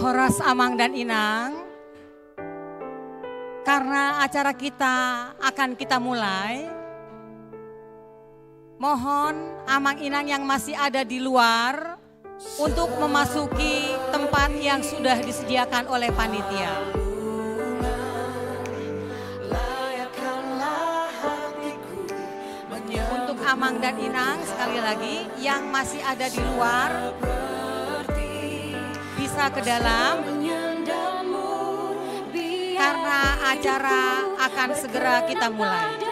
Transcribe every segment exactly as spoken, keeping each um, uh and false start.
Horas Amang dan Inang, karena acara kita akan kita mulai, mohon Amang Inang yang masih ada di luar untuk memasuki tempat yang sudah disediakan oleh panitia. Untuk Amang dan Inang, sekali lagi, yang masih ada di luar, bisa ke dalam, karena acara akan segera kita mulai.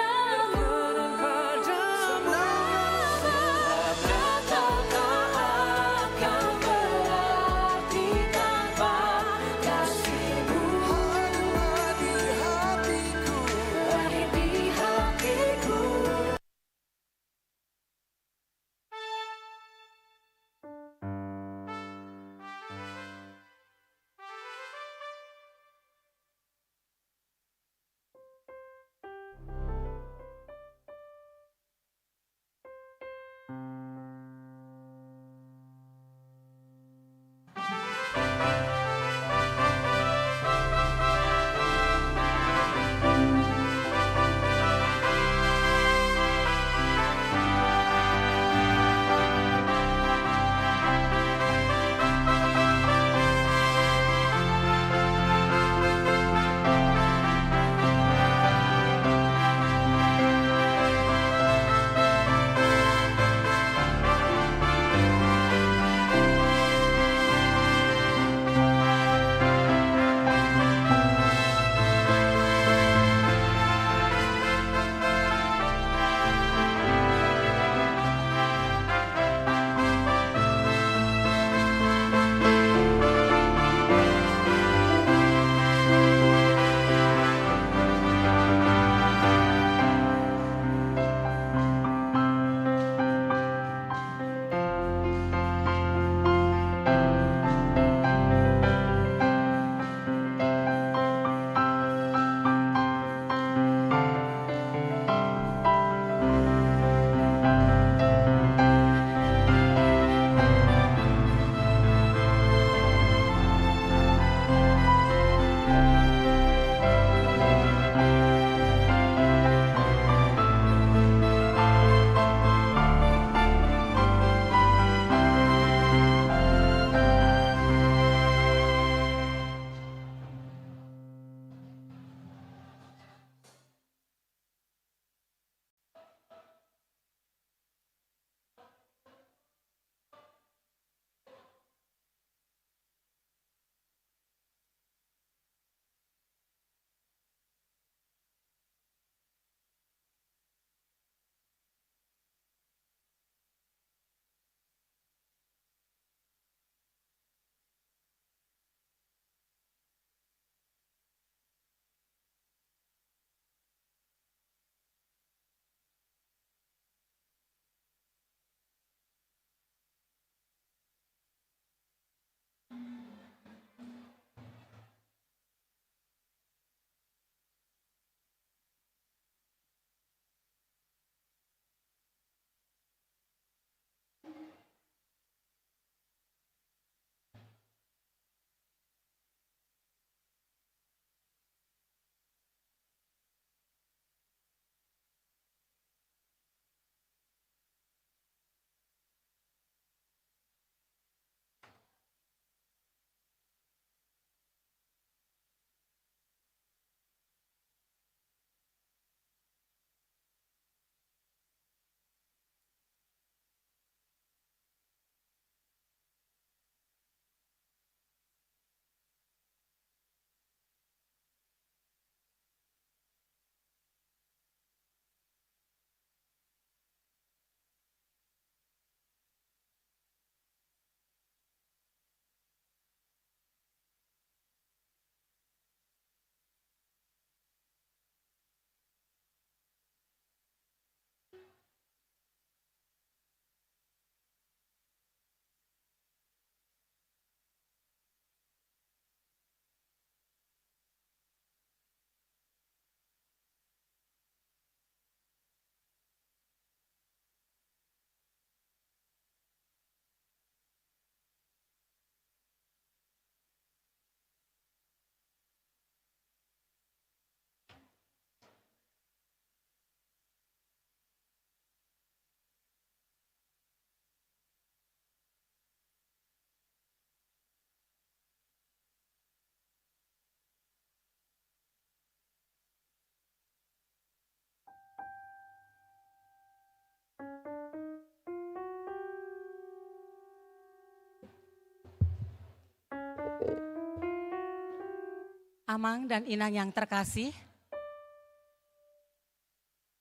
Amang dan Inang yang terkasih,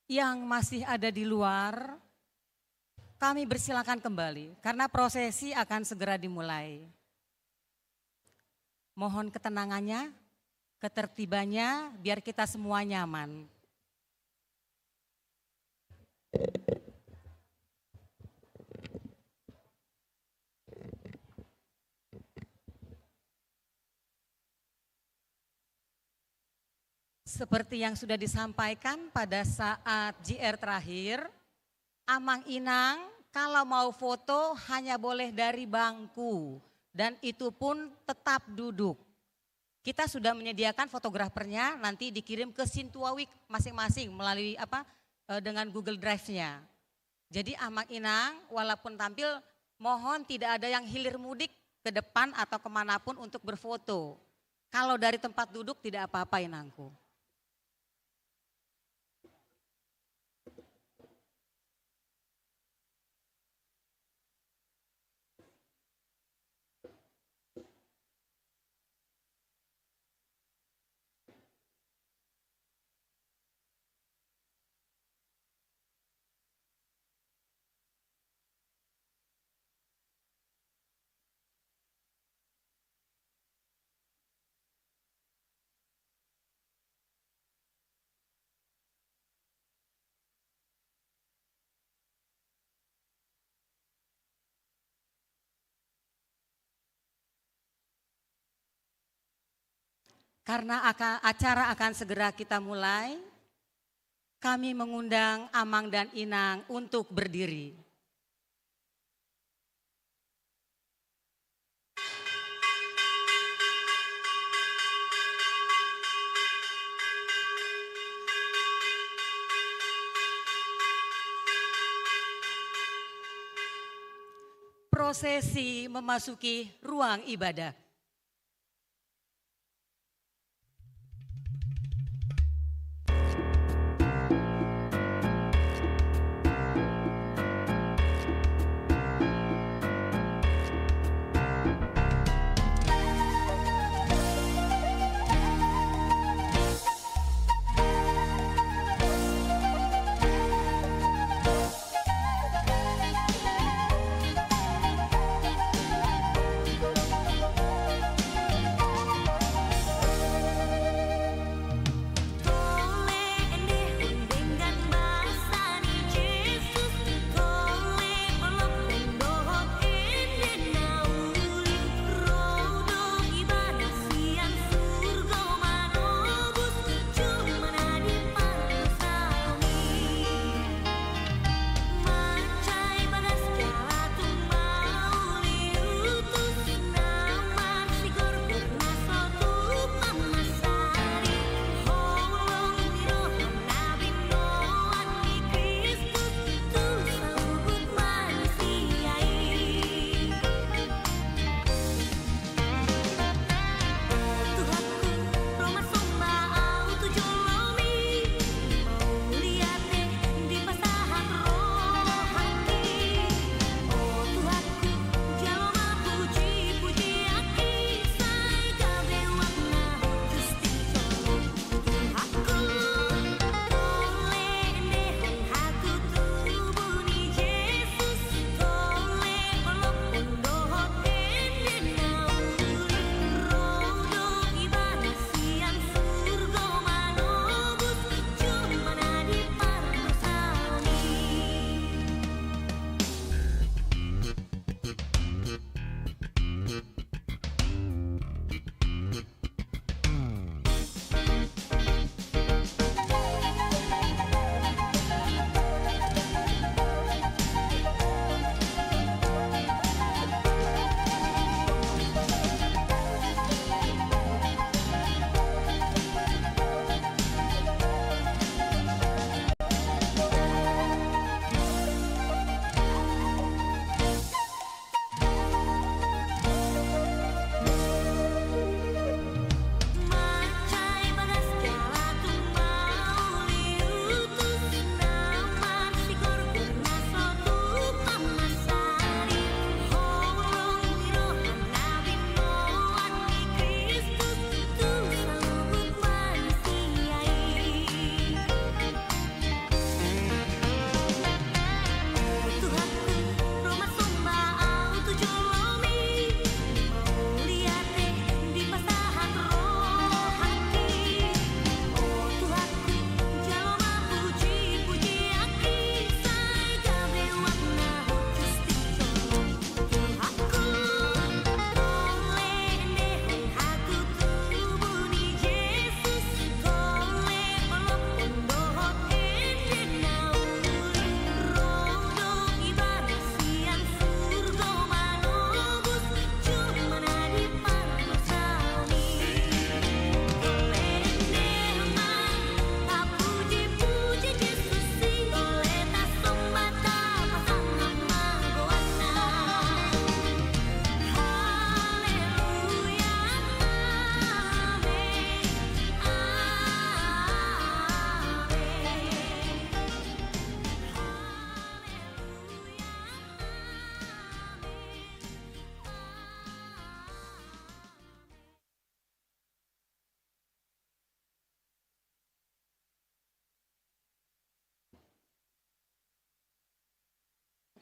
yang masih ada di luar, kami bersilakan kembali karena prosesi akan segera dimulai. Mohon ketenangannya, ketertibannya, biar kita semua nyaman. Seperti yang sudah disampaikan pada saat J R terakhir, Amang Inang kalau mau foto hanya boleh dari bangku, dan itu pun tetap duduk. Kita sudah menyediakan fotografernya, nanti dikirim ke Sintua Week masing-masing melalui apa, eh, dengan Google Drive-nya. Jadi Amang Inang, walaupun tampil, mohon tidak ada yang hilir mudik ke depan atau kemanapun untuk berfoto. Kalau dari tempat duduk tidak apa-apa, Inangku. Karena aka-, acara akan segera kita mulai, kami mengundang Amang dan Inang untuk berdiri. Prosesi memasuki ruang ibadah.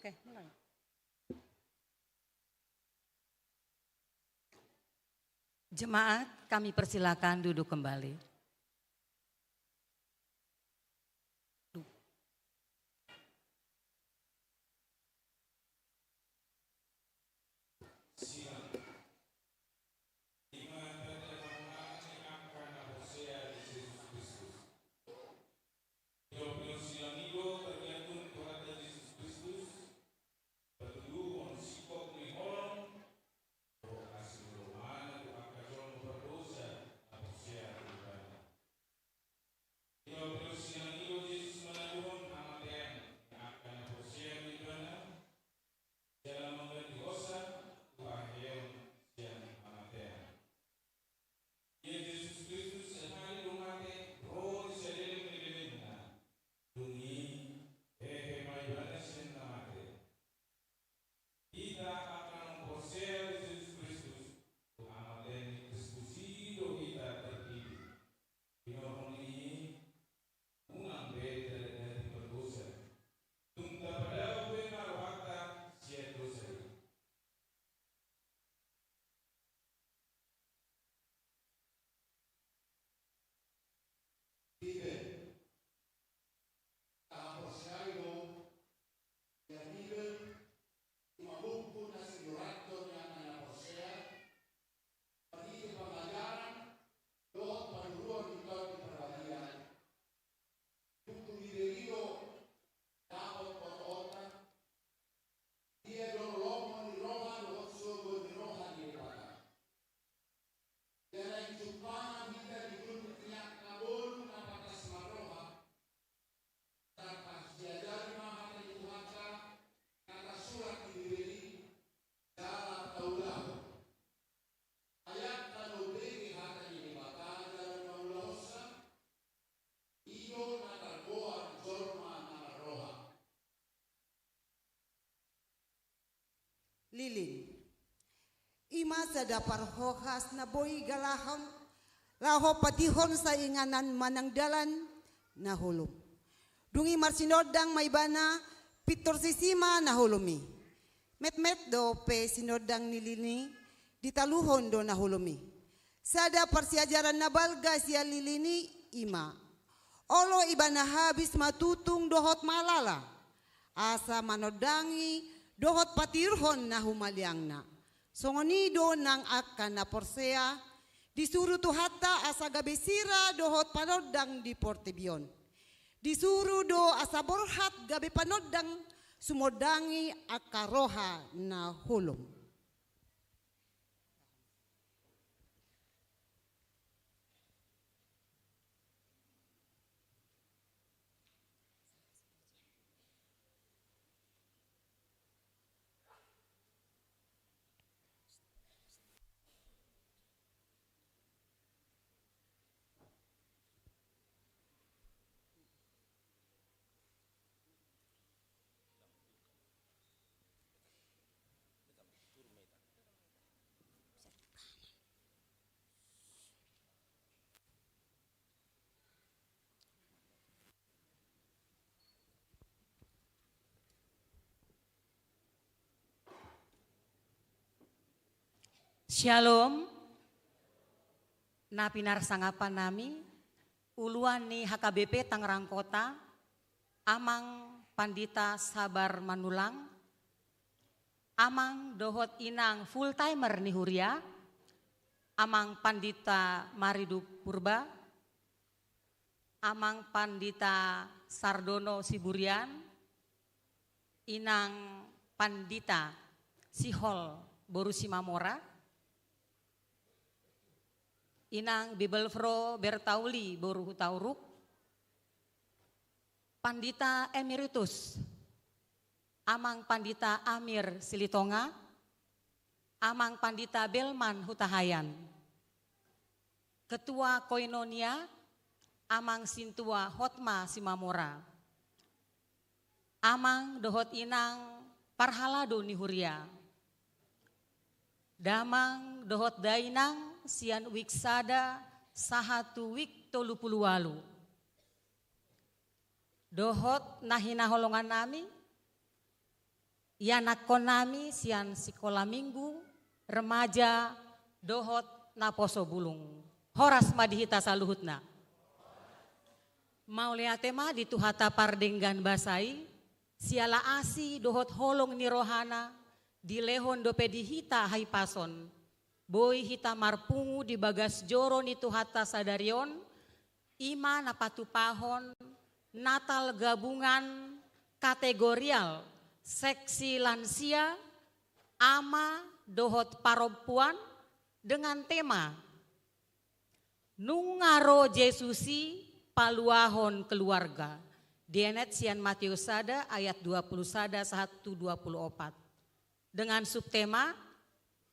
Oke, mulai. Jemaat, kami persilakan duduk kembali. Patuduhon singkop ni holong dohot asi ni rohana tu angka jolma pardosa na porsea tu Ibana. Di bagasan sian i do Jesus manaluhon hamatean di angka na porsea tu Ibana, jala manggantihonsa tu haheheon sian hamatean. Ia Jesus Kristus sahali do mate ro di saleleng ni lelengna. Dung i hehe ma Ibana sian na mate. Hita angka na porsea di Jesus Kristus, tu hamatean ni Kristus i do hita tardidik. Hinorhon ni i, unang be tadadi pardosa. Tung tapadaok be ma rohanta sian dosa i. Bibel. Tahaporseai do sian Bibel, ima buku na sinurathon ni angka na porsea, marhite pangajaran dohot panuruon ni Tondi Parbadia. Buku Bibel i do dapot porotanta, dia do lolongmon ni roha dohot sogo ni roha ni Debata. Jala injumpangan hita di gunung ni angka boru na patas marroha, tarpasiajari ma hata ni Tuhanta, na tarsurat di Bibel i, jala taulahon. Ai angka na umbege hata ni Debata jala na ulaonsa, i do na targoar jolma na marroha. Lilin. Ima sada parhohas na boi galahon laho patihon sainganan manang dalan na holom. Dung i marsinondang ma ibana pintor sisima na holom i. Metmet dope sinondang ni lilin i, ditaluhon do na holom i. Sada parsiajaran na balga sian lilin i ima: olo ibana habis matutung dohot malala, asa manondangi dohot patiurhon na humaliangna. Songon i do nang angka na porsea, disuru Tuhanta asa gabe sira dohot panondang di portibi on. Disuru do asa borhat gabe panondang sumondangi angka roha na holom. Syalom. Na pinarsangapan nami, uluan ni H K B P Tangerang Kota, Amang Pandita Sabar Manulang, Amang dohot Inang full timer ni huria, Amang Pandita Maridup Purba, Amang Pandita Sardono Siburian, Inang Pandita Sihol boru Simamora, Inang Bibelvrouw Bertauli boru Hutauruk, Pandita Emeritus Amang Pandita Amir Silitonga, Amang Pandita Belman Hutahaean. Ketua Koinonia, Amang Sintua Hotma Simamora. Amang dohot Inang parhalado ni huria. Damang dohot dainang sian wik sada sahat tu wik tolu pulu ualu. Dohot na hinaholongan nami, Ianakhonnami sian sikola minggu, remaja, dohot naposo bulung. Horas ma di hita saluhutna. Mauliate ma di Tuhanta pardenggan basa i, siala asi dohot holong ni rohana, dilehon dope di hita hahipason. Boi hita marpungu di bagas joro ni Tuhanta sadari on, i ma na patupahon Natal gabungan kategorial seksi lansia, ama dohot parompuan dengan tema Nunga ro Jesus i paluahon keluarga. Dienet sian Matius sada ayat dua puluh sada sahat tu dua puluh opat. Dengan subtema,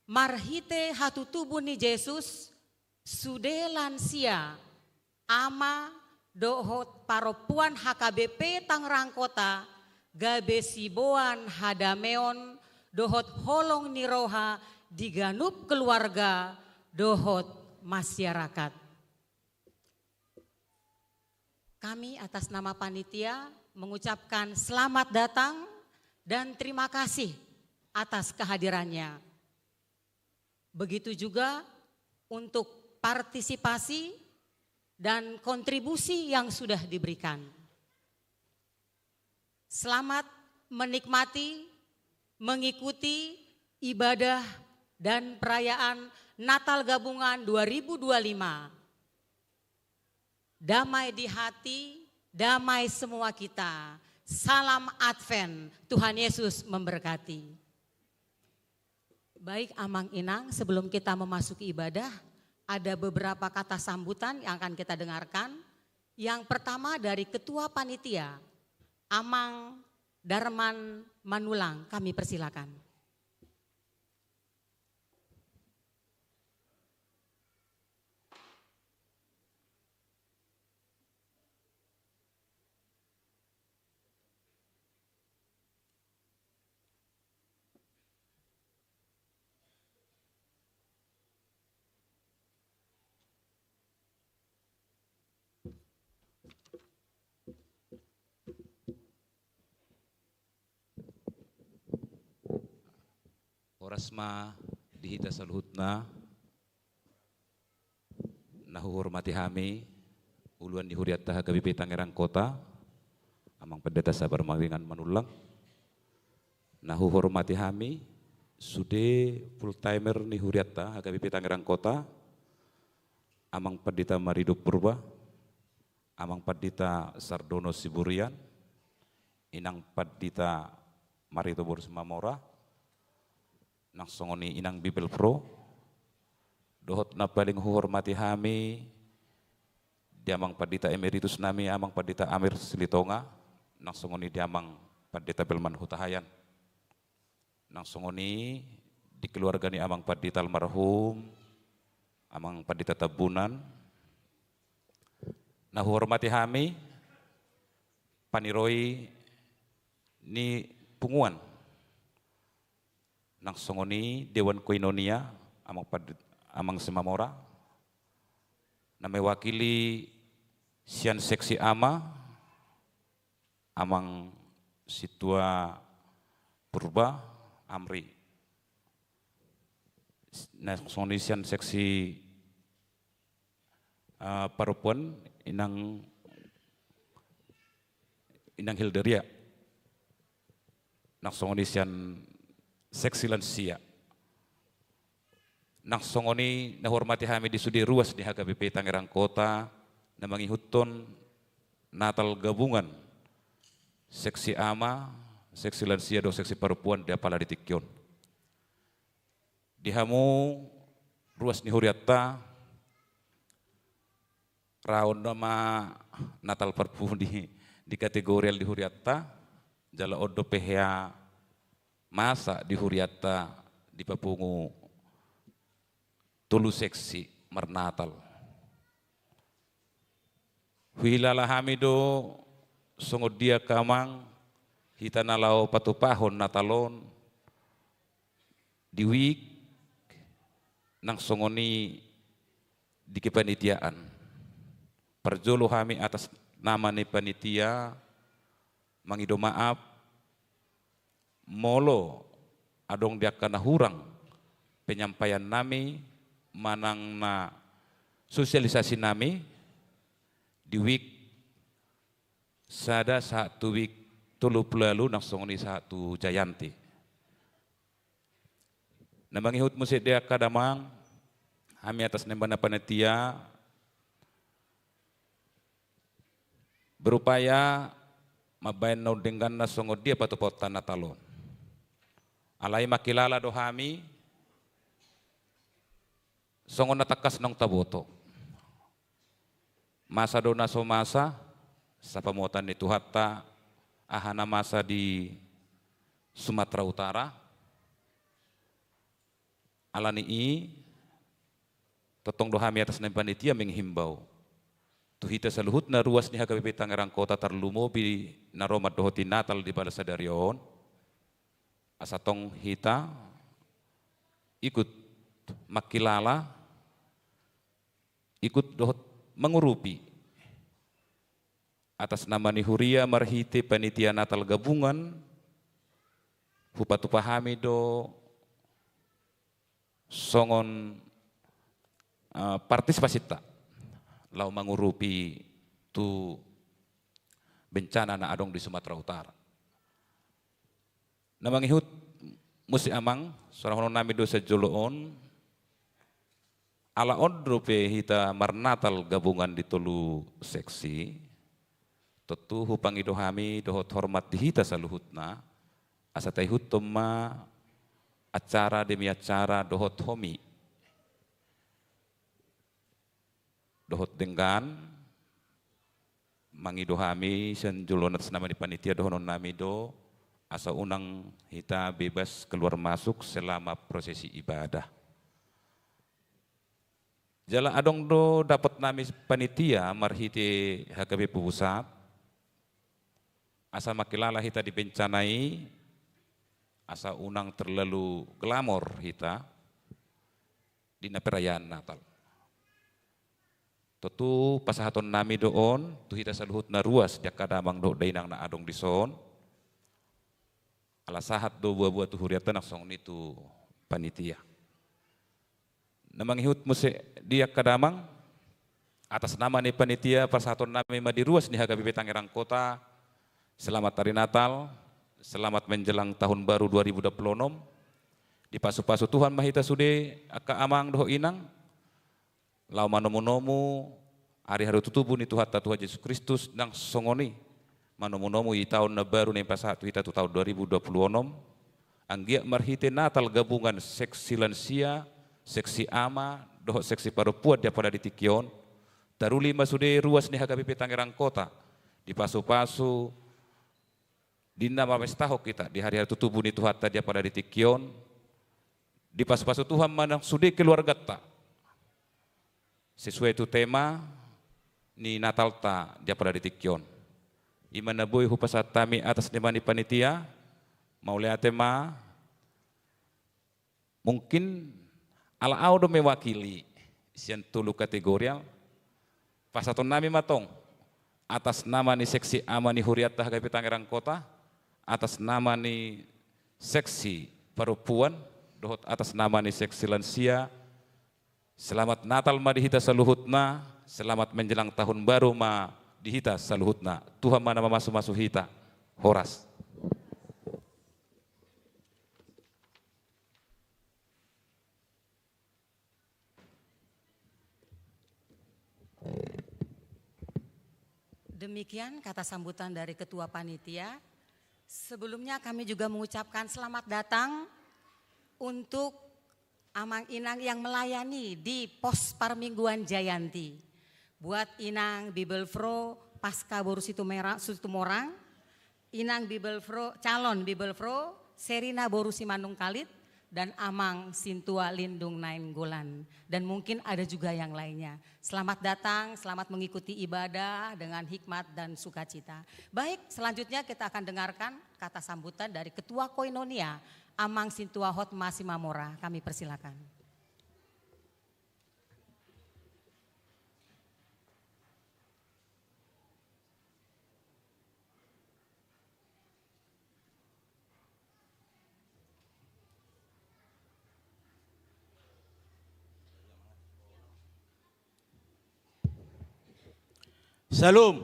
marhite hatutubu ni Jesus, sude lansia, ama, dohot parompuan H K B P Tangerang Kota, gabe siboan hadameon, dohot holong ni roha di ganup keluarga, dohot masyarakat. Kami atas nama panitia mengucapkan selamat datang dan terima kasih atas kehadirannya. Begitu juga untuk partisipasi dan kontribusi yang sudah diberikan. Selamat menikmati, mengikuti ibadah dan perayaan Natal Gabungan dua ribu dua lima. Damai di hati, damai semua kita. Salam Advent, Tuhan Yesus memberkati. Baik, Amang Inang, sebelum kita memasuki ibadah, ada beberapa kata sambutan yang akan kita dengarkan. Yang pertama dari Ketua Panitia, Amang Darman Manulang, kami persilakan. Horas ma di hita saluhutna. Na huhormati hami, uluan ni hurianta H K B P Tangerang Kota, Amang Pendeta Sabar Maringan Manulang. Na huhormati hami, sude full timer ni hurianta H K B P Tangerang Kota, Amang Pendeta Marido Purba, Amang Pendeta Sardono Siburian, Inang Pendeta Marito boru Simamora, nang songon i Inang Bibel Pro, dohot na paling huhormati hami di Amang Pandita Emeritus nami, Amang Pandita Amir Silitonga, nang songon i di Amang Pandita Belman Hutahaean, nang songon i di keluarga ni Amang Pandita almarhum, Amang Pandita Tambunan, na huhormati hami, paniroi ni punguan, nang songon i Dewan Koinonia, Amang Pad-, Amang Simamora, na mewakili sian seksi ama, Amang Sintua Purba Amri, nang songon i sian seksi, eh, parompuan, Inang, Inang Hilderia, nang songon i sian seksi lansia, nang songon i na huhormati hami di sude ruas ni H K B P Tangerang Kota, na mangihuthon Natal gabungan seksi ama, seksi lansia dohot seksi parompuan di apala di tingki on. Di hamu ruas ni hurianta, ra on nama Natal parpungu di, di kategorial di hurianta, jala on dope hea masa di hurianta dipapungu tolu seksi marnatal. Huhilala hami do songon dia angka amang hita na laho patupahon Natal on di wijk, nang songon i di kepanitiaan. Parjolo hami atas nama ni panitia mangido maaf, molo adong di angka na hurang penyampaian nami manang na sosialisasi nami di wijk sada sahat tu wijk tolu pulu ualu nang songon i sahat tu Jayanti. Na mangihut muse di angka damang, hami atas na imbahen panitia berupaya mambahen na undengganna songon dia patupaonta Natal on. Alai mangkilala do hami songon na tangkas naung taboto. Masa do na so masa, sapamuatan ni Tuhanta, aha na masa di Sumatera Utara. Ala ni i, tongtong do hami atas na panitia menghimbau tu hita saluhutna ruas ni H K B P Tangerang Kota, tarlumobi na ro mandohoti Natal di bagasan sadari on, asa tong hita ikut mangkilala, ikut dohot mangurupi atas nama ni huria marhite panitia Natal gabungan, hupatupa hami do songon, eh, partisipasinta laho mangurupi tu bencana na adong di Sumatera Utara. Na mangihut muse amang, songon na hudok nami do sian jolo on, ala on dope hita marnatal gabungan di tolu seksi, tontu hupangido hami dohot hormat di hita saluhutna, asa taihuthon ma acara demi acara dohot homi, dohot denggan. Mangido hami sian jolo on atas nama ni panitia, dohonon nami do asa unang hita bebas keluar masuk selama prosesi ibadah. Jala adong do dapot nami panitia marhite H K B P Pusat, asa mangkilala hita di bencana i, asa unang terlalu glamor hita di na perayaan Natal. Tontu pasahaton nami do on tu hita saluhutna ruas di angka damang dohot dainang na adong dison, ala sahat do boaboa tu hurianta nang songon i tu panitia. Na mangihut muse di angka damang, atas nama ni panitia pasahaton nami ma di ruas ni H K B P Tangerang Kota, selamat hari Natal, selamat menjelang tahun baru dua ribu dua puluh enam. Dipasupasu Tuhan ma hita sude angka amang dohot inang, laho manomunomu ari-ari tutubu ni Tuhanta Tuhan Jesus Kristus, nang songon i manomunomu i taon na baru na hupasahat tu hita tu taon dua ribu dua puluh enam. Anggiat marhite Natal gabungan seksi lansia, seksi ama dohot seksi parompuan di apala di tingki on, taruli ma sude ruas ni H K B P Tangerang Kota dipasupasu di na mamestahon hita di ari-ari tutubu ni Tuhanta di apala di tingki on. Dipasupasu Tuhan ma nang sude keluarganta sesuai tu tema ni Natalta di apala di tingki on. I ma na boi hupasahat hami atas nama ni panitia. Mauliate ma. Mungkin ala au do mewakili sian tolu kategori, pasahaton nami ma tong atas nama ni seksi ama ni hurianta H K B P Tangerang Kota, atas nama ni seksi parompuan, dohot atas nama ni seksi lansia. Selamat Natal ma di hita saluhutna, selamat menjelang tahun baru ma di hita saluhutna. Tuhan ma na mamasumasu hita. Horas. Demikian kata sambutan dari Ketua Panitia. Sebelumnya kami juga mengucapkan selamat datang untuk Amang Inang yang melayani di Pos Parmingguan Jayanti. Buat Inang Bibelvrouw Pasca boru Situmera-, Situmorang, Inang Bibelvrouw, calon Bibelvrouw Serina boru Simanungkalit, dan Amang Sintua Lindung Nainggolan. Dan mungkin ada juga yang lainnya. Selamat datang, selamat mengikuti ibadah dengan hikmat dan sukacita. Baik, selanjutnya kita akan dengarkan kata sambutan dari Ketua Koinonia, Amang Sintua Hotma Simamora. Kami persilakan. Syalom.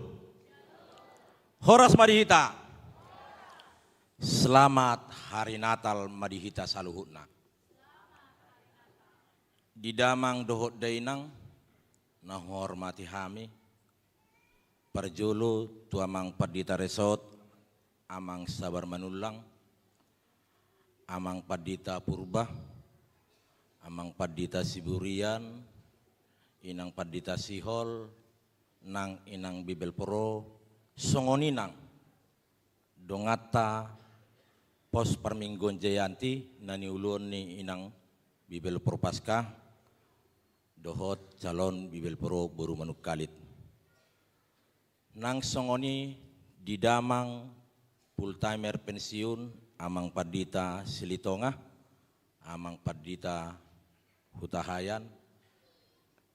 Horas ma di hita. Selamat Hari Natal ma di hita saluhutna. Di damang dohot dainang na huhormati hami, parjolo tu amang pandita resort, amang Sabar Manullang, amang pandita Purba, amang pandita Siburian, inang pandita Sihol, nang inang Bibelvrouw, songon i nang donganta pos parmingguan Jayanti na niuluan ni inang Bibelvrouw Paskah, dohot calon Bibelvrouw boru Manungkalit. Nang songon i di damang full timer pensiun, amang pandita Silitonga, amang pandita Hutahaean,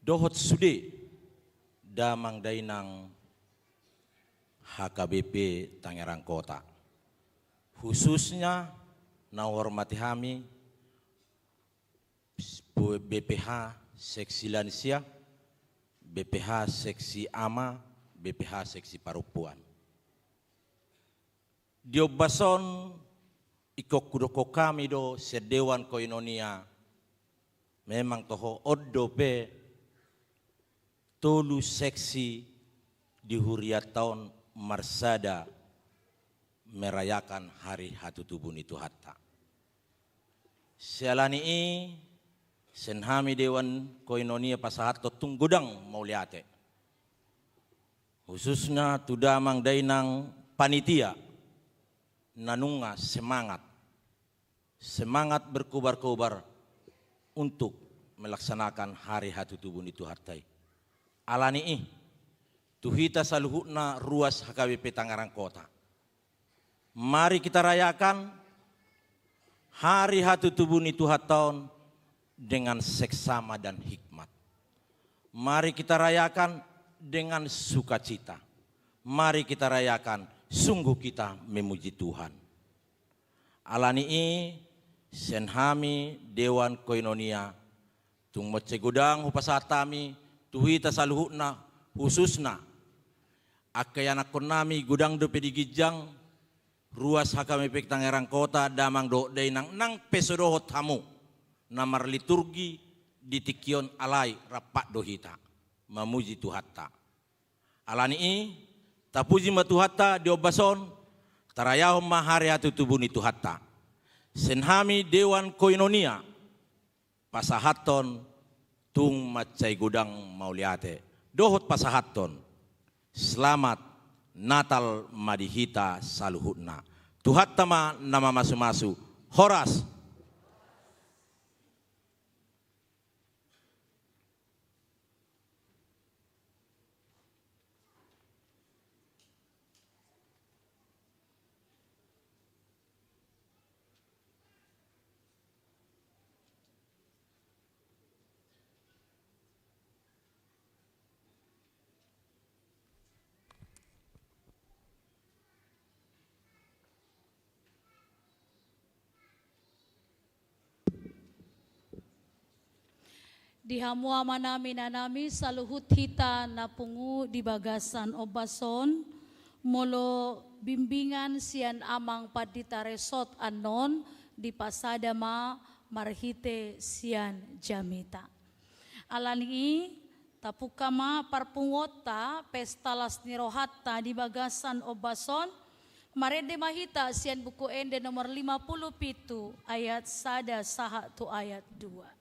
dohot sude damang dainang H K B P Tangerang Kota. Khususnya na huhormati hami, B P H seksi lansia, B P H seksi ama, B P H seksi parompuan. Di ombas on, ingkon hudokkon hami do sian Dewan Koinonia, memang toho on dope tolu seksi di hurianta on marsada merayakan hari hatutubu ni Tuhanta. Siala ni i, sian hami Dewan Koinonia pasahathon tung godang mauliate, khususna tu damang dainang panitia na nunga semangat, semangat berkobar-kobar untuk melaksanakan hari hatutubu ni Tuhanta i. Ala ni i, tu hita saluhutna ruas H K B P Tangerang Kota, mari kita rayakan hari hatutubu ni Tuhanta on dengan seksama dan hikmat. Mari kita rayakan dengan sukacita. Mari kita rayakan sungguh kita memuji Tuhan. Ala ni i, sian hami Dewan Koinonia, tung mansai godang hupasahat hami tu hita saluhutna, khususna angka ianakkonnami godang dope di ginjang, ruas H K B P Tangerang Kota, damang dohot dainang, nang pe so dohot hamu na marliturgi di tingki on, alai rap do hita mamuji Tuhanta. Ala ni i, tapuji ma Tuhanta di ombas on, tarayahon ma hari hatutubu ni Tuhanta. Sian hami Dewan Koinonia, pasahathon tung mansai godang mauliate, dohot pasahathon selamat Natal ma di hita saluhutna. Tuhanta ma na mamasu-masu. Horas. Di hamu amanami, inanami, saluhut hita na pungu di bagasan ombas on, molo bimbingan sian amang pandita resort annon, dipasada ma marhite sian jamita. Ala ni i, tapungka ma parpunguonta pesta las ni rohanta di bagasan ombas on, marende ma hita sian Buku Ende nomor lima puluh pitu ayat sada sahat tu ayat dua.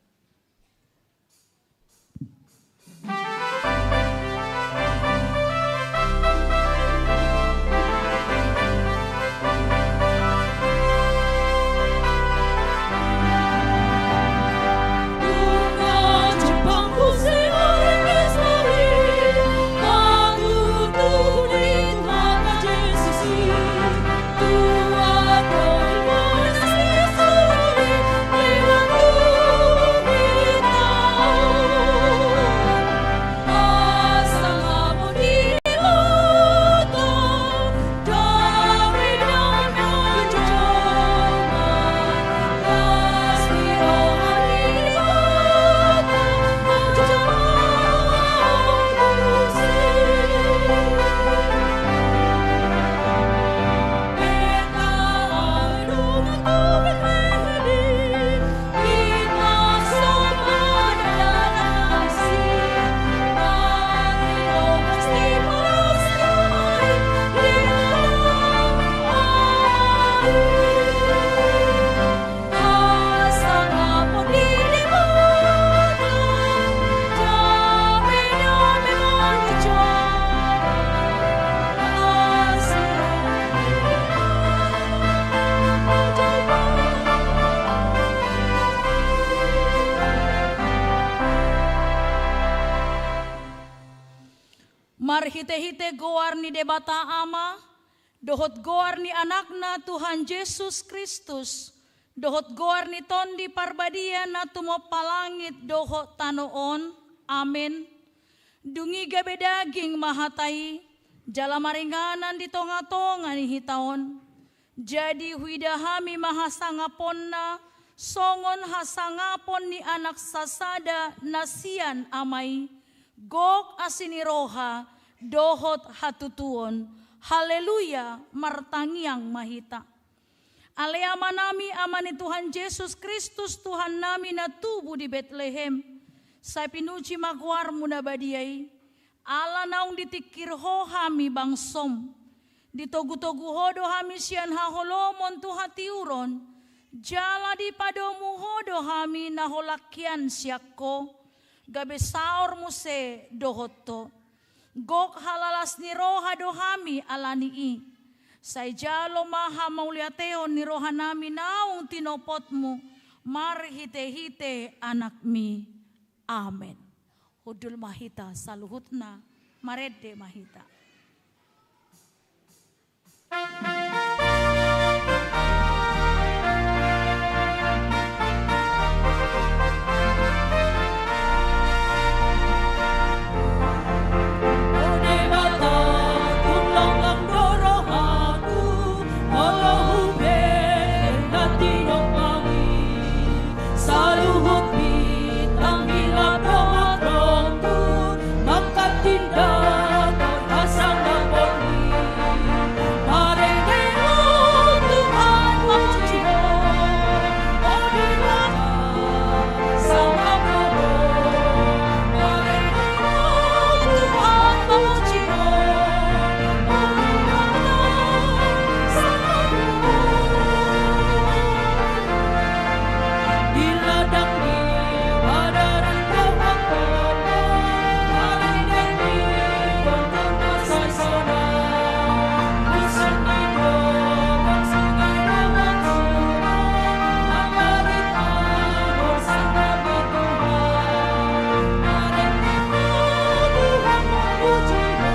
Marhite-hite goar ni Debata Ama, dohot goar ni Anakna Tuhan Jesus Kristus, dohot goar ni Tondi Parbadia na tumompa langit dohot tano on. Amen. Dung i gabe daging ma hata i, jala maringanan di tonga-tonga ni hita on. Jadi huida hami ma hasangaponna, songon hasangapon ni anak sasada na sian Ama i, gok asi ni roha dohot hatutuon. Haleluya, martangiang ma hita. Ale Amanami, Ama ni Tuhan Jesus Kristus, Tuhannami na tubu di Betlehem, sai pinuji ma goarmu na badia i, ala naung ditingkir Ho hami bangsom. Ditogu-togu Ho do hami sian haholomon tu hatiuron, jala dipadomu Ho do hami na holan hian sian Ho, gabe saor muse dohot Ho. Gok halalas ni roha do hami ala ni i. Sai jalo ma hamauliateon ni rohanami naung tinopotmu marhite-hite Anakmi. Amen. Hundul ma hita saluhutna, marende ma hita. O Debata, tung longom do rohangku, molo hubege na tinompamu i. Saluhut bintang hilap do mandongkon, manghatindanghon hasangapon i. Marende Ho Tuhan, puji Ho, o Debata, sangap Ho. Marende Ho Tuhan, puji Ho, o Debata, sangap Ho. Di ladang ni padaran do hangkatna, marende Ho Tuhan, sai sonang. Musik ni dobang sungai do mansunang, mangharitahon sangap ni Tuhan. Marende Ho Tuhan, puji Ho.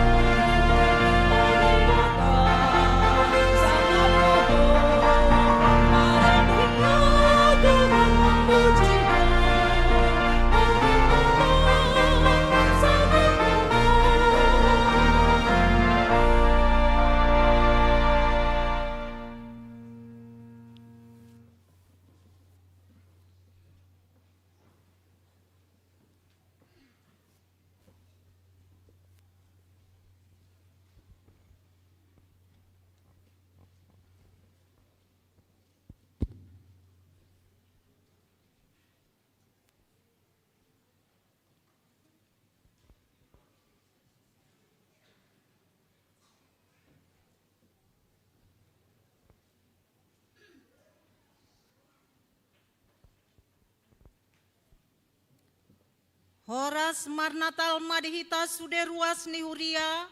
Horas marnatal ma di hita sude ruas ni huria,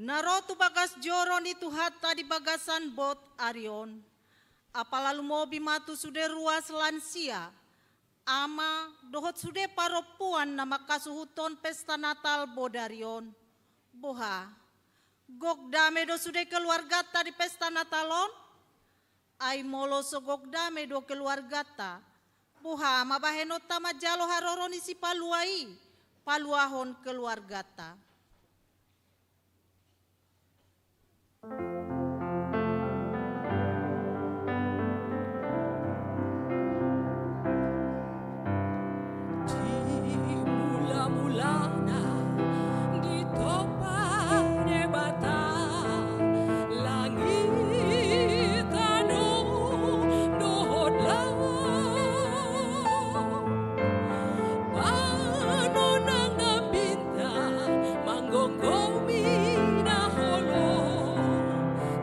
na ro tu bagas joro ni Tuhanta di bagasan bod ari on. Apala lumobi ma tu sude ruas lansia, ama, dohot sude parompuan na manghasuhuthon pesta Natal bod ari on. Boha, gok dame do sude keluarganta di pesta Natal on? Ai molo so gok dame do keluarganta, boha ma bahenonta manjalo haroro ni Sipalua i paluahon keluarganta? Di mula-mulana ditompa Debata langit, tano dohot laut. Panonang na bintang manggomgomi na holom,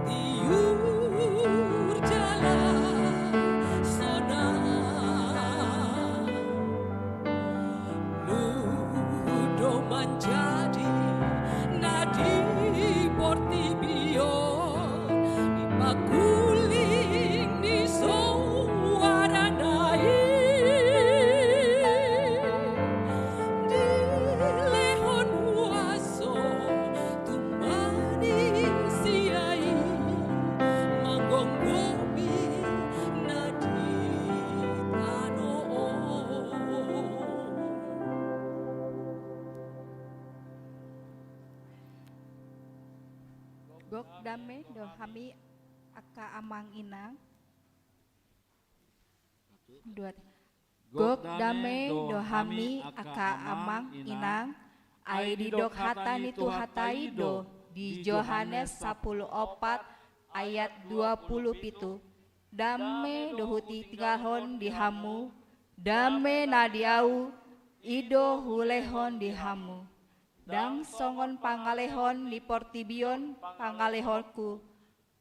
tiur jala sonang. Luhut do manjadi na di portibi on, di pangkuling ni soarana i dilehon huaso Gok dame do hami angka amang inang. Dua. Gok dame do hami angka amang inang, ai didok hata ni Tuhanta i do di Johannes sapuluh opat ayat dua puluh pitu. Dame do hutinggalhon di hamu, dame na di ahu, i do hulehon di hamu. Ndang songon pangalehon ni portibi on pangalehonku,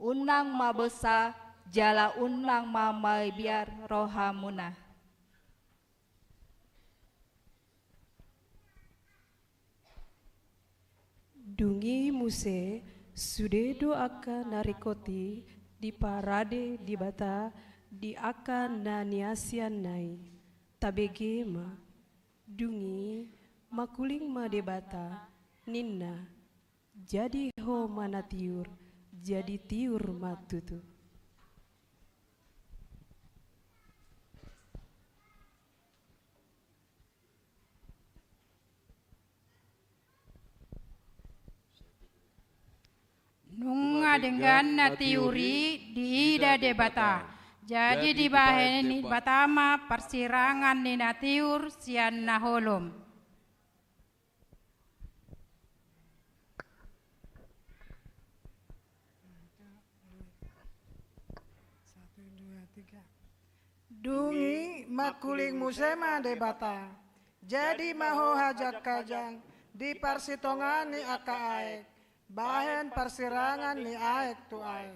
unang ma bosa, jala unang ma mabiar rohamuna. Dung i muse, sude do angka na ringkot i diparade Debata di angka na niasianna i. Tabege ma, dung i mangkuling ma Debata, ninna, jadi ho ma na tiur, jadi tiur ma tutu. Nunga denggan na tiur i diida Debata, jadi dibahen Debata ma parsirangan ni na tiur sian na holom. Satu, dua, tiga. Dung i mangkuling muse ma Debata. Jadi ma ho hajangkajang di parsitongaan ni angka aek, bahen parsirangan ni aek tu aek.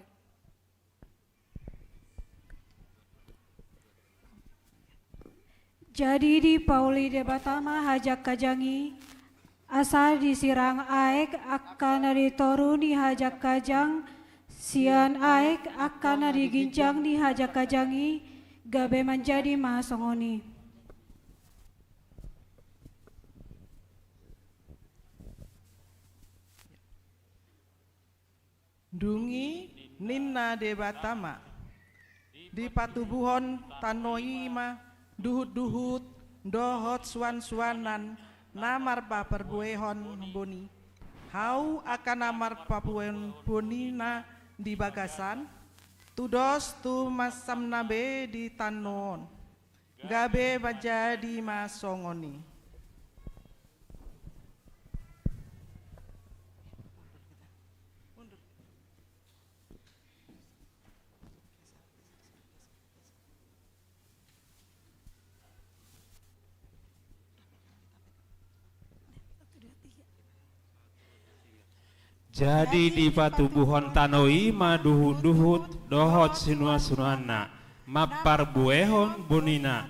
Jadi dipauli Debata ma hajangkajang i, asa disirang aek angka na di toru ni hajangkajang, sian aek angka na di ginjang ni hajangkajang i, gabe manjadi ma songon i. Dung i ninna Debata ma, dipatubuhon tano i ma duhutduhut dohot suansuanan na marpaparbuehon boni. Hau angka na marpaparbuehon bonina di bagasan, tudos tu mansamna be di tano on. Gabe manjadi ma songon i. Jadi dipatubuhon tano i ma duhutduhut dohot sinuansinuanna, mamparbuehon bonina.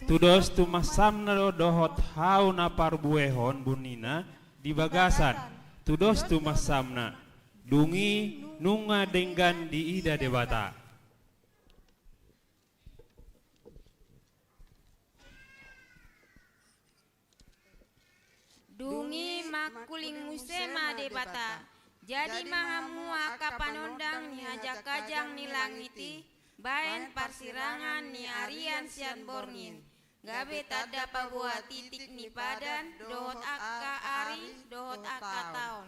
Tudos tu mansamna do dohot hau na parbuehon bonina di bagasan, tudos tu mansamna. Dung i nunga denggan diida Debata. Dung i mangkuling muse ma Debata. Jadi ma hamu angka panondang ni hajangkajang ni langit i, bahen parsirangan ni arian sian borngin. Gabe tanda paboa titik ni padan, dohot angka ari, dohot angka taon.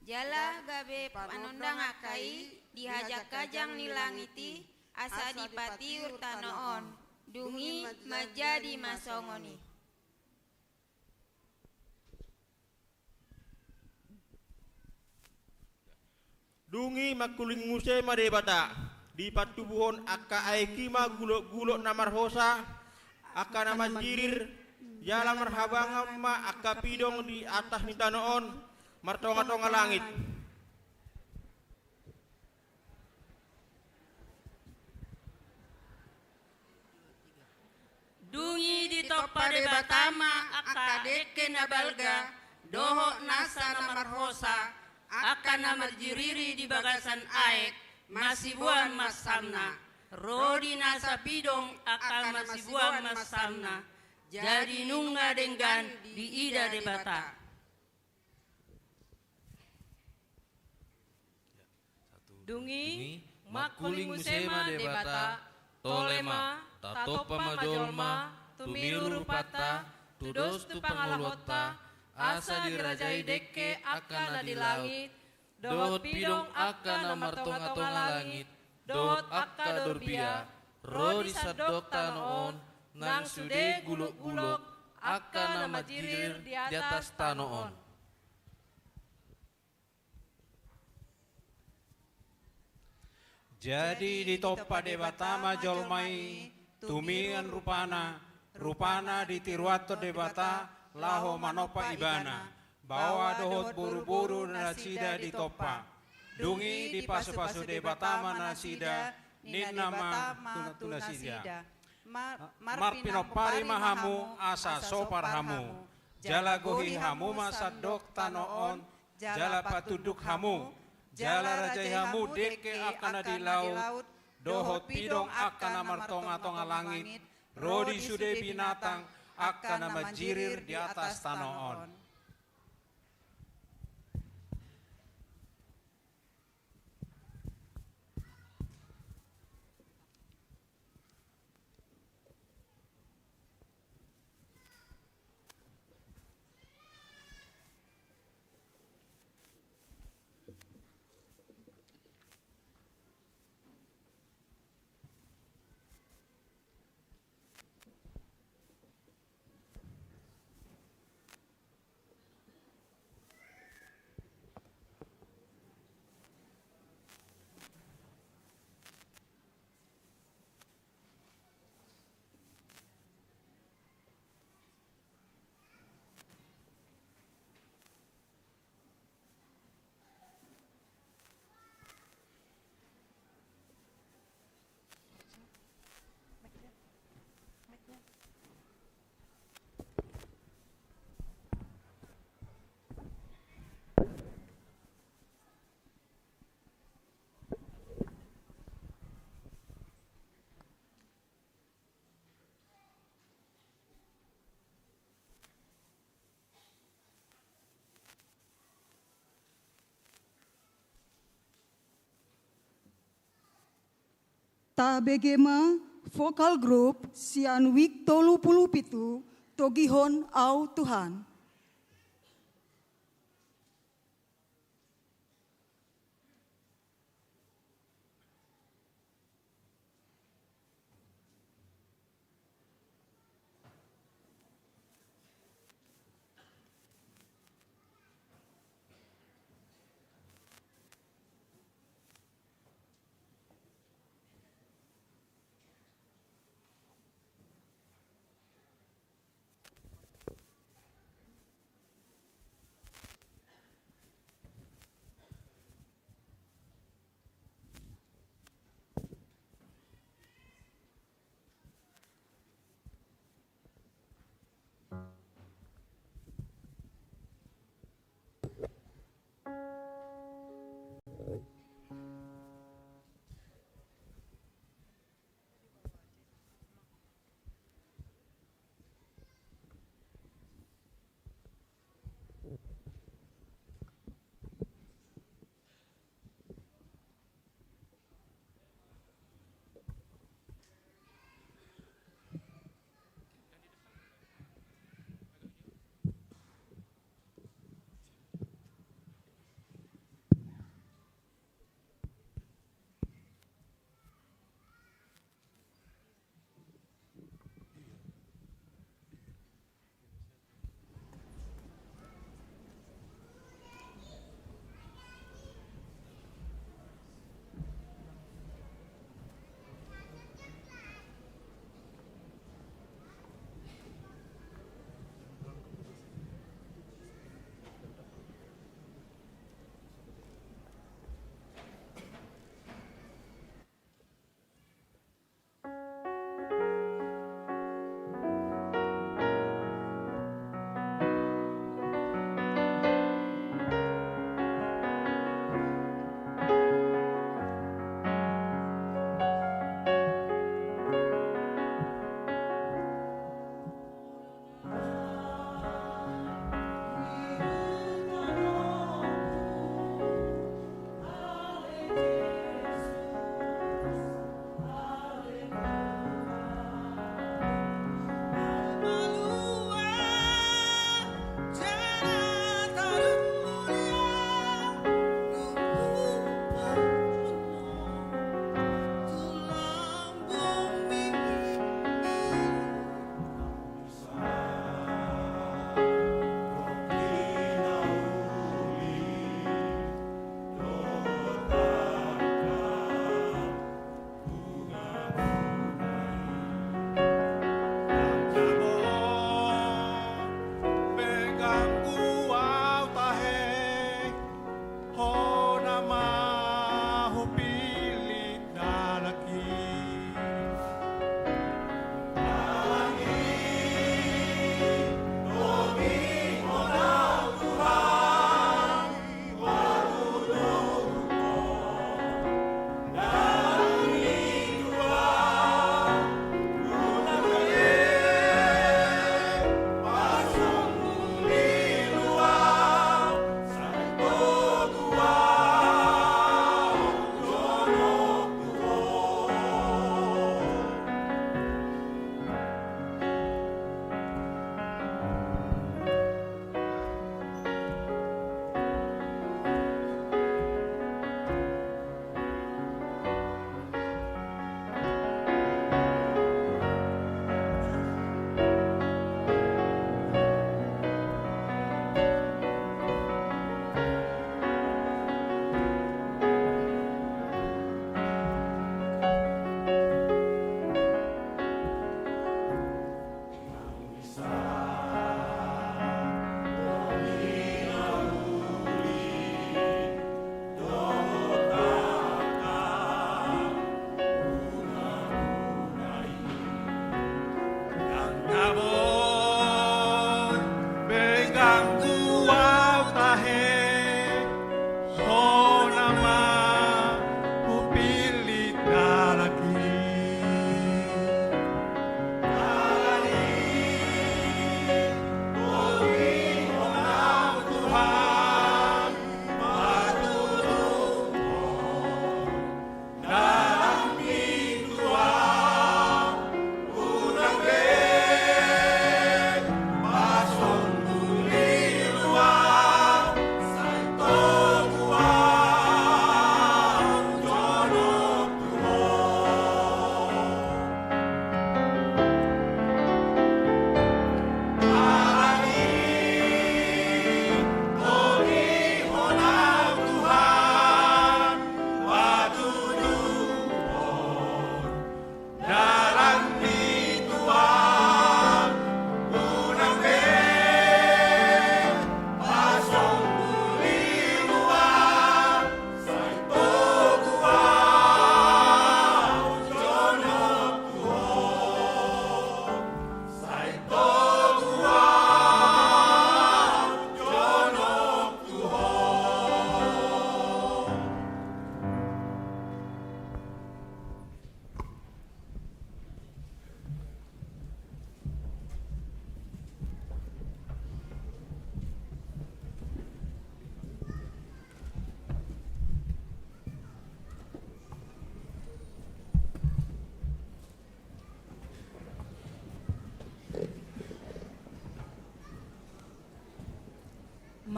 Jala gabe panondang angka i di hajangkajang ni langit i, asa dipatiur tano on. Dung i manjadi ma songon i. Dung i mangkuling muse ma Debata, dipatubuhon angka aek i ma gulokgulok na marhosa, angka na manjirir, jala marhabangan ma angka pidong di atas ni tano on, martongatonga langit. Dung i ditompa Debata ma angka dengke na balga dohot nasa na marhosa, angka na marjiriri di bagasan aek, masiboan mansamna. Ro di nasa pidong angka masiboan mansamna. Jadi nunga denggan diida Debata. Dung i mangkuling muse ma Debata, tole ma, tatompa ma jolma, tumiru rupanta, tudos tu pangalaonta, asa dirajai dengke angka na di langit, dohot pidong angka na martonga-tonga langit, dohot angka dorbia, ro di sandok tano on, nang sude gulok-gulok angka na manjirir di atas tano on. Jadi ditompa Debata ma jolma i tumian rupana, rupana ditiruanhon Debata laho manompa ibana, baoa dohot boru-boru nasida ditompa. Dung i dipasu-pasu Debata ma nasida, ninna ma tu nasida: Mar-, marpinompari ma hamu asa sopar hamu. Jala gohi hamu ma sandok tano on, jala patunduk hamu, jala rajai hamu dengke angka na di laut, dohot pidong angka na martonga-tonga langit, ro di sude binatang angka na manjirir di atas tano on. Tabege ma vokal grup sian wijk tolu pulu pitu, Togihon Au Tuhan.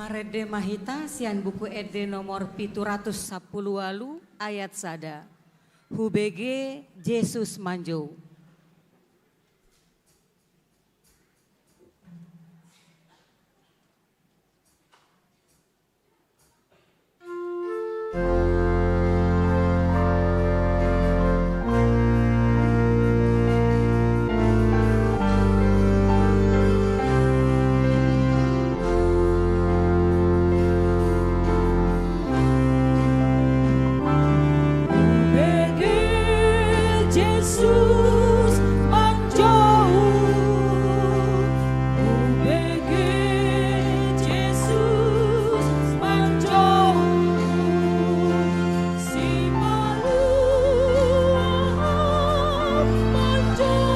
Marende ma hita sian Buku Ende nomor pitu ratus sampulu ualu, ayat sada. Hubege Jesus manjou. Hubege Jesus manjou, hubege Jesus manjou, sipaluahon manjou.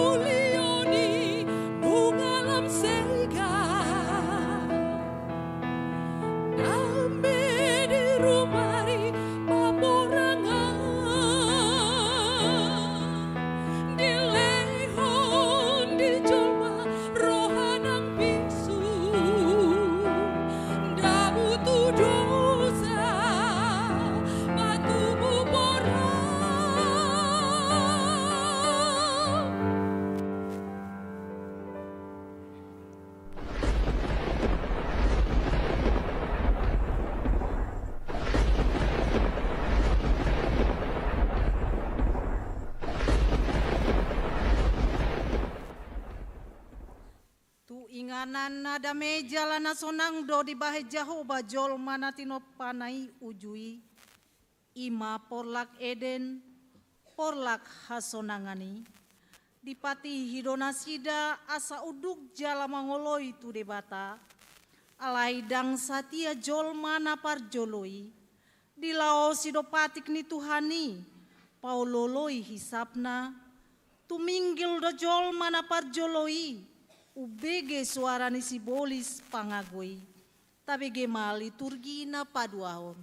Haulioni nunga lam sega, dambe di rumari pamorangan, dilehon di jolma roha nang bingsu, dabu tu dosa, batu muborang. Tu inganan na dame jala na sonang do dibahen Jahowa jolma na tinompana i uju i, i ma porlak Eden, porlak hasonangan i. Dipatihi do nasida asa unduk jala mangoloi tu Debata. Alai ndang satia jolma na parjolo i, dilaosi do patik ni Tuhan i, paololoi hisapna. Tuminggil do jolma na parjolo i, umbege soara ni sibolis pangago i. Tabege ma liturgi na paduahon.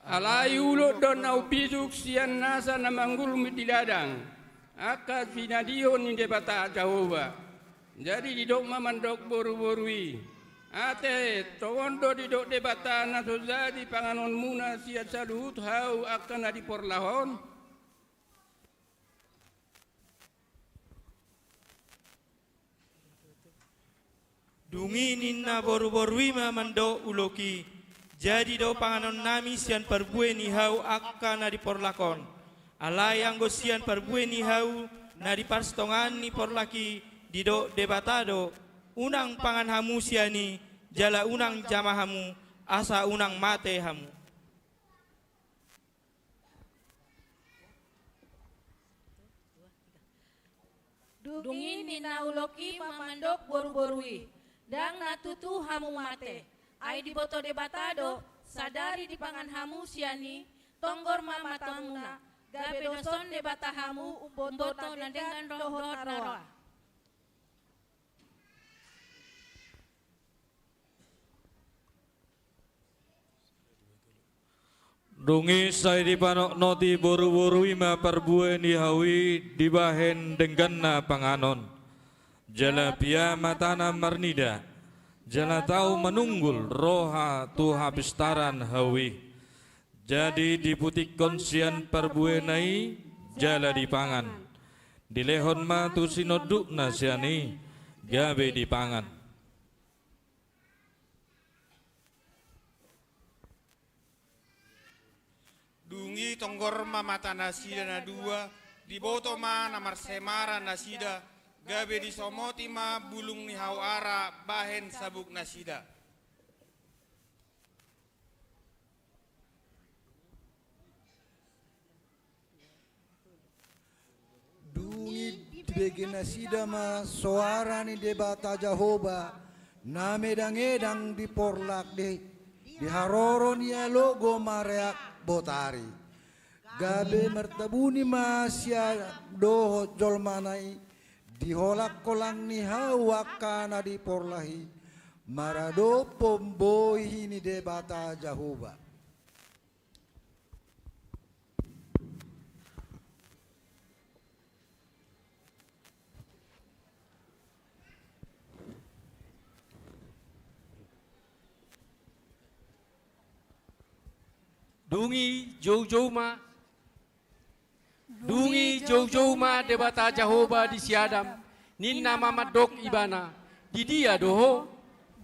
Alai ulok do na umpisuk sian nasa na mangulumi di ladang, angka sinadihon ni Debata Jahowa. Jadi didok ma mandok boruboru i: Ate, tongon do didok Debata na so jadi panganonmuna sian saluhut hau angka na di porlak on? Dung i ninna boruboru i ma mandok ulok i: Jadi do panganonnami sian parbue ni hau angka na di porlak on. Alai anggo sian parbue ni hau na di parsitongaan ni porlak i, didok Debata do: Unang pangan hamu sian i, jala unang jama hamu, asa unang mate hamu. Dung i ninna ulok i ma mandok boruboru i: Ndang na tutu hamu mate. Ai diboto Debata do, sadari dipangan hamu sian i, tonggor ma matamuna, gabe dos on Debata hamu, umboto na denggan dohot na roa. Dung i sai dipanotnoti boruboru i ma parbue ni hau i dibahen dengganna panganon. Jala pia ma tana marnida, jala tau manunggul roha tu hapistaran hau i. Jadi diputikkon sian parbuena i jala dipangan. Dilehon ma tu sinondukna sian i, gabe dipangan. Dung i tonggor ma mata nasida na dua, diboto ma na marsaemara nasida, gabe disomoti ma bulung ni hau ara bahen sabuk nasida. Dung i dibege nasida ma soara ni Debata Jahowa na medangedang di porlak di, di haroro ni alogo mareak botari. Gabe martabuni ma sian dohot jolmana i di holangholang ni hau angka na di porlak i, maradophon bohi ni Debata Jahowa. Dung i joujou ma, dung i joujou ma Debata Jahowa di si Adam, ninna ma mandok ibana, di dia do ho?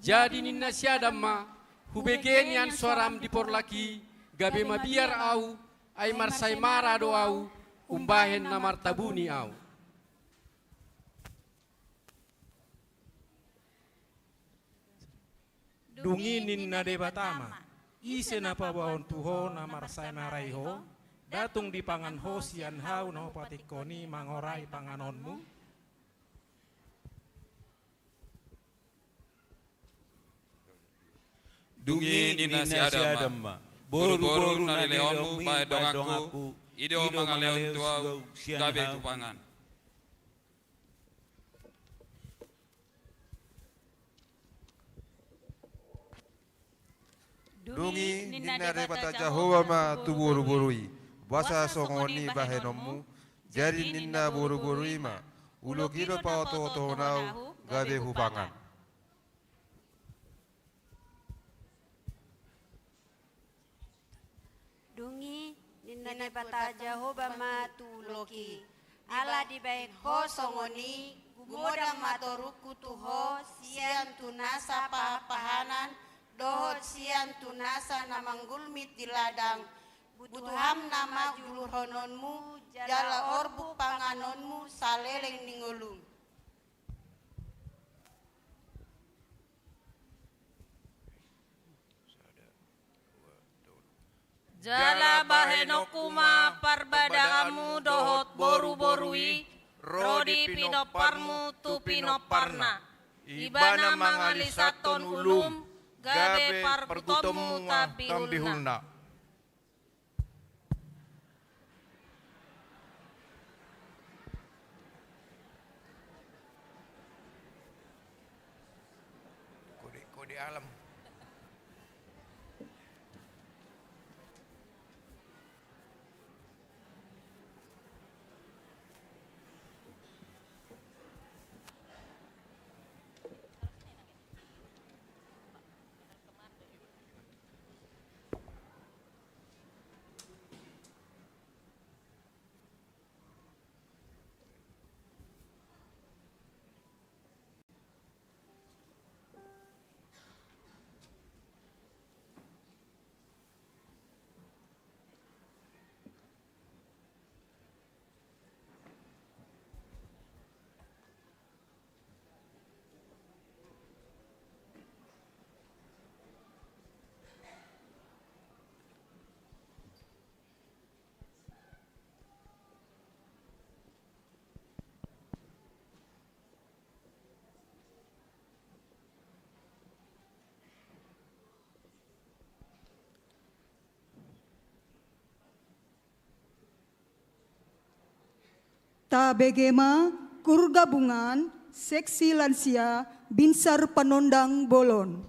Jadi ninna si Adam ma, hubege nian soaram di porlak i, gabe mabiar ahu, ai marsaemara do ahu, umbahen na martabuni ahu. Dung i ninna Debata ma, ise na paboahon tu ho na marsaemara i ho? Nda tung dipangan ho sian hau na hupatikkon i mangorai panganonmu? Dung i ninna si Adam ma, boruboru na nilehonmu bahen donganku, i do mangalehon tu ahu, gabe hupangan. Dung i ninna Debata Jahowa ma tu boruboru i, boasa songon i bahenonmu? Jadi ninna boruboru i ma, ulok i do paototohon ahu, gabe hupangan. Dung i ninna Debata Jahowa ma tu ulok i, ala dibahen ho songon i, gumodang ma torungku tu ho sian tu nasa pahanpahanan dohot sian tu nasa na manggulmit di ladang. Butuham nama juluhononmu jala orbuk panganonmu saleleng ni ngolum. Jala bahenonku ma parbadaanmu dohot boruboru i ro di pinomparmu tu pinomparna. Ibana mangalisathon ulum gabe parbutonmu tambihulna. Kode, kode alam. Tabege ma, kur gabungan seksi lansia Binsar Panondang Bolon.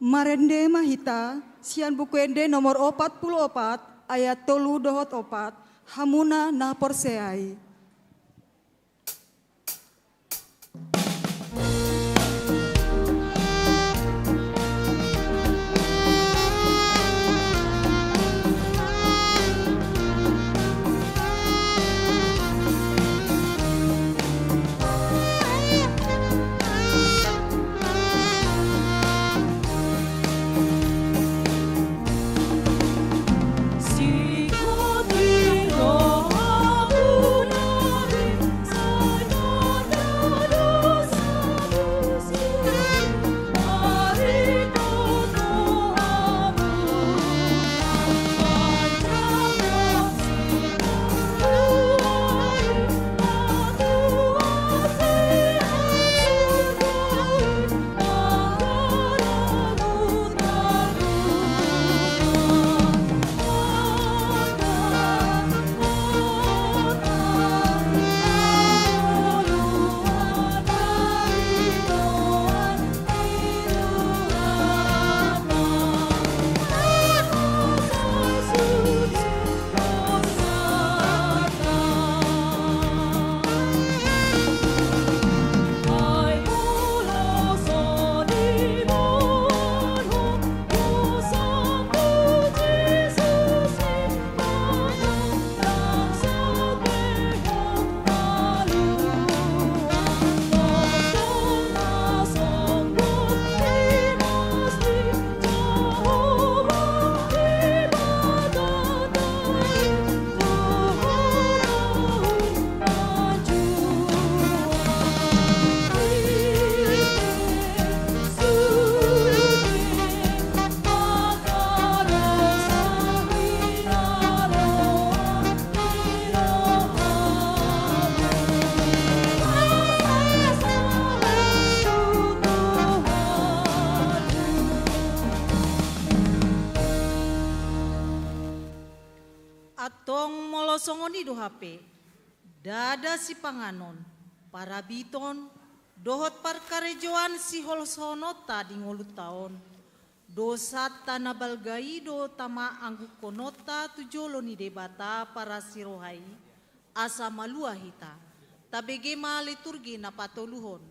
Marende ma hita sian Buku Ende nomor opat pulu opat, ayat tolu dohot opat, hamuna na porsea i. Antong molo songon i do hape, ndada sipanganon, parabiton, dohot parkarejoan siholhononta di ngolunta on, dosanta na balga i do tama anggukkononta tu jolo ni Debata parasi roha i, asa malua hita. Tabege ma liturgi na patoluhon.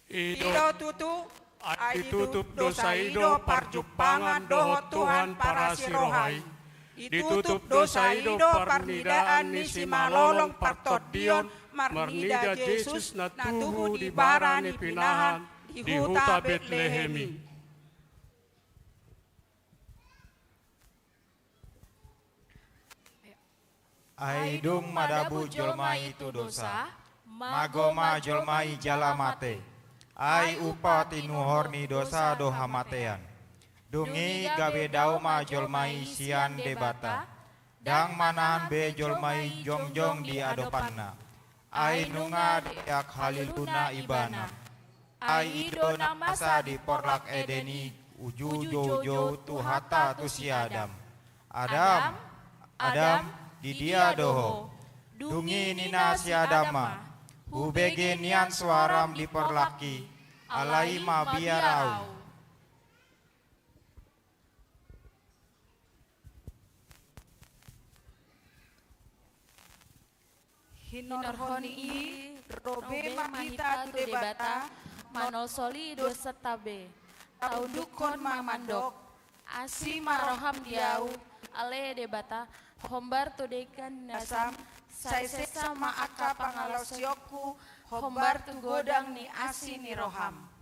I do, i do tutu, ai ditutup dosa i do parjumpangan dohot Tuhan parasi roha i. Ditutup dosa i do parnidaan ni simalolong partondion marnida Jesus na tubu di bara ni pinahan di huta Betlehem i. Ai dung madabu jolma i tu dosa, mago ma jolma i jala mate. Ai upa tinuhor ni dosa do hamatean. Dung i gabe dao ma jolma i sian Debata. Ndang manahan be jolma i jongjong di adopanna. Ai nunga deak haliluna ibana. Ai i do na masa di porlak Eden i uju joujou Tuhanta tu si Adam. Adam, Adam, di dia do ho? Dung i ninna si Adam ma, hubege nian soaram di porlak i, alai mabiar ahu. Hinorhon i, ro be ma hita tu Debata, manolsoli dosanta be. Taundukhon ma mandok, asi ma roham di ahu, ale Debata, hombar tu denggan ni nasam, sai sesa ma angka pangalaosionku, hombar tu godang ni asi ni roham.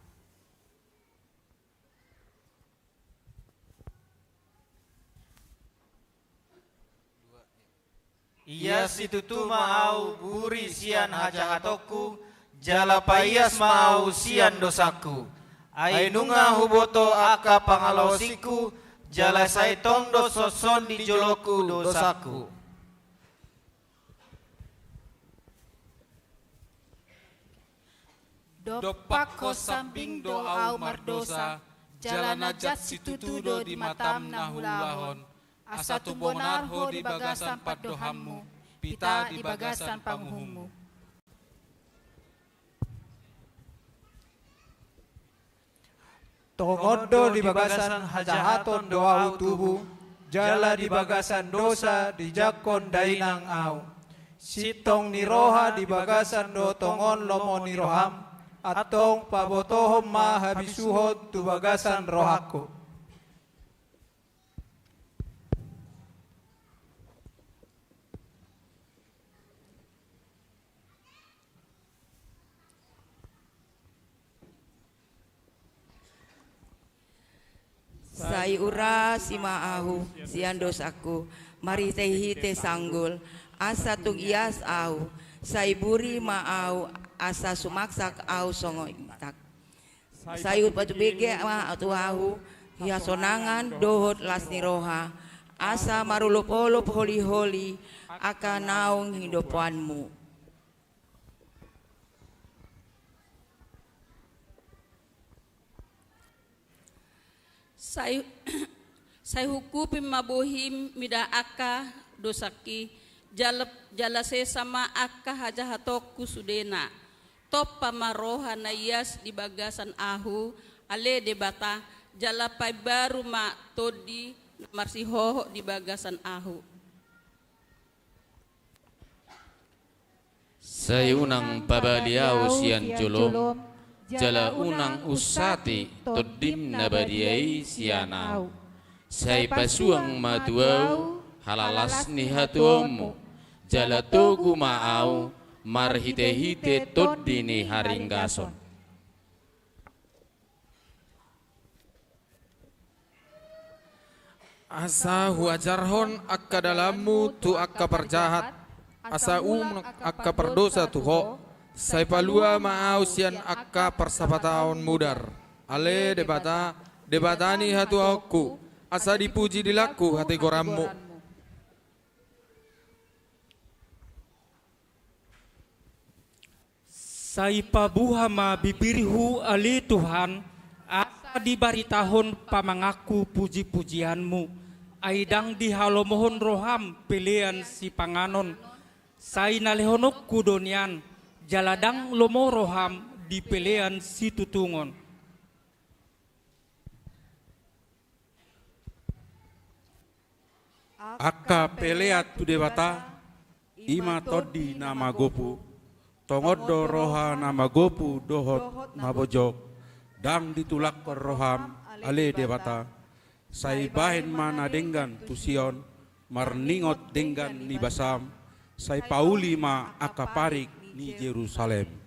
Ias situtu ma ahu buri sian hajahatonku, jala paias ma ahu sian dosangku. Ai nunga huboto angka pangalaosingku, jala sai tong do songon i di jolongku dosangku. Dompak ho sambing do ahu mardosa, jala na jat situtu do di matam na huulahon, asa tumbonar ho di bagasan pandohanmu, pita di bagasan panguhummu. Tongon do di bagasan hajahaton do ahu tubu, jala di bagasan dosa dijangkon dainang ahu. Sintong ni roha di bagasan do tongon lomo ni roham, antong pabotohon ma habisuhon tu bagasan rohangku. Sai urasi ma ahu sian dosangku, marhitehite sanggul, asa tung ias ahu, sai buri ma ahu, asa sumaksak ahu songon intak. Sai hupatubege ma tu ahu hasonangan dohot las ni roha, asa marolopolop holiholi angka naung hidopanmu. Sai, sai hungkupi ma bohim mida angka dosangki, jala, jala sesa ma angka hajahatonku sudena. Tompa ma roha na ias di bagasan ahu, ale Debata, jala paimbaru ma tondi na marsihohot di bagasan ahu. Sai unang pabali ahu sian jolom, jala unang unsati tondim na badia i sian ahu. Sai pasuang ma tu ahu halalas ni hatuaonmu, jala togu ma ahu marhitehite tondi ni haringgason. Asa huajarhon angka dalanmu tu angka parjahat, asa unang angka pardosa tu Ho, sai palua ma ahu sian angka parsapataon mudar. Ale Debata, Debata ni hatuaonku, asa dipuji dilangku hatigoranmu. Sai pabuha ma bibirhu ale Tuhan, asa dibaritahon pamanganku pujipujianmu. Ai ndang dihalomohon roham pelean sipanganon, sai na lehononku do nian, jala ndang lomo roham di pelean situtungon. Angka pelean tu Debata, i ma tondi na magopu. Tongon do roha na magopu dohot mabojok, ndang ditulakkon roham, ale Debata. Sai bahen ma na denggan tu Sion, marningot denggan ni basam, sai pauli ma angka parik ni Jerusalem.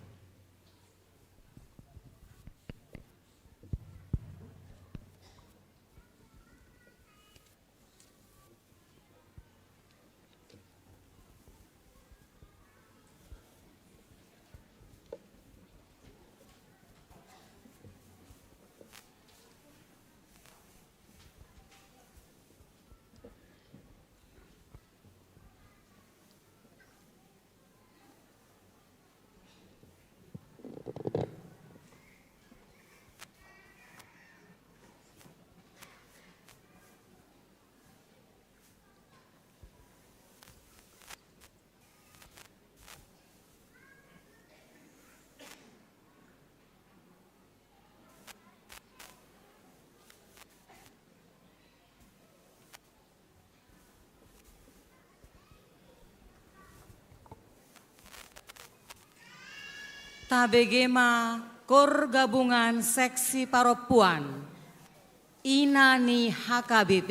Tabege ma kor gabungan seksi parompuan, ina ni H K B P.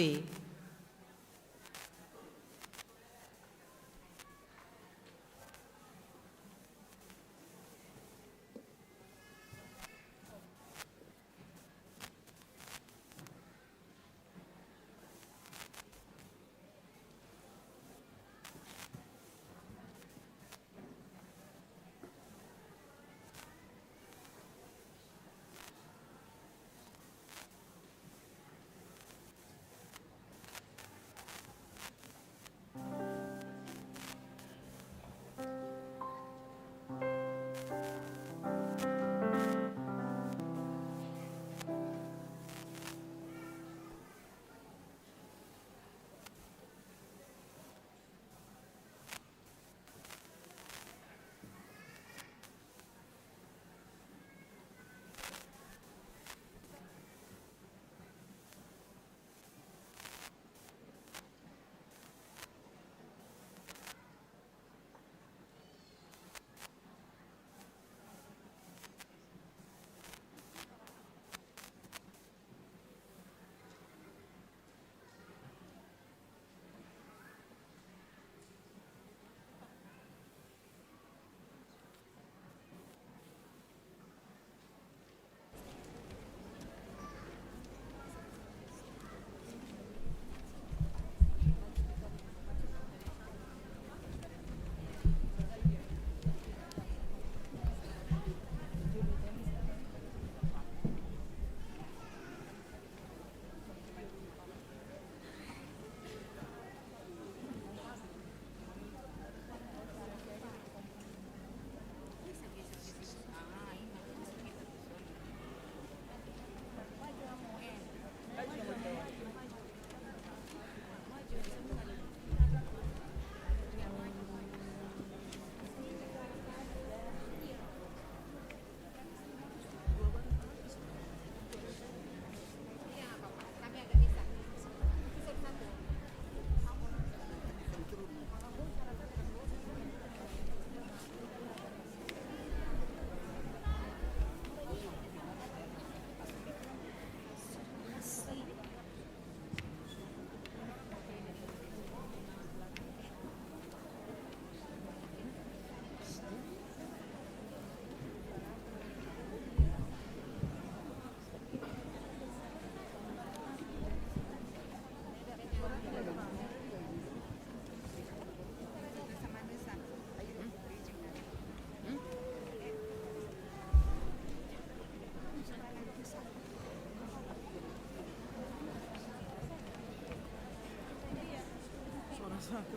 Jangan,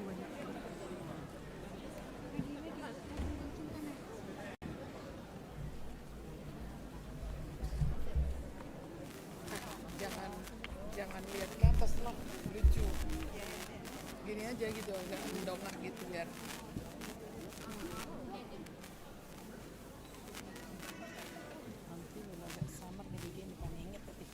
jangan lihat ke atas lah, lucu. Gini aja gitu, agak mendongak gitu biar. Nanti kalau agak samar jadi gini, panenget tadi.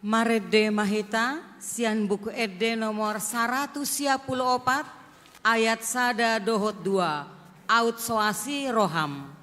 Marende ma hita sian Buku Ende nomor saratus sia pulu opat, ayat sada dohot dua, Aut so asi roham.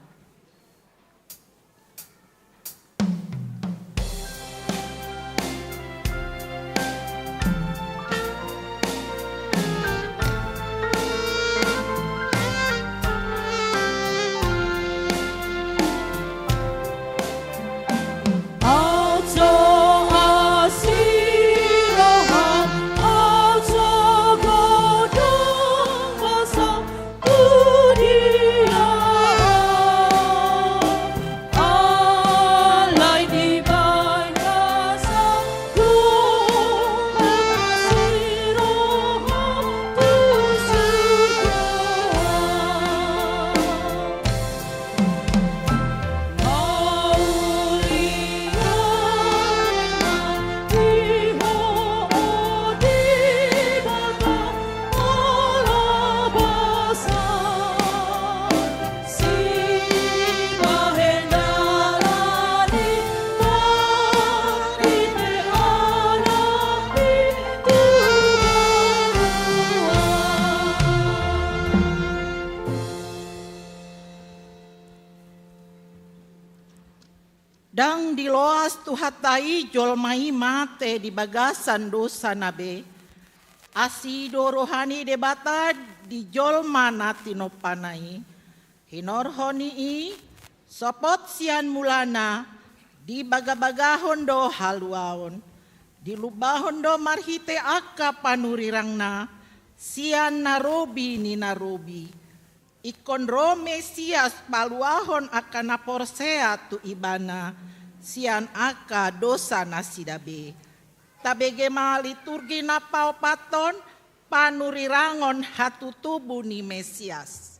Ndang diloas Tuhanta i jolma i mate di bagasan dosana be. Asi do roha ni Debata di jolma na tinompana i. Hinorhon ni i, sopot sian mulana, dibagabagahon do haluaon. Dilumbahon do marhite angka panurirangna sian na robi ni na robi. Ingkon ro Mesias paluahon angka na porsea tu Ibana sian angka dosa nasida be. Tabege ma liturgi na paopathon, panurirangon hatutubu ni Mesias.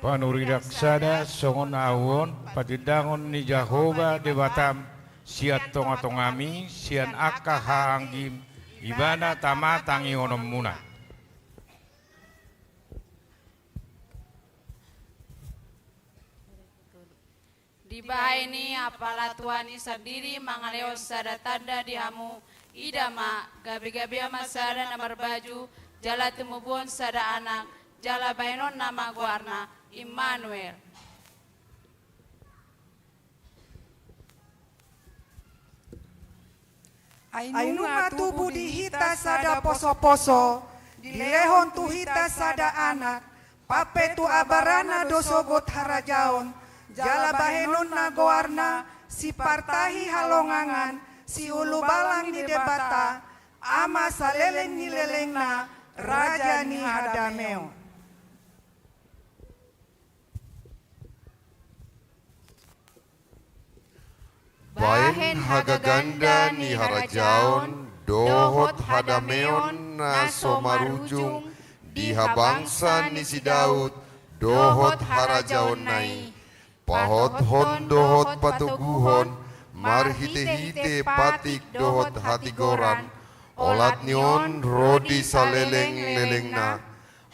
Panurirang sada songon ahu on, patindangon ni Jahowa Debatam sian tongatongami, sian angka hahaanggim, Ibana tama tangihononmuna. Dibahen i apala Tuhan i sandiri mangalehon sada tanda di hamu, ida ma, gabegabean ma sada na marbaju, jala timubuhon sada anak, jala bahenonna ma goarna Immanuel. Ai nunga tubu di hita sada posoposo, dilehon tu hita sada anak, pampetu abarana do sogot harajaon, jala bahenonna goarna, Sipartahi Halongangan, Siulubalang ni Debata, Ama saleleng ni lelengna, Raja ni hadameon. Bahen hagaganda ni harajaon dohot hadameon na so marujung di habangsa ni si Daud dohot harajaonna i, pahothon dohot patoguhon marhitehite patik dohot hatigoran, olat ni on ro di salelenglelengna,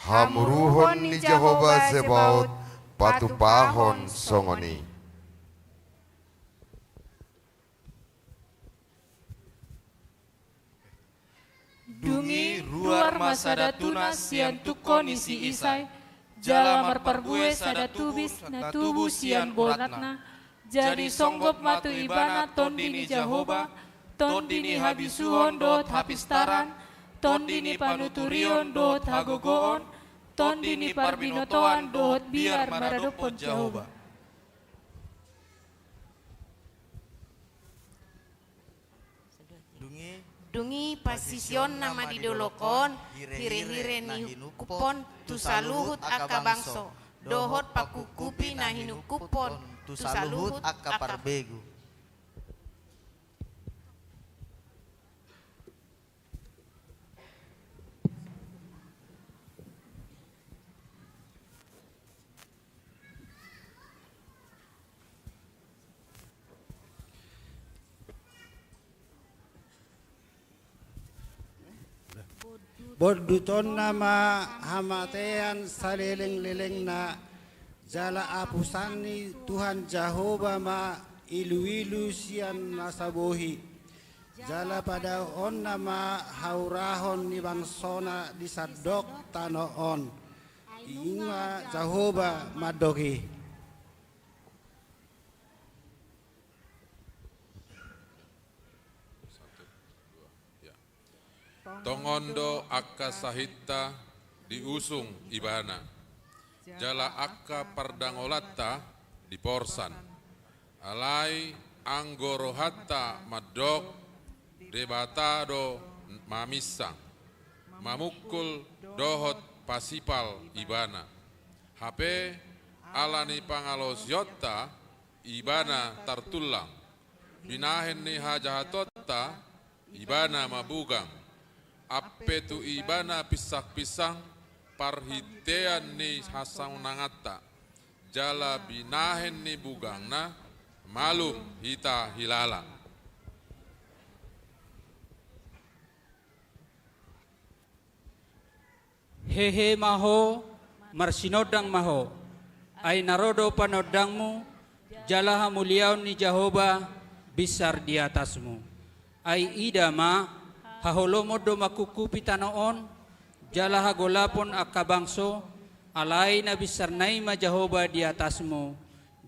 hamuruhon ni Jahowa Zebaot patupahon songon i. Dung i ruar ma sada tunas sian tungko ni si Isai, jala marparbue sada tubis na tubu sian boratna. Jadi songgop ma tu ibana Tondi ni Jahowa, Tondi ni habisuhon dohot hapistaran, Tondi ni panuturion dohot hagogoon, Tondi ni parbinotoan dohot biar maradophon Jahowa. Dung i, dung i pasisionna ma di dolok on hirehire na hinungkuphon tu saluhut angka bangso, dohot pangkungkupi na hinungkuphon tu saluhut angka parbegu. Bondutonna ma hamatean salelenglelengna, jala apusan ni Tuhan Jahowa ma iluilu sian na sabohi. Jala padaonna ma haurahon ni bangsona di sandok tano on. Ima Jahowa mandok i. Tongon do angka sahitta diusung Ibana, jala angka pardangolanta diporsan. Alai anggo rohanta mandok, Debata do maminsang, mamungkul dohot pasipal Ibana. Hape ala ni pangalaosionta Ibana tartullang, binahen ni hajahatonta Ibana mabugang. Ampe tu Ibana pinsangpinsang parhintean ni hasonanganta, jala binahen ni bugangna malum hita hilala. Hehe ma ho, marsinondang ma ho, ai na ro do panondangmu, jala hamuliaon ni Jahowa binsar di atasmu. Ai ida ma, haholomon do mangkungkupi tano on, jala hagolapon angka bangso, alai na binsarna i ma Jahowa di atasmu,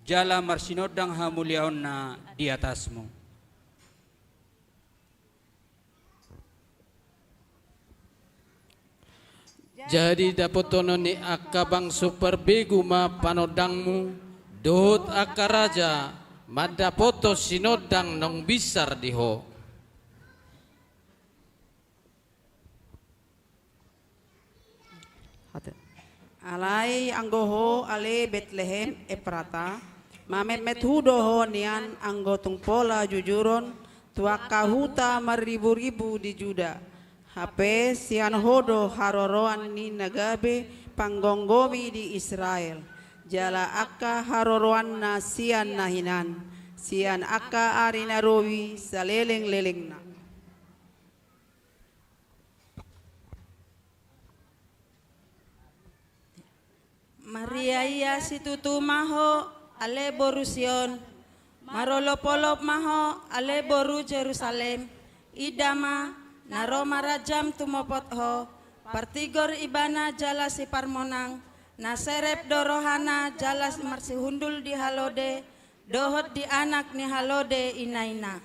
jala marsinondang hamuliaonna di atasmu. Jadi dapotonon ni angka bangso parbegu ma panondangmu, dohot angka raja mandapothon sinondang naung binsar di ho. Alai anggo ho ale Betlehem Efrata, mametmet hu do ho nian anggo tung pola jujuron tu angka huta marriburibu di Juda. Hape sian ho do haroroan ni na gabe panggomgomi di Israel, jala angka haroroanna sian na hinan, sian angka ari na robi salelenglelengna. Mariaia situtu ma ho, ale boru Sion. Marolopolop ma ho, ale boru Jerusalem. Ida ma, na ro marajam tumopot ho, partigor Ibana jala siparmonang, na serep do rohana jala marsihundul di halode, dohot di anak ni halode inaina.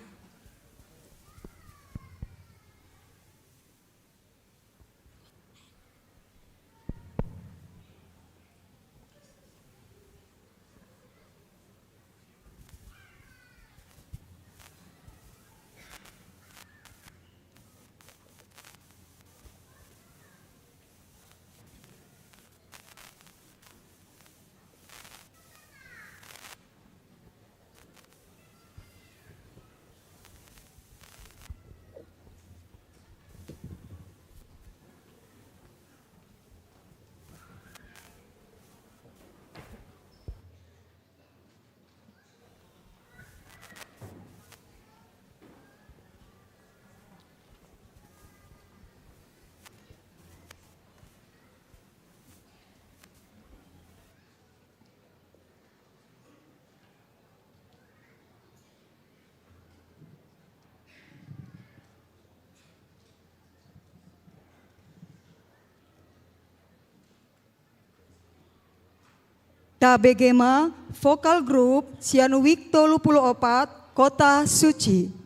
Tabege ma vokal grup sian wik tolu pulu opat, Kota Suci.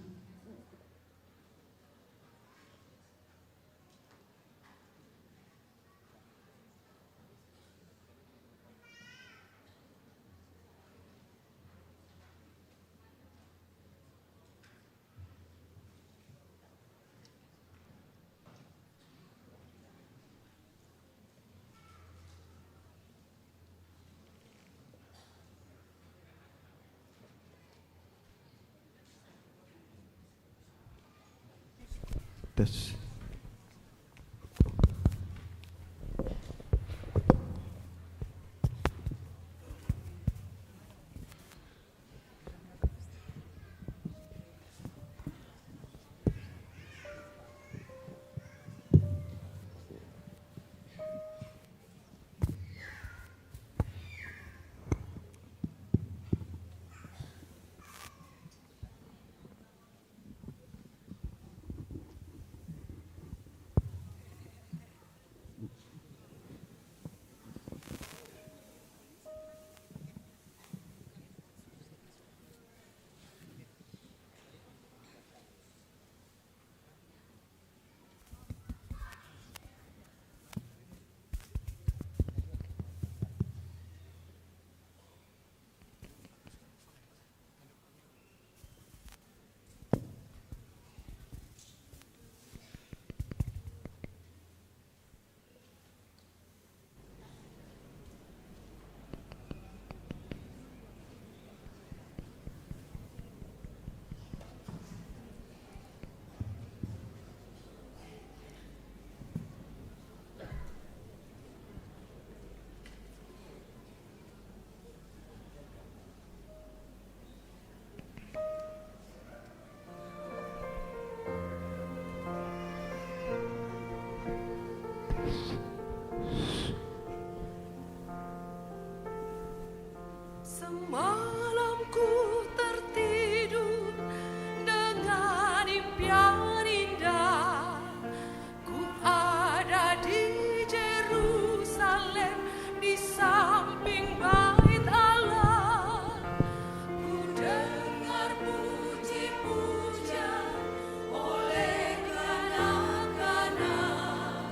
Tes. Malam ku tertidur dengan impian indah. Ku ada di Jerusalem, di samping Bait Allah. Ku dengar puji-pujian oleh kanak-kanak.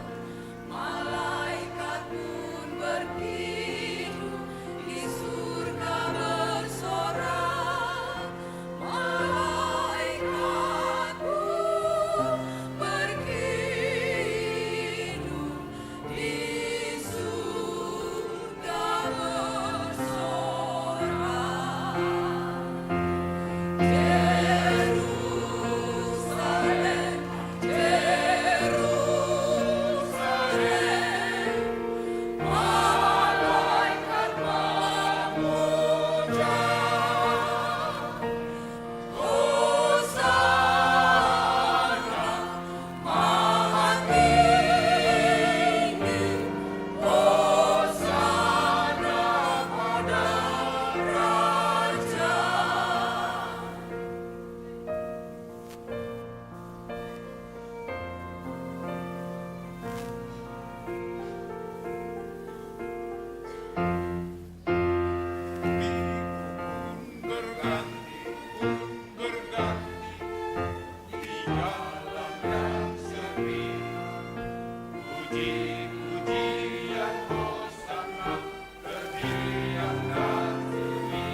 Malaikat pun berkidung, di surga bersorak. Malaikat pun berkidung, di surga bersorak. Jerusalem, Jerusalem, malaikat memuja. Hosana, maha tinggi, hosana pada raja. Minggu pun berganti, pun berganti di dalam yang seri. Puji-pujian hosana terdiam dan sunyi.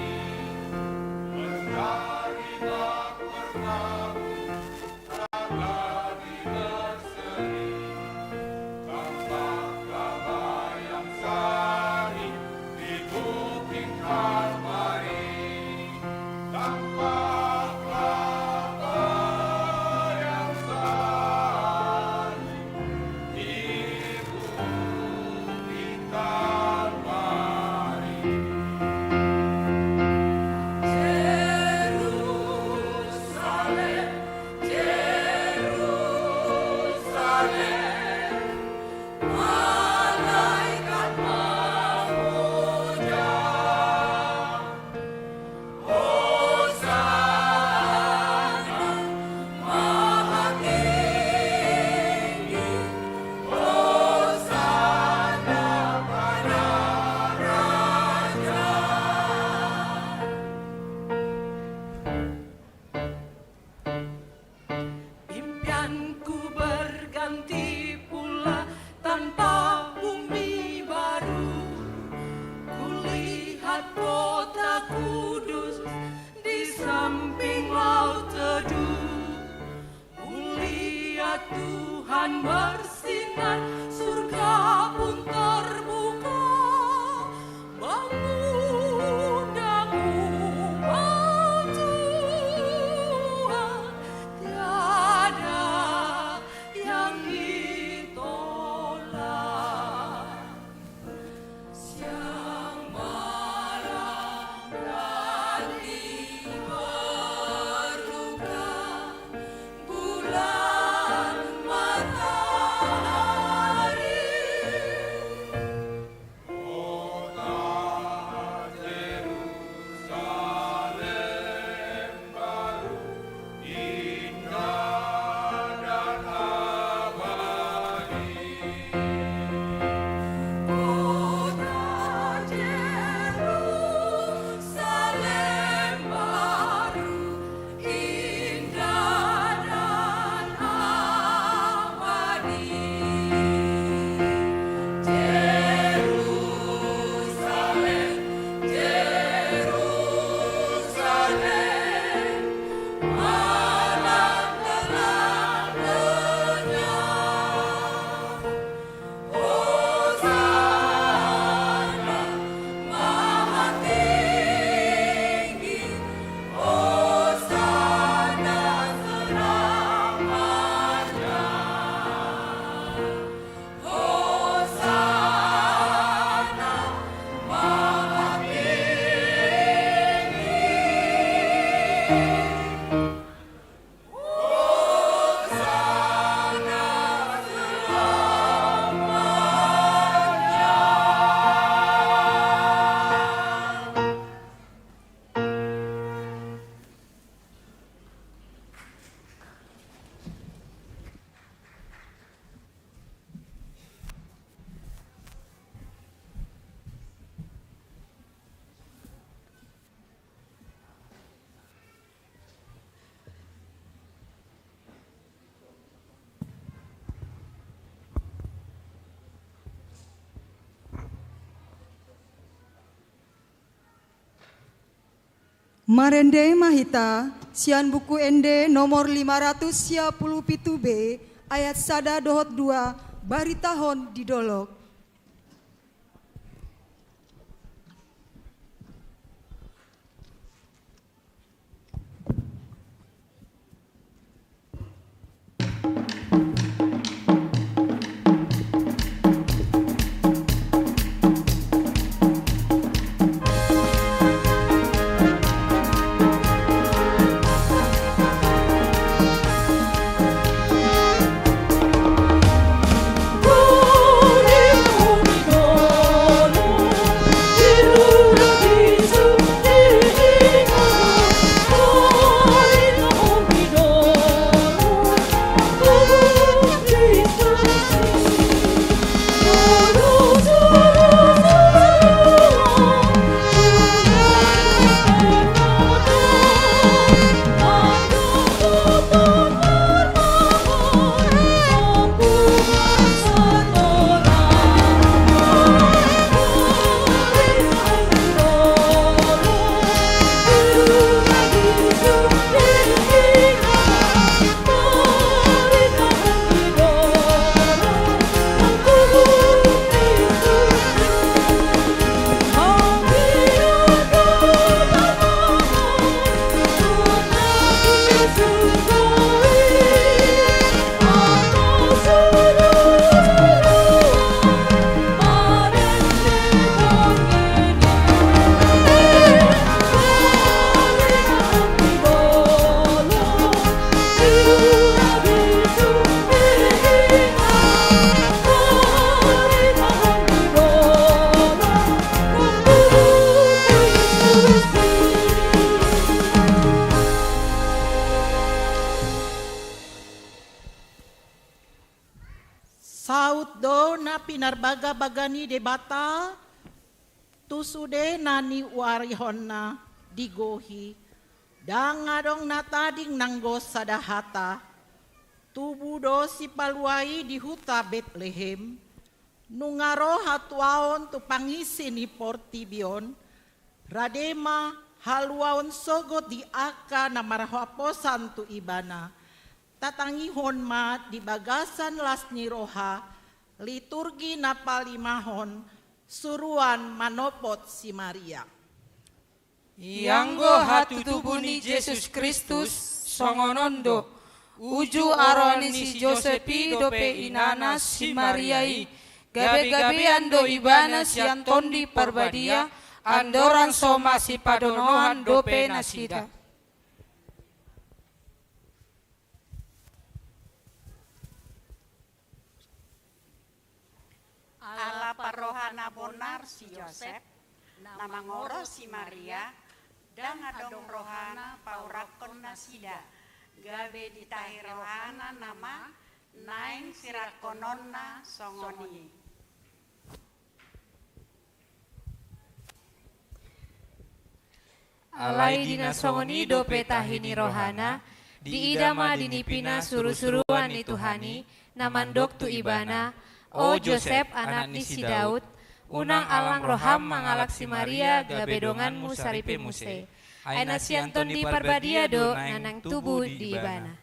Mentari tak berkabut, tak lagi berseri. Tampaklah Bayang Sari di Bukit Kalvari. Tampaklah Bayang Sari di Bukit Kalvari. Jerusalem, Jerusalem, malaikat memuja. Hosana, maha tinggi, hosana pada raja. Impianku berganti pula tanpa bumi baru. Kulihat kota kudus di samping Laut Teduh. Mulia Tuhan bersinar, surga pun terbuka. Mengundang umat Tuhan, tiada yang ditolak. Siang malam ganti berduka, bulan matahari. Kota Jerusalem baru, indah dan abadi. Kota Jerusalem baru, indah dan abadi. Jerusalem, Jerusalem, malam telah lenyap. Hosana, maha tinggi, hosana selamanya. Hosana, maha tinggi, Marende ma hita sian Buku Ende nomor lima ratus sia pulu pitu B, ayat sada dohot dua, baritahon di dolok. Saut do na pinarbagabaga ni Debata, tu sude na niuarihonna digohi, ndang adong na tading nanggo sada hata. Tubu do Sipalua i di huta Betlehem, nunga ro hatuaon tu pangisi ni portibi on, rade ma haluaon sogot di angka na marhaposan tu Ibana. Tatangihon ma di bagasan las ni roha liturgi na palimahon suruan manopot si Maria. Ianggo hatutubu ni Jesus Kristus, songon on do, uju aroan ni si Josep i dope inana si Maria i, gabegabean do ibana sian Tondi Parbadia, andorang so masipadonohan dope nasida. Ala parroha na bonar si Josep, na mangoros si Maria, ndang adong rohana paurakkon nasida, gabe ditahi rohana nama naeng sirakkononna songon i. Alai di na songon i dope tahi ni rohana, diida ma di nipina surusuruan ni Tuhan i, na mandok tu ibana: O Josep, anak ni si Daud, unang alang roham mangalap si Maria gabe donganmu saripe muse. Ai na sian Tondi Parbadia do na naeng tubu di ibana.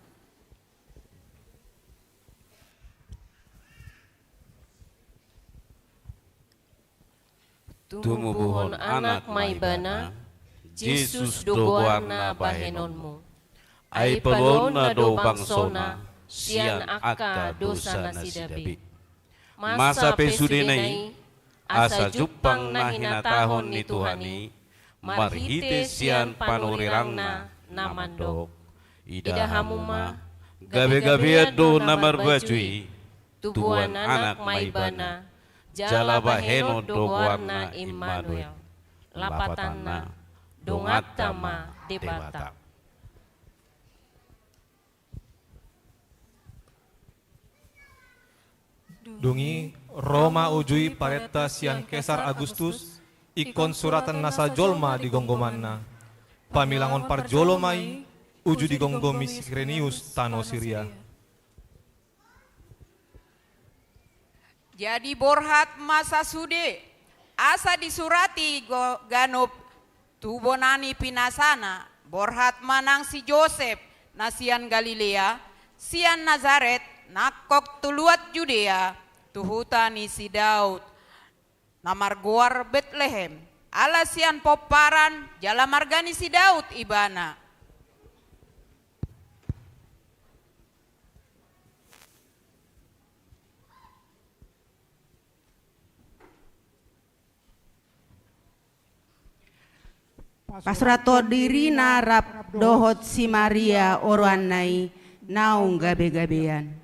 Tumubuhon anak ma ibana, Jesus do goarna bahenonmu. Ai paluaonna do bangsona sian angka dosa nasida be. Masa pe sudena i, asa jumpang na hinatahon ni Tuhan i, marhite sian panurirangna na mandok: Ida hamu ma, gabegabean do na marbaju i, tubuan anak ma ibana, jala bahenon do goarna Immanuel, lapatanna: Donganta ma Debata. Dung i, ro ma uju i parenta sian Kesar Agustus, ingkon suratan nasa jolma di gomgomanna. Pamilangon parjolo ma i uju digomgomi si Kirenius tano Siria. Jadi borhat ma sasude, asa disurati go-, ganup Tu bona ni pinasana, borhat ma nang si Josep, na sian Galilea, sian Nasaret, nangkok tu luat Judea, tu huta ni si Daud, na margoar Betlehem, ala sian pomparan jala marga ni si Daud ibana. Pasurathon dirina rap dohot si Maria oroanna i naung gabegabean.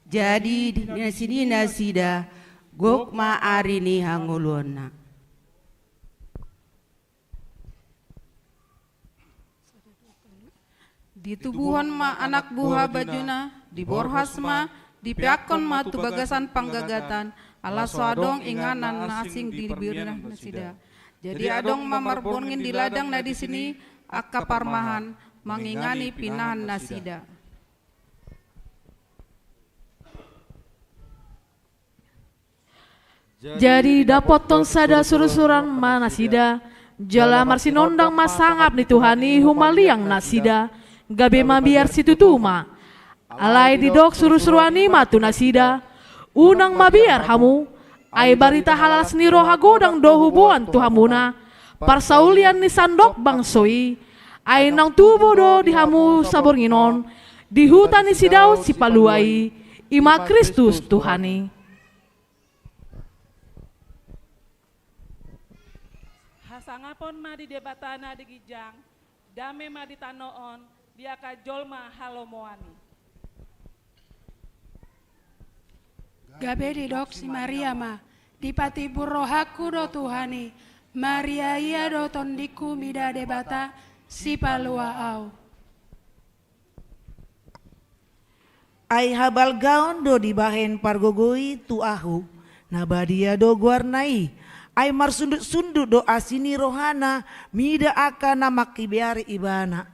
Jadi di na sini nasida, gok ma ari ni hangoluonna. Ditubuhon ma anak buha bajuna, diborhas ma, dipeakkon ma tu bagasan panggagatan, ala so adong inganan na asing di parmian nasida. Jadi adong ma marborngin di ladang na disi ni angka parmahan, mangingani pinahan nasida. Jadi dapothon sada surusuran ma nasida, jala marsinondang ma sangap ni Tuhan i humaliang nasida, gabe mabiar situtu ma. Alai didok surusuruan i ma tu nasida: Unang mabiar hamu, ai barita halalas ni roha godang do huboan tu hamuna, parsaulian ni sandok bangso i, ai naung tubu do di hamu saborngin on, di huta ni si Daud Sipalua i, i ma Kristus Tuhan i. Hasangapon ma di Debata na di ginjang, dame ma di tano on, di angka jolma halomoan i. Gabe didok si Maria ma: Dipatimbul rohangku do Tuhan i, Maria ia do tondingku mida Debata, Sipalua au. Ai habalgaon do dibahen pargogoi tu ahu, na badia do goarna i. Ai marsundutsundut do asi ni rohana mida angka na mangkibeari ibana.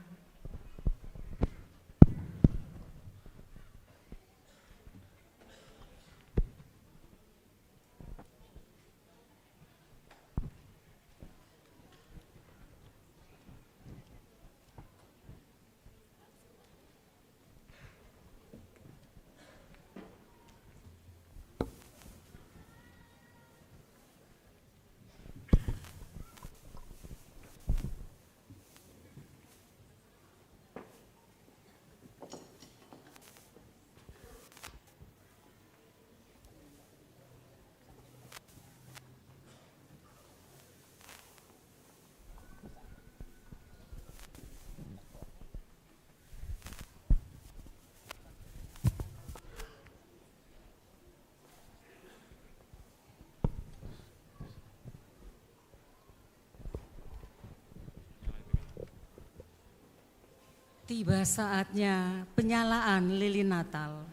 Tiba saatnya penyalaan lilin Natal.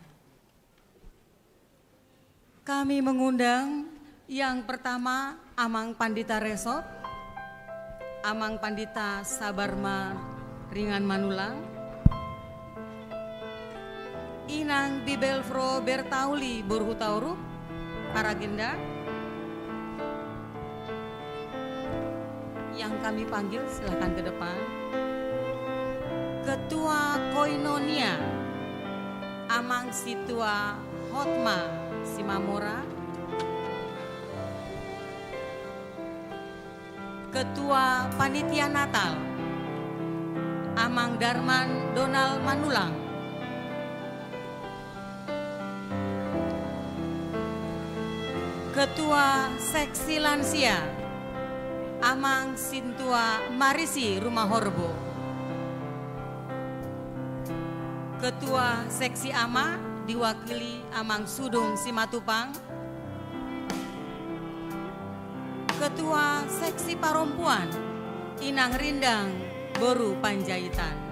Kami mengundang yang pertama, Amang Pandita Resot, Amang Pandita Sabar Ma Ringan Manulang, Inang Bibelvrouw Bertauli boru Hutauruk, Paragenda. Yang kami panggil, silakan ke depan. Ketua Koinonia, Amang Sintua Hotma Simamora. Ketua Panitia Natal, Amang Darman Donald Manulang. Ketua Seksi Lansia, Amang Sintua Marisi Rumahorbo. Ketua Seksi Ama diwakili Amang Sudung Simatupang. Ketua Seksi Parompuan, Inang Rindang boru Panjaitan.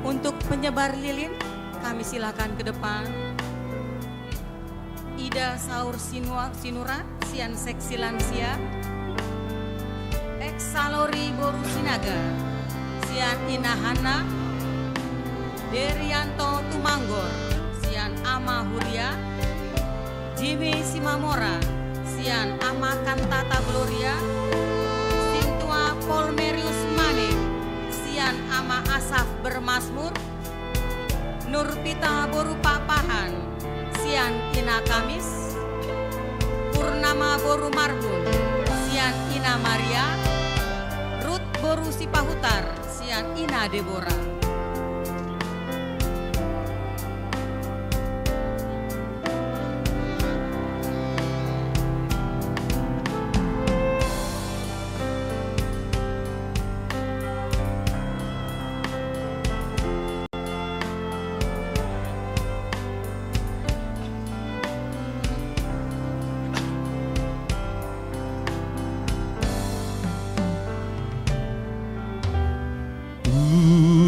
Untuk penyebar lilin, kami silakan ke depan. Ida Saur Sinua-, Sinurat, Sebastian seksi lansia, Eksalori boru Sinaga, sian ina Hana, Derianto Tumanggor, sian ama Huria, Jimmy Simamora, sian ama Kantata Gloria, Sintua Polmerius Mane, sian ama Asaf Bermasmur, Nurpita boru Papahan, sian ina Kamis, Purnama boru Marbun, sian ina Maria, Rut boru Sipahutar, sian ina Debora.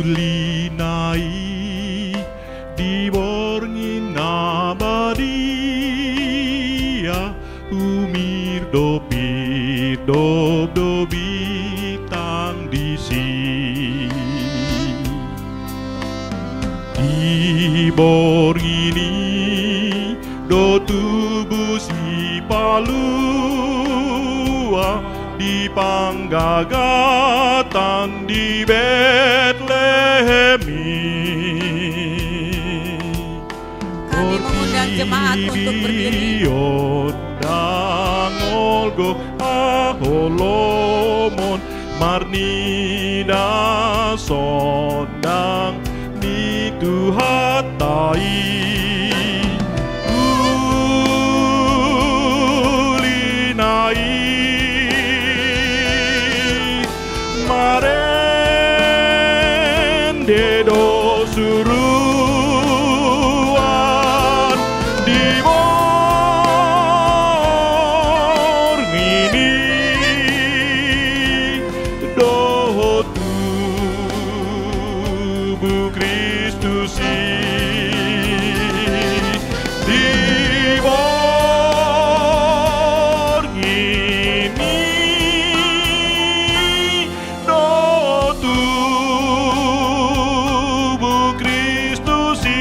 Ulina i di borngin na badia, umirdop-irdop do bintang disi. Di borngin i do tubu Sipalua, di panggagatan di Betlehem i. Kami mengundang jemaat untuk berdiri. Ondang olgo haholomon marnida sondang ni Tuhanta i. Ulina i marende do suruan di borngin i dohot tubu Kristus i. Di borngin i dohot tubu Kristus i.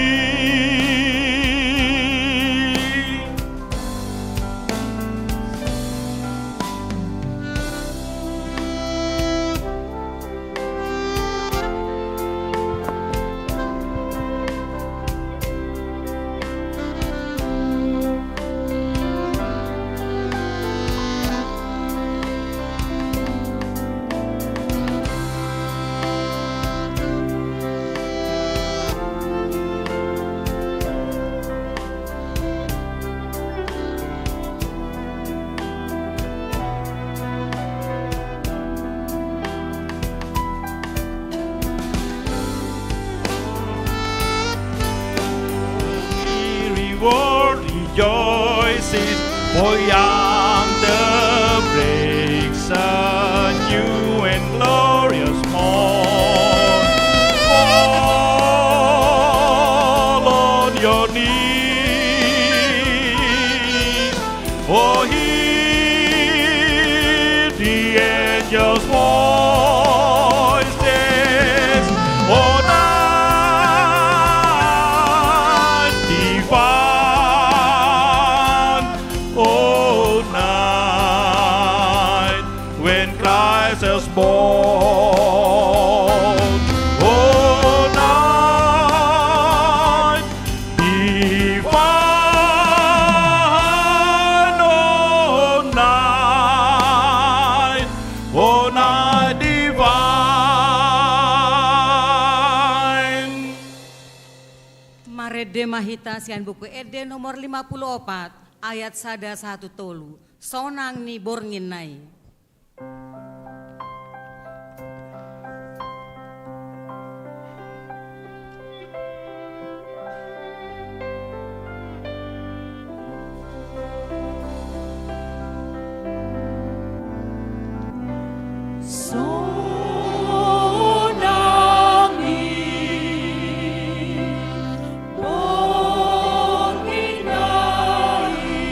Reward rejoices, for yonder breaks a new and glorious morn. Fall on your knees, oh, hear the angels' voices. O night divine, O night when Christ is born, O night divine, O night, O night divine. Marende ma hita sian Buku Ende nomor lima puluh opat, ayat sada sahat tu tolu. Sonang ni borngin na i. Sonang ni borngin na i.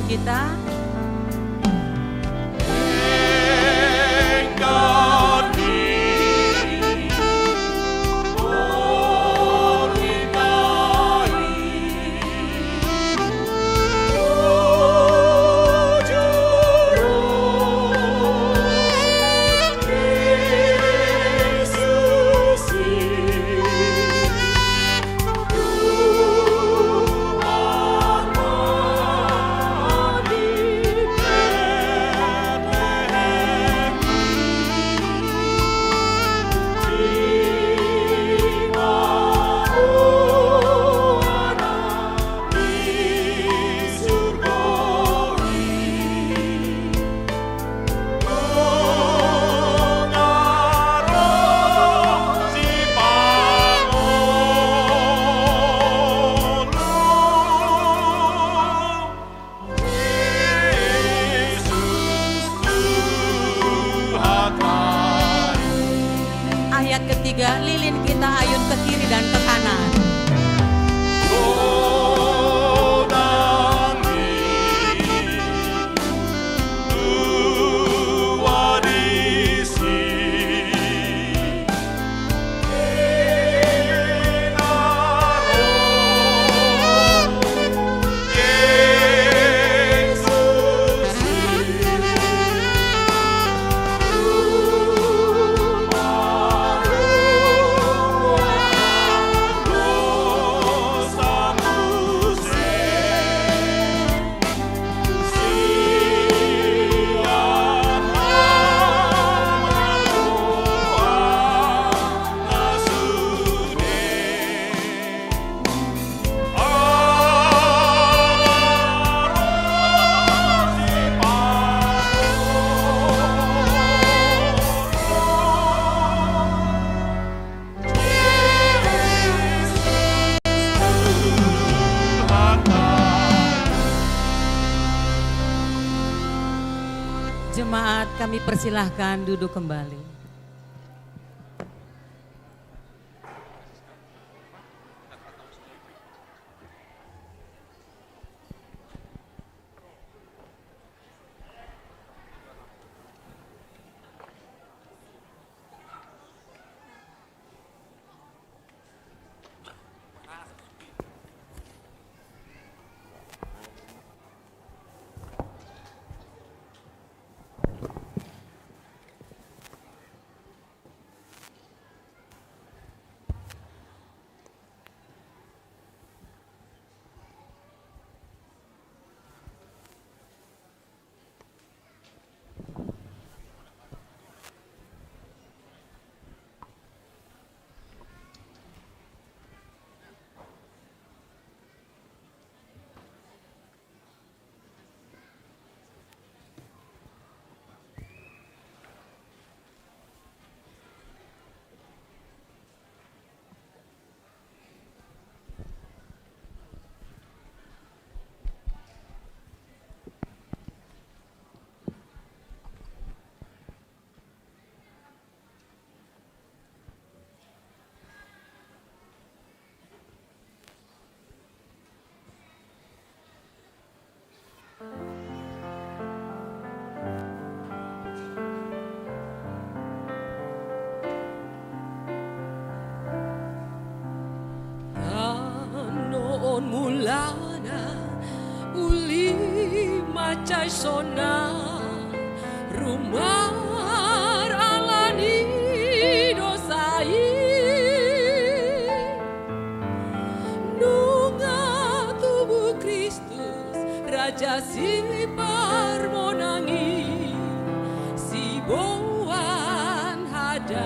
Kita. Ayat ketiga, lilin kita ayun ke kiri dan ke kanan. Jemaat, kami persilahkan duduk kembali. Tano on mulana uli mansai sonang, rumar ala ni dosa i. Nunga tubu Kristus, Raja Siparmonang i, siboan hadameon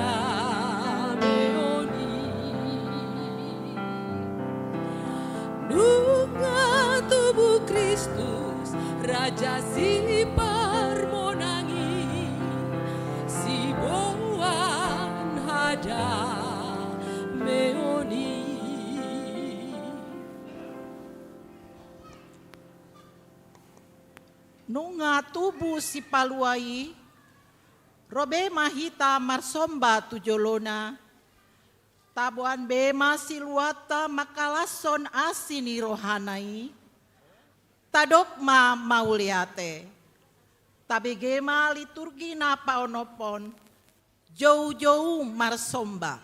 i. Nunga tubu Kristus, Raja Siparmonang i, siboan hadameon i. Nunga tubu Sipalua i, ro be ma hita marsomba tu jolona. Taboan be ma siluanta mangkalashon asi ni rohana i. Tadok ma mauliate. Tabege ma liturgi na paonomhon. Joujou marsomba.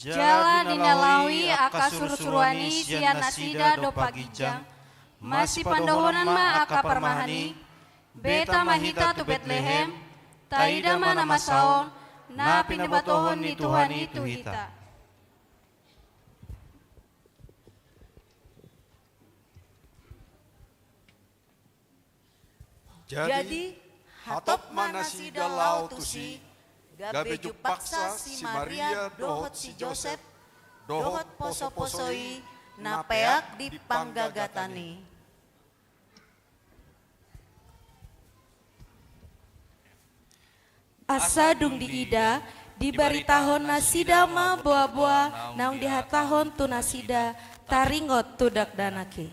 Jala di na laho i angka surusuruan i sian nasida dompak ginjang, masipandohonan ma angka parmahan i. Beta ma hita tu Betlehem, taida ma na masa on, na pinabatohon ni Tuhan i tu hita. Jadi, hatop ma nasida laho tusi, gabe jumpangsa si Maria dohot si Josep, dohot posoposo i na peak di panggagatan i. Asa dung diida, dibaritahon nasida ma boaboa naung dihatahon tu nasida, taringot tu dakdanak i.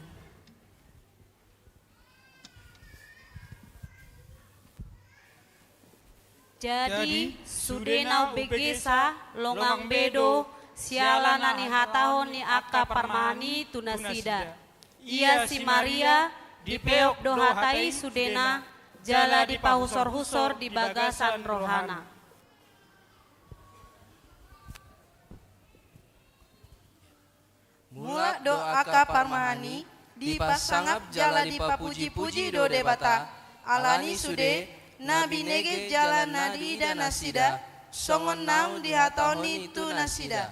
Jadi, sude na umbegesa longang be do siala na nihatahon ni angka parmahan i tu nasida. Ia si Maria dipeop do hata i sudena, jala dipahusorhusor di bagasan rohana. Mulak do angka parmahan i, dipasangap jala dipapujipuji do Debata, alani sude na binege jala na diida nasida, songon naung dihatahon i tu nasida.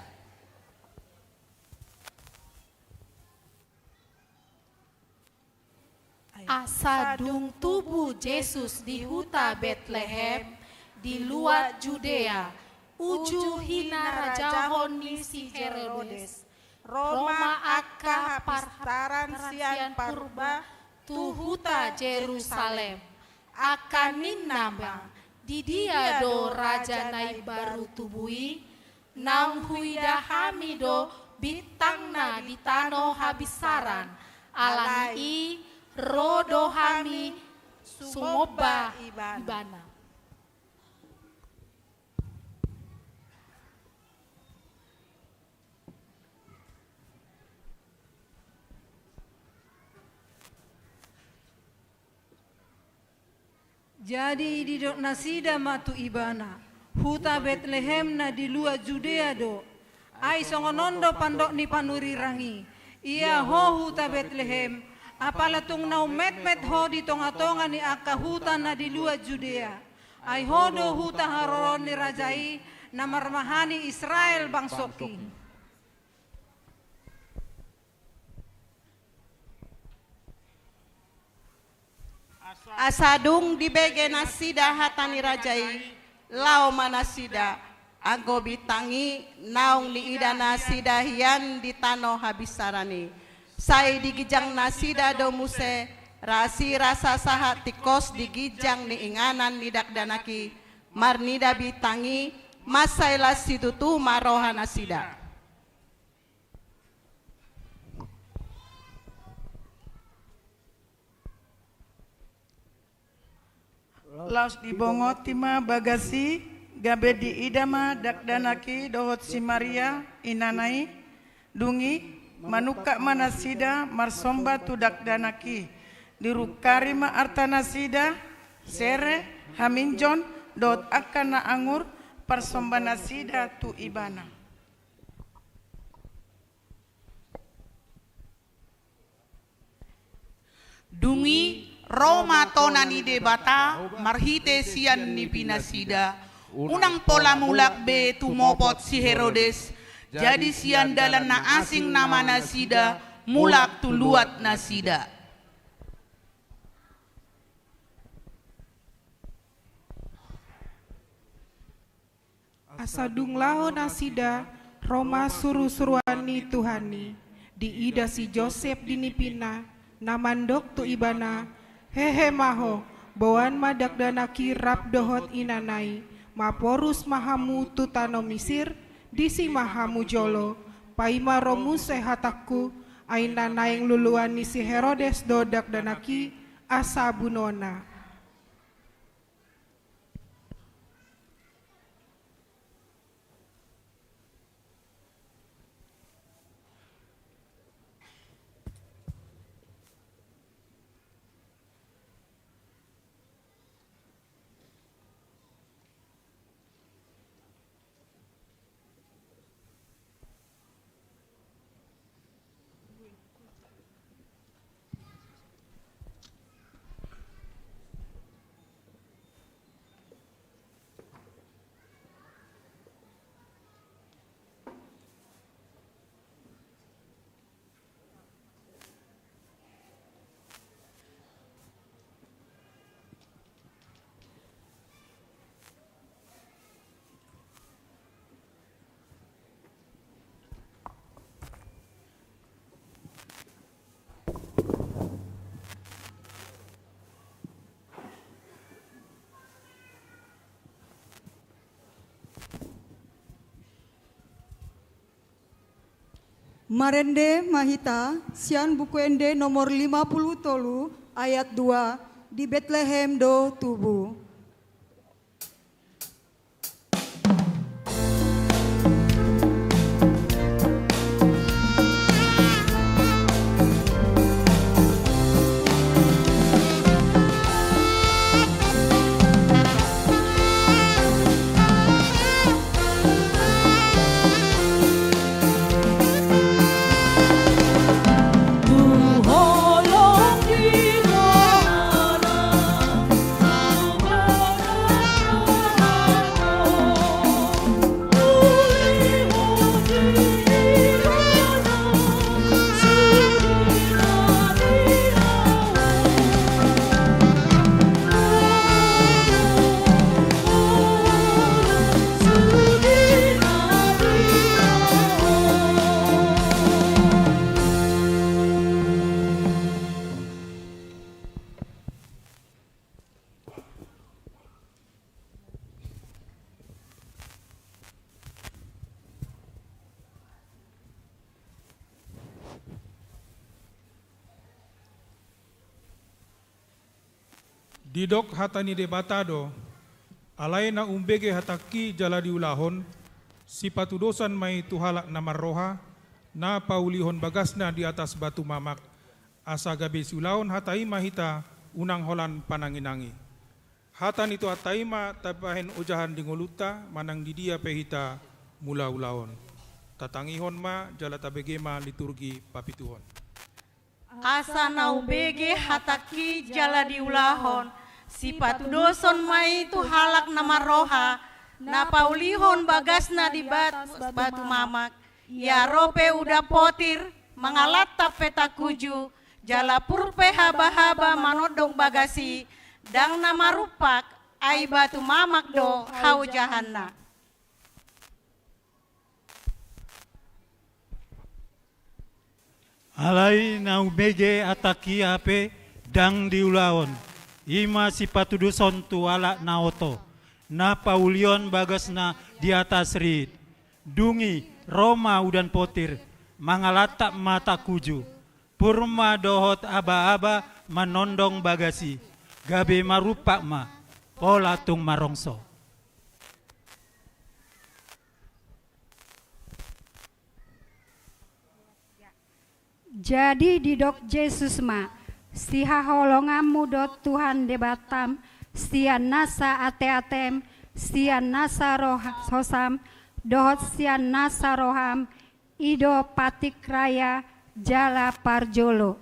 Asa dung tubu Jesus di huta Betlehem, di luat Judea, uju hinarajahon ni si Herodes, ro ma angka hapistaran sian purba tu huta Jerusalem. Angka ninna ma, didia do raja na imbaru tubu i? Naung huida hami do bintangna di tano habinsaran, alani i ro do hami sumomba ibana. Jadi didok nasida ma tu ibana, huta Betlehem na di luat Judea do. Ai songon on do pandok ni panurirang i: Ia ho huta Betlehem, apala tung na ummetmet ho di tongatonga ni angka huta na di luat Judea. Ai ho do huta haroroan ni raja i, na marmahani Israel bangsongki. Asa dung dibege nasida hata ni raja i, laho ma nasida, anggo bintang i naung niida nasida hian di tano habinsaran i. Sai di ginjang nasida do muse rasirasa sahat tingkos di ginjang ni inganan ni dakdanak i, marnida bintang i, mansai las situtu ma roha nasida. Laos dibongoti ma bagas i, gabe diida ma dakdanak i dohot si Maria inana i. Dung i manungkap ma nasida marsomba tu dakdanak i. Dirungkari ma arta nasida, sere, haminjon, dohot angka na angur, parsomba nasida tu ibana. Dung i ro ma tona ni Debata marhite sian nipi nasida, unang pola mulak be tumopot si Herodes, jadi sian dalan na asing nama nasida mulak tu luat nasida. Asa dung laho nasida, ro ma surusuruan ni Tuhan i. Diida si Josep di nipina, na mandok tu ibana: Hehe ma ho, boan ma dakdanak i rap dohot inana i, maporus ma hamu tu tano Misir, disi ma hamu jolo. Paima ro muse hatangku, ai na naeng luluan ni si Herodes do dakdanak i, asa bunuonna. Marende ma hita sian Buku Ende nomor lima puluh tolu ayat dua, di Betlehem do tubu. Didok hata ni Debata do: Alai na umbege hatangki jala diulahon, sipatudosan ma i tu halak na marroha, na paulihon bagasna di atas batu mamak, asa gabe siulahon hata i ma hita, unang holan pananginangi. Hata ni Tuhanta i ma tabahen ojahan di ngolunta, manang di dia pe hita mula ulaon. Tatangihon ma jala tabege ma liturgi papituhon. Asa na umbege hatangki jala diulahon, sipatudoson ma i tu halak na marroha, na paulihon bagasna di bat-, batu mamak. Ia ro pe udan potir, mangalantap pe tangkuju, jala pur pe habahaba manondong bagas i, ndang na marumpak, ai batu mamak do haojahanna. Alai na umbege hatangki hape ndang diulahon, i ma sipatudoson tu halak na oto, na paulihon bagasna di atas rit. Dung i ro ma udan potir, mangalantap ma tangkuju, pur ma dohot habahaba manondong bagas i, gabe marumpak ma, pola tung marongso. Jadi didok Jesus ma: Sihaholonganmu do Tuhan Debatam, sian nasa ateatem, sian nasa roha-, hosam, dohot sian nasa roham, i do patik raya jala parjolo.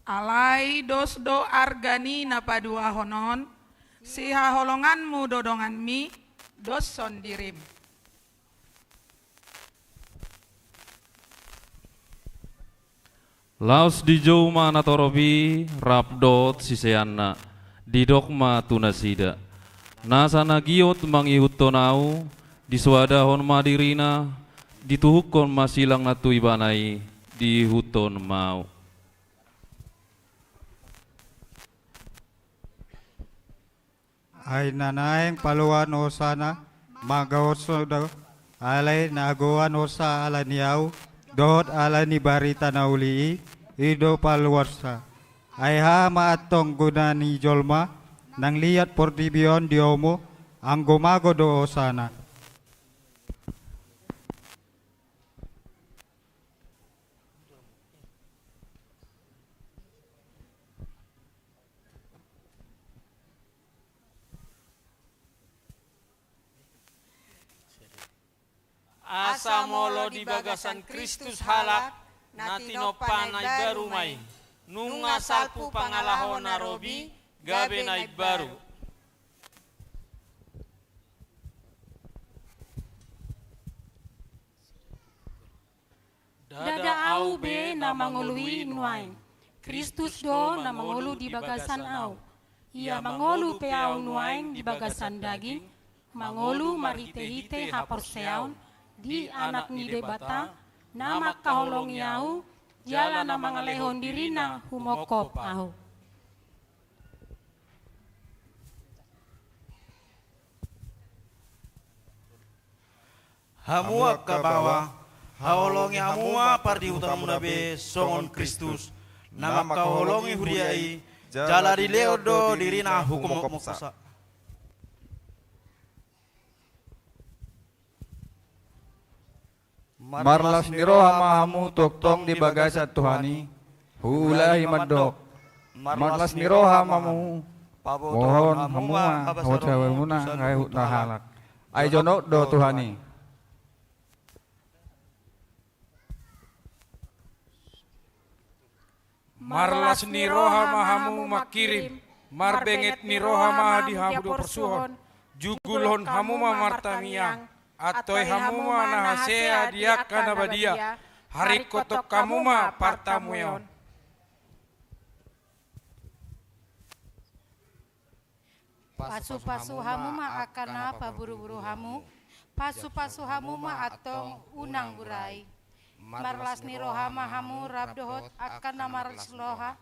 Alai dos do arga ni na paduahon on, sihaholonganmu do donganmi, doshon dirim. Laos dijou ma natorop i rap dohot siseanna, didok ma tu nasida: Nasa na giot mangihuthon ahu, disoadahon ma dirina, dituhukkon ma silangna tu ibana i, diihuthon ma ahu. Ai na naeng paluahon hosana, manggaoshon do, alai na goan hosa ala ni ahu, dohot ala ni barita na uli i, i do paluahonsa. Ai aha ma antong guna ni jolma, nang liat portibi on diomu, anggo mago do hosana. Asa molo di bagasan Kristus halak, na tinompa na imbaru ma i. Nunga salpu pangalaho na robi, gabe na imbaru. Ndada ahu be na mangolu i nuaeng. Kristus do na mangolu di bagasan ahu. Ia mangolu pe ahu nuaeng di bagasan daging, mangolu marhitehite haporseaon di Anak ni Debata, na mangkaholongi ahu, jala na mangalehon dirina humongkop ahu. Hamu angka baoa, haholongi hamu ma pardihutamuna be songon Kristus, na mangkaholongi huria i, jala dilehon do dirina huhomhomsa. Marlas ni roha ma hamu tongtong di bagasan Tuhan i, huulahi mandok. Marlas ni roha ma hamu, pabotohon hamu ma hamu habasaronmuna tu saluhut halak. Ai jonok do Tuhan i. Marlas ni roha ma hamu mangkirim, marbenget ni roha ma di haporsuhon, jugulhon hamu ma martangiang, antoi hamu ma na hasea di angka na badia, haringkothon hamu ma partamueon. Pasupasu hamu ma angka na paburuburu hamu, pasupasu hamu ma antong unang burai. Marlas ni roha ma hamu rap dohot angka na marlas roha,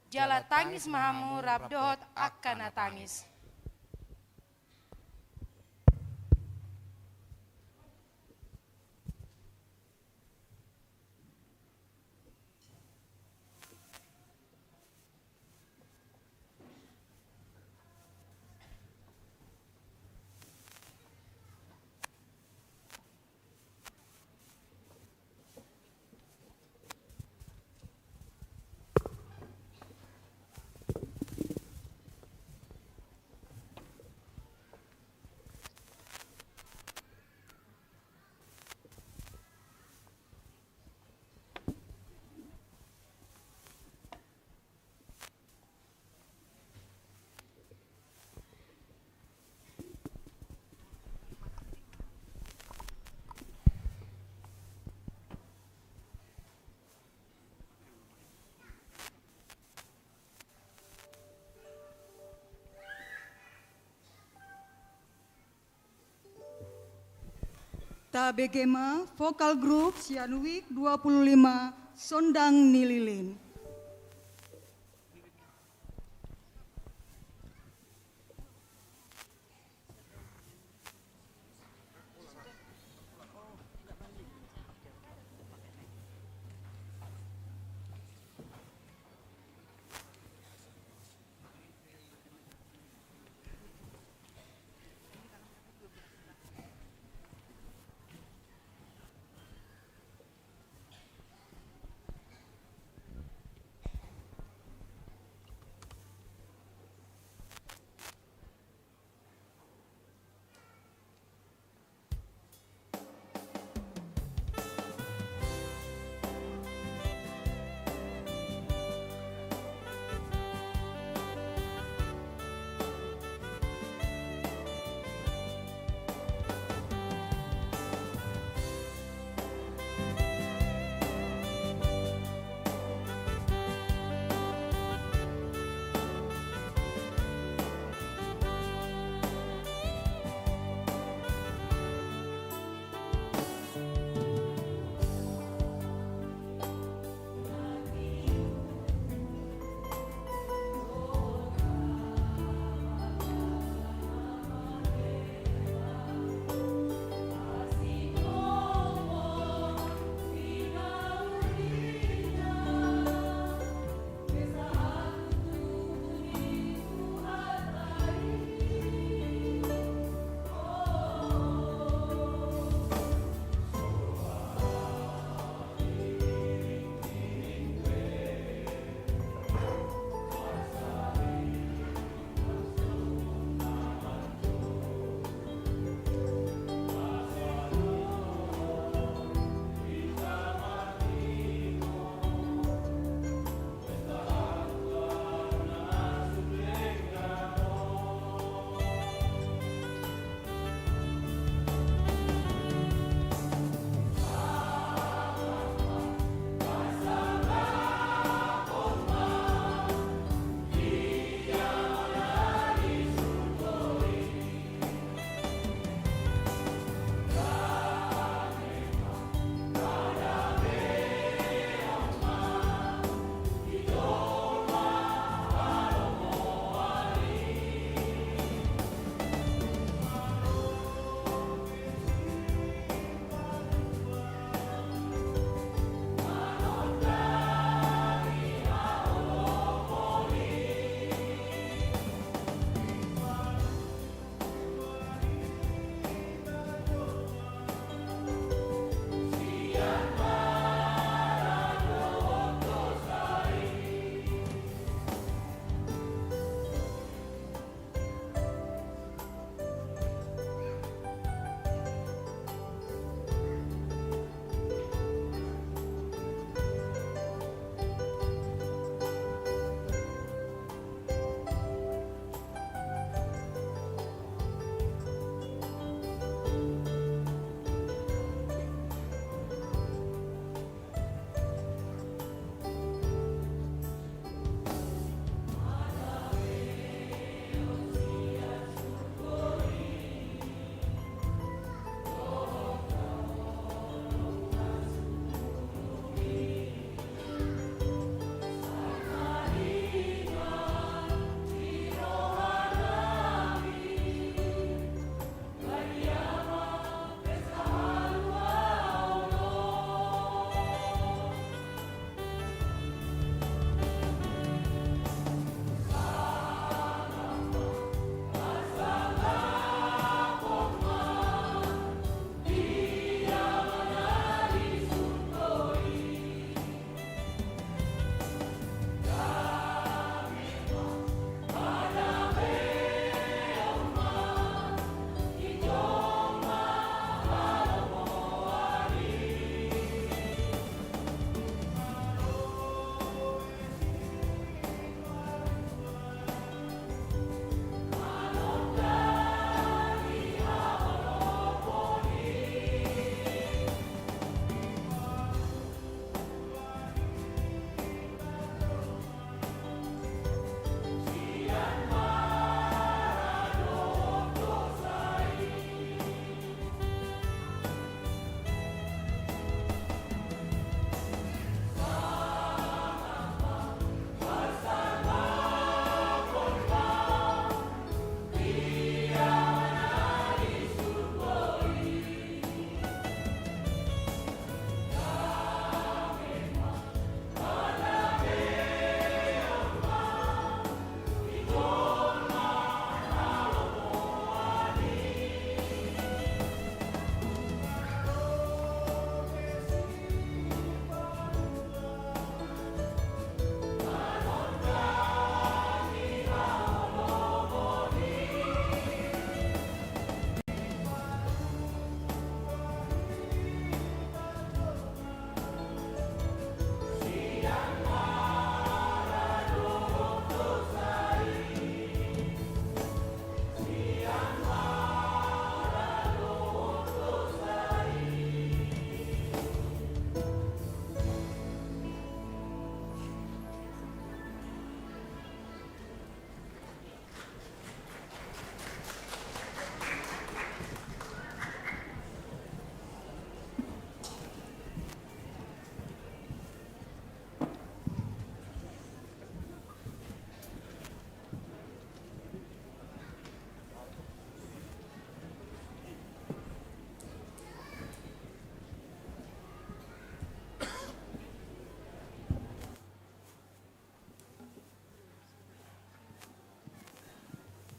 jala tangis ma hamu rap dohot angka na tangis. Tabege ma vokal grup sian wik dua puluh lima, Sondang ni Lilin.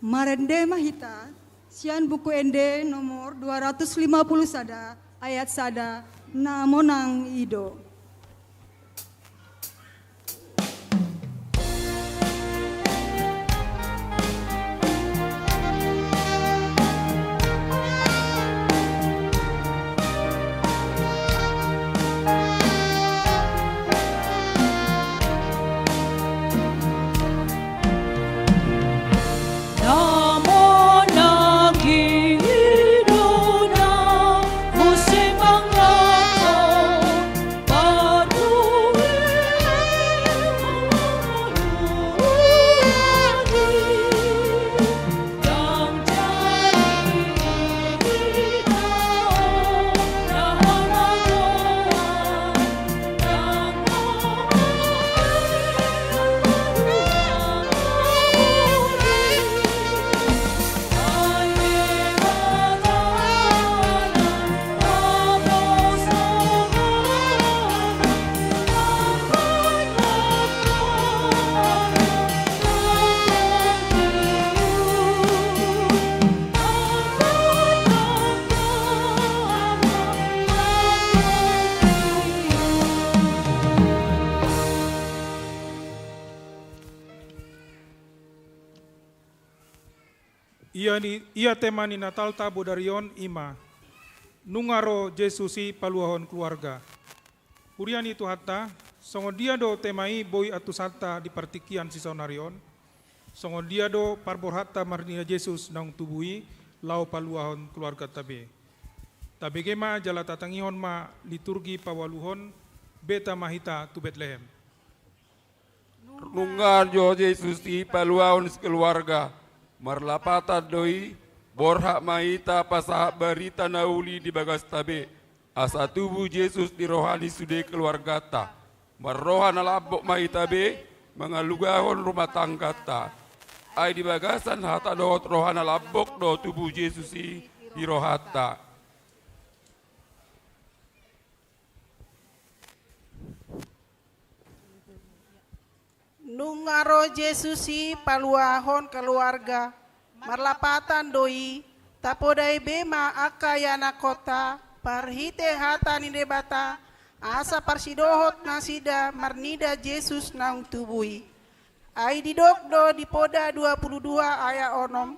Marende ma hita sian Buku Ende nomor dua ratus lima puluh sada, ayat sada, na monang i do. Ia ni, ia tema ni Natalta bodari on i ma: Nunga ro Jesus i paluahon keluarga. Huria ni Tuhanta, songon dia do tema i boi antusanta di partingkian sisaonari on? Songon dia do parborhatta marnida Jesus naung tubu i laho paluahon keluarganta be? Tabege ma jala tatangihon ma liturgi paualuhon: Beta ma hita tu Betlehem. Nunga ro Jesus i paluahon keluarga. Marlapatan do i, borhat ma hita pasahat barita na uli di bagasta be, asa tubu Jesus di roha ni sude keluarganta. Marroha na lambok ma hita be mangalugahon rumah tangganta. Ai di bagasan hata dohot roha na lambok do tubu Jesus i di rohanta. Nunga ro Jesus i paluahon keluarga. Marlapatan do i, tapodai be ma angka ianakhonta marhite hata ni Debata, asa parsidohot nasida marnida Jesus naung tubu i. Ai didok do di Poda dua puluh dua ayat onom: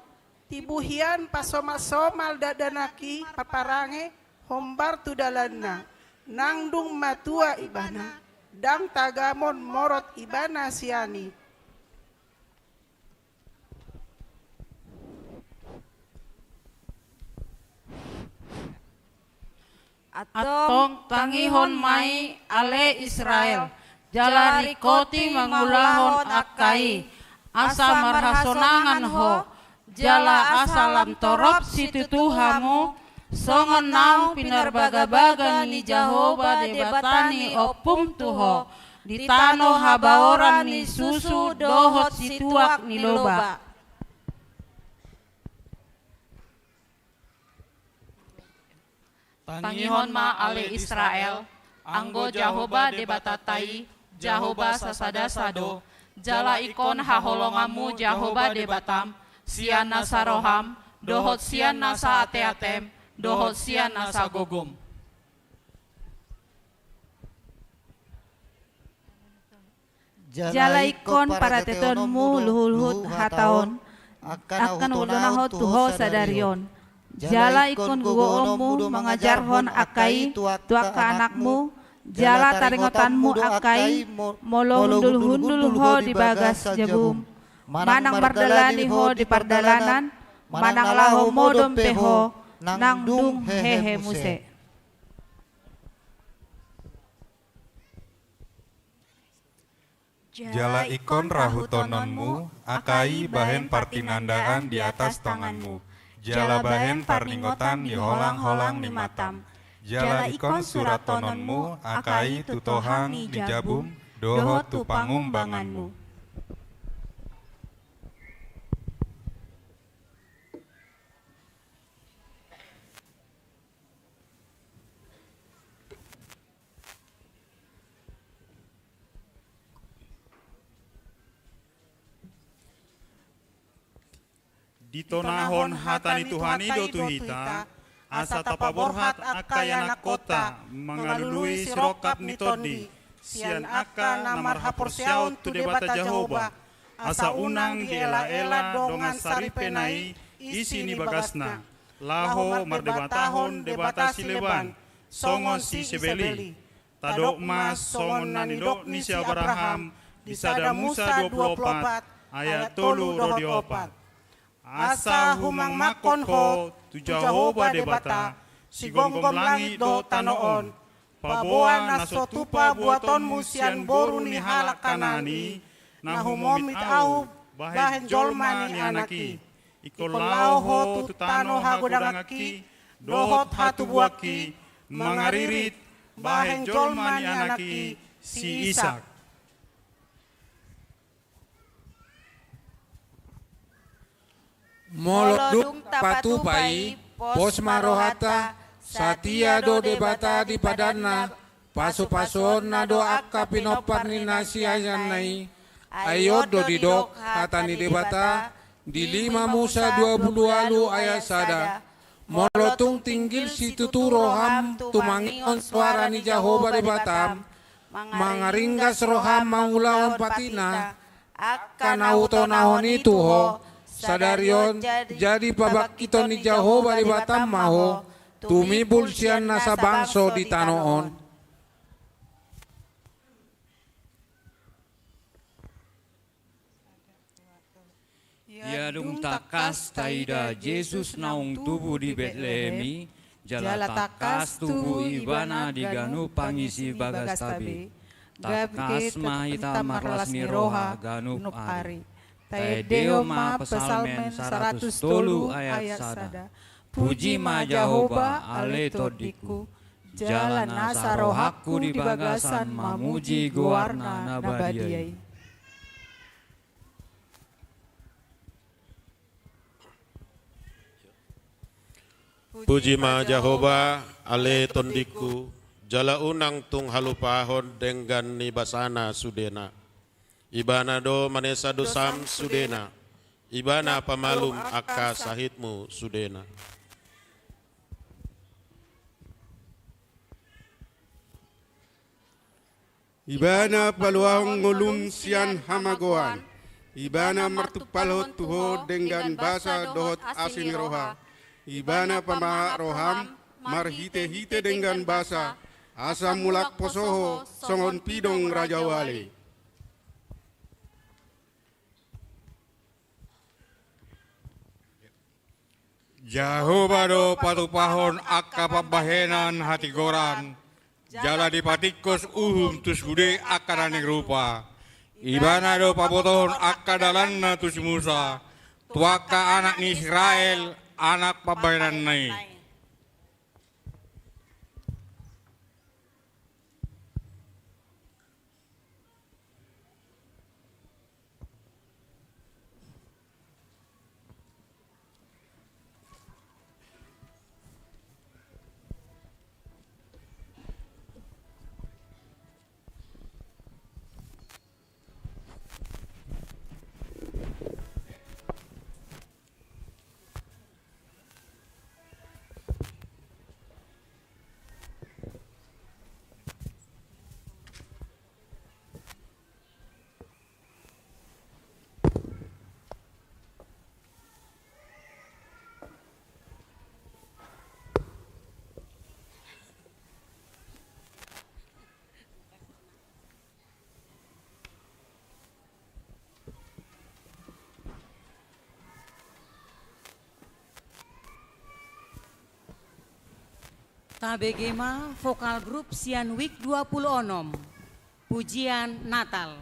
Tibu hian pasomalsomal dakdanak i marparange, hombar tu dalanna. Nang dung matua ibana, ndang tagamon morot ibana sian i. Antong tangihon ma i, ale Israel, jala ringkoti mangulahon angka i, asa marhasonangan ho, jala asa lam torop situtu hamu, songon naung pinarbagabaga ni Jahowa Debata ni ompum tu ho, di tano habaoran ni susu dohot situak ni loba. Tangihon ma, ale Israel, anggo Jahowa Debatanta i, Jahowa sasada sa do, jala ingkon haholonganmu Jahowa Debatam, sian nasa roham, dohot sian nasa ateatem, dohot sian nasa gogom. Jala ingkon parateteonmu luhutluhut hata on, angka na hudonahon tu ho sadari on. Jala ingkon gogoonmu mangajarhon angka i tu angka anakmu, jala taringotanmu angka i molo hundulhundul ho di bagas jabum, manang mardalani ho di pardalanan, manang laho modom pe ho, nang dung hehe muse. Jala ingkon rahutononmu angka i bahen partinandaan di atas tanganmu, jala bahen parningotan di holangholang ni matam. Jala ingkon surathononmu angka i tu tohang ni jabum dohot tu pangumbanganmu. Ditonahon hata ni Tuhan i do tu hita, asa tapaborhat angka ianakkonta mangalului sirongkap ni tondi sian angka na marhaporseaon tu Debata Jahowa, asa unang dielaela dongan saripena i isi ni bagasna, laho mardebatahon debata sileban, songon si Sebel i. Tadok ma songon na nidok ni si Abraham di sada Musa dua pulu opat ayat tolu ro di opat. Asa humangmangkon ho tu Jahowa Debata, sigomgom langit dohot tano on, paboa na so tupa buatonmu sian boru ni halak Kanaan i, na humomit ahu bahen jolma ni anakki. Ingkon laho ho tu tano hagodangangki dohot hatubuanki, mangaririt bahen jolma ni anakki si Isak. Molo dung tapatupa i, pos ma rohanta, satia do Debata di padanna, pasupasuonna do angka pinompar ni na siajarna i. Ai on do didok hata ni Debata di lima Musa dua pulu ualu ayat sada. Molo tung tinggil situtu roham tumangihon soara ni Jahowa Debatam, mangaringgas roham mangulahon patikna, angka na hutonahon i tu ho sadari on, jadi pabangkiton ni Jahowa Debatam ma ho, tumimbul sian nasa bangso di tano on. Ia dung tangkas taida Jesus naung tubu di Betlehem i, jala tangkas tubu Ibana di ganup pangisi bagasta be, tangkas ma hita marlas ni roha ganup ari. Taendehon ma Psalmen saratus tolu ayat sada. Puji ma Jahowa ale tondingku, jala nasa rohangku di bagasan mamuji goarna na badia i. Puji ma Jahowa ale tondingku, jala unang tung halupahon denggan ni basana sudena. Ibana do manesa dosam sudena, Ibana pamalum angka sahitmu sudena. Ibana paluahon ngolum sian hamagoan. Ibana martumpalhon tu ho denggan basa dohot asi ni roha. Ibana pamahat roham marhitehite denggan basa, asa mulak poso ho songon pidong rajawali. Jahowa do patupahon angka pambahenan hatigoran, jala dipatingkos uhum tu sude angka na nirupa. Ibana do pabotohon angka dalanna tu si Musa, tu angka anak ni Israel, anak pambahenanna i. Tabege ma vokal grup sian wijk dua pulu onom. Pujian Natal.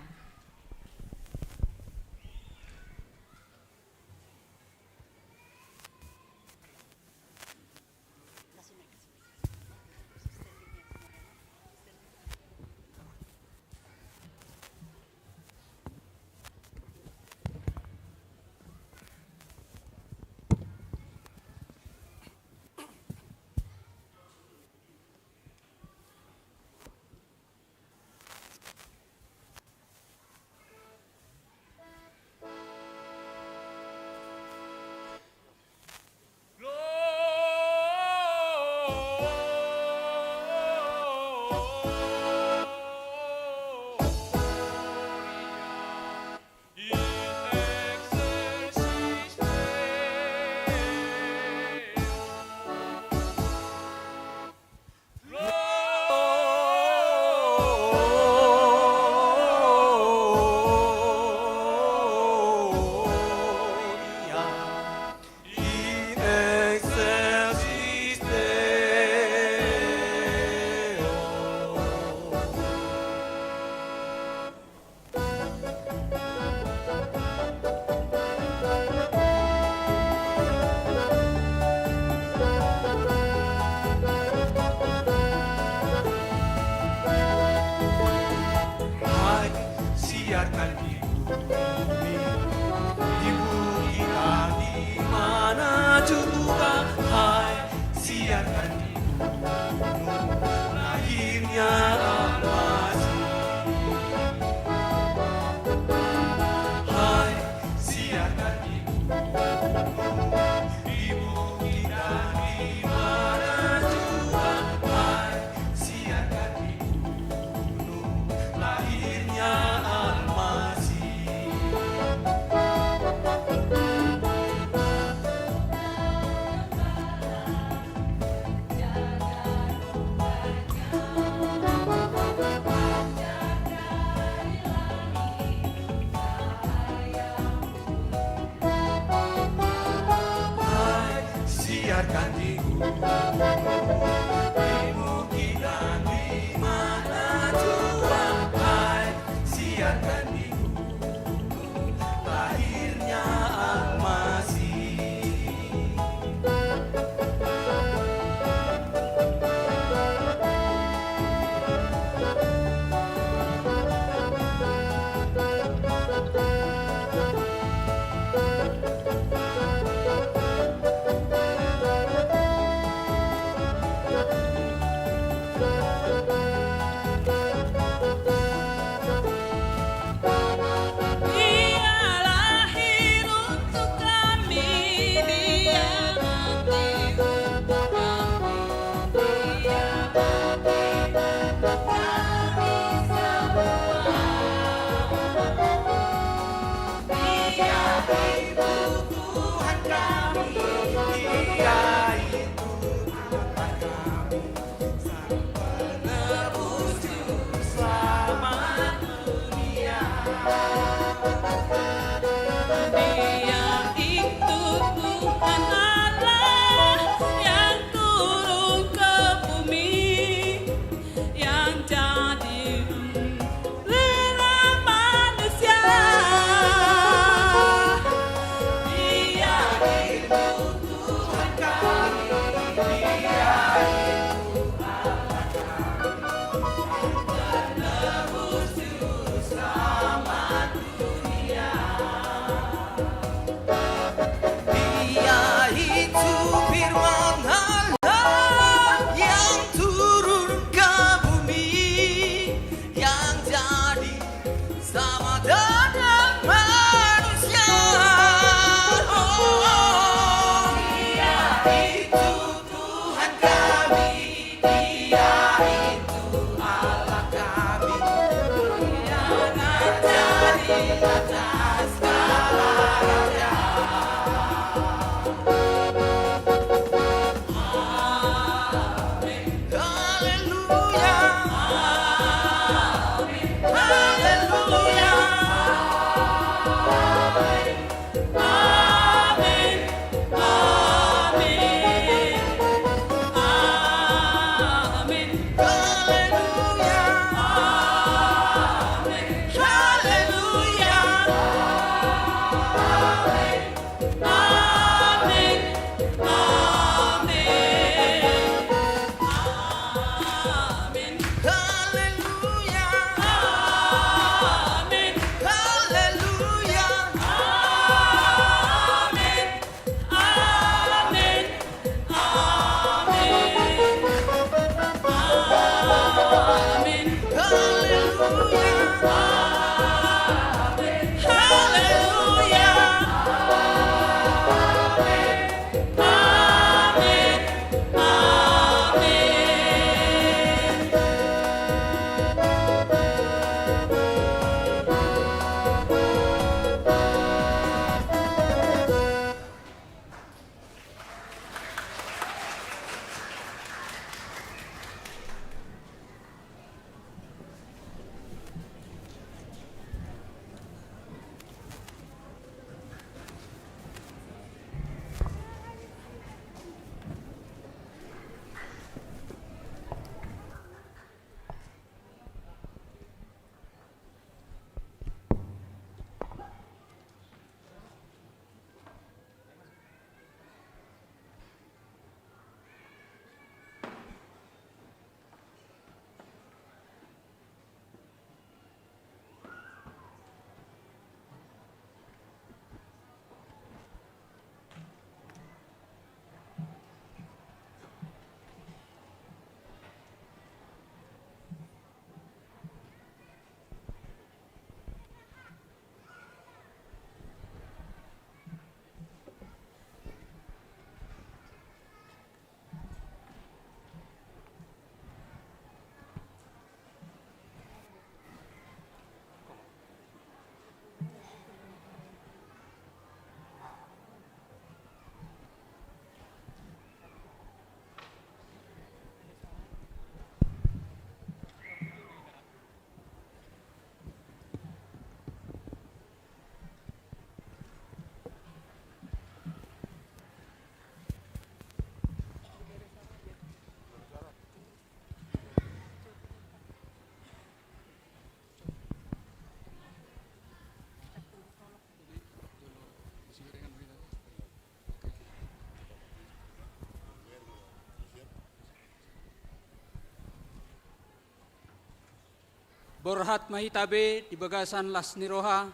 Borhat ma hita be di bagasan las ni roha,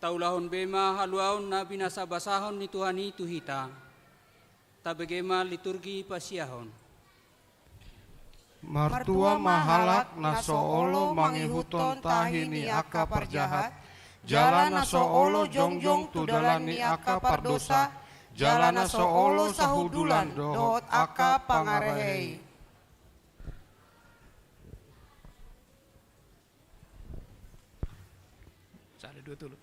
taulahon be ma haluaon na binasabasahon ni Tuhan i tu hita. Tabege ma liturgi pasiahon. Martua ma halak na so olo mangihuthon tahi ni angka parjahat, jala na so olo jongjong tu dalan ni angka pardosa, jala na so olo sahundulan dohot angka pangarahei. Sada, dua, tolu.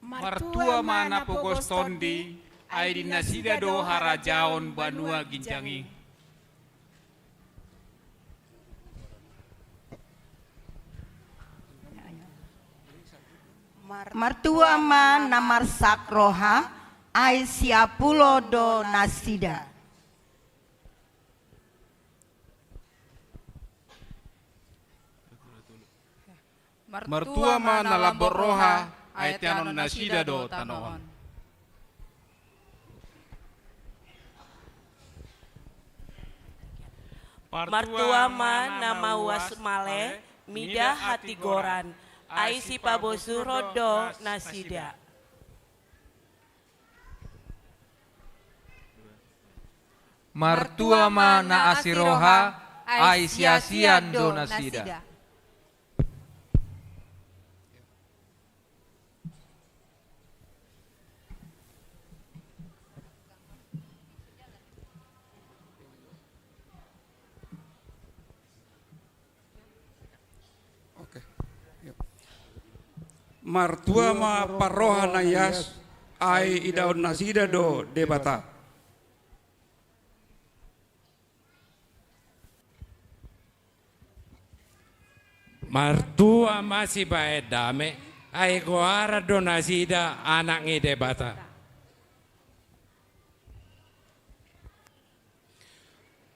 Martua ma na pogos tondi, ai di nasida do harajaon banua ginjang i. Martua ma na marsak roha, ai siapulo do nasida. Martua ma na lambok roha, ai teanon nasida do tano on. Martua ma na mauas male mida hatigoran, ai sipabosuhon do nasida. Martua ma na asi roha, ai siasian do nasida. Oke. Martua ma parroha na ias, ai idaon nasida do Debata. Martua ma sibahen dame, ai goaran do nasida anak ni Debata.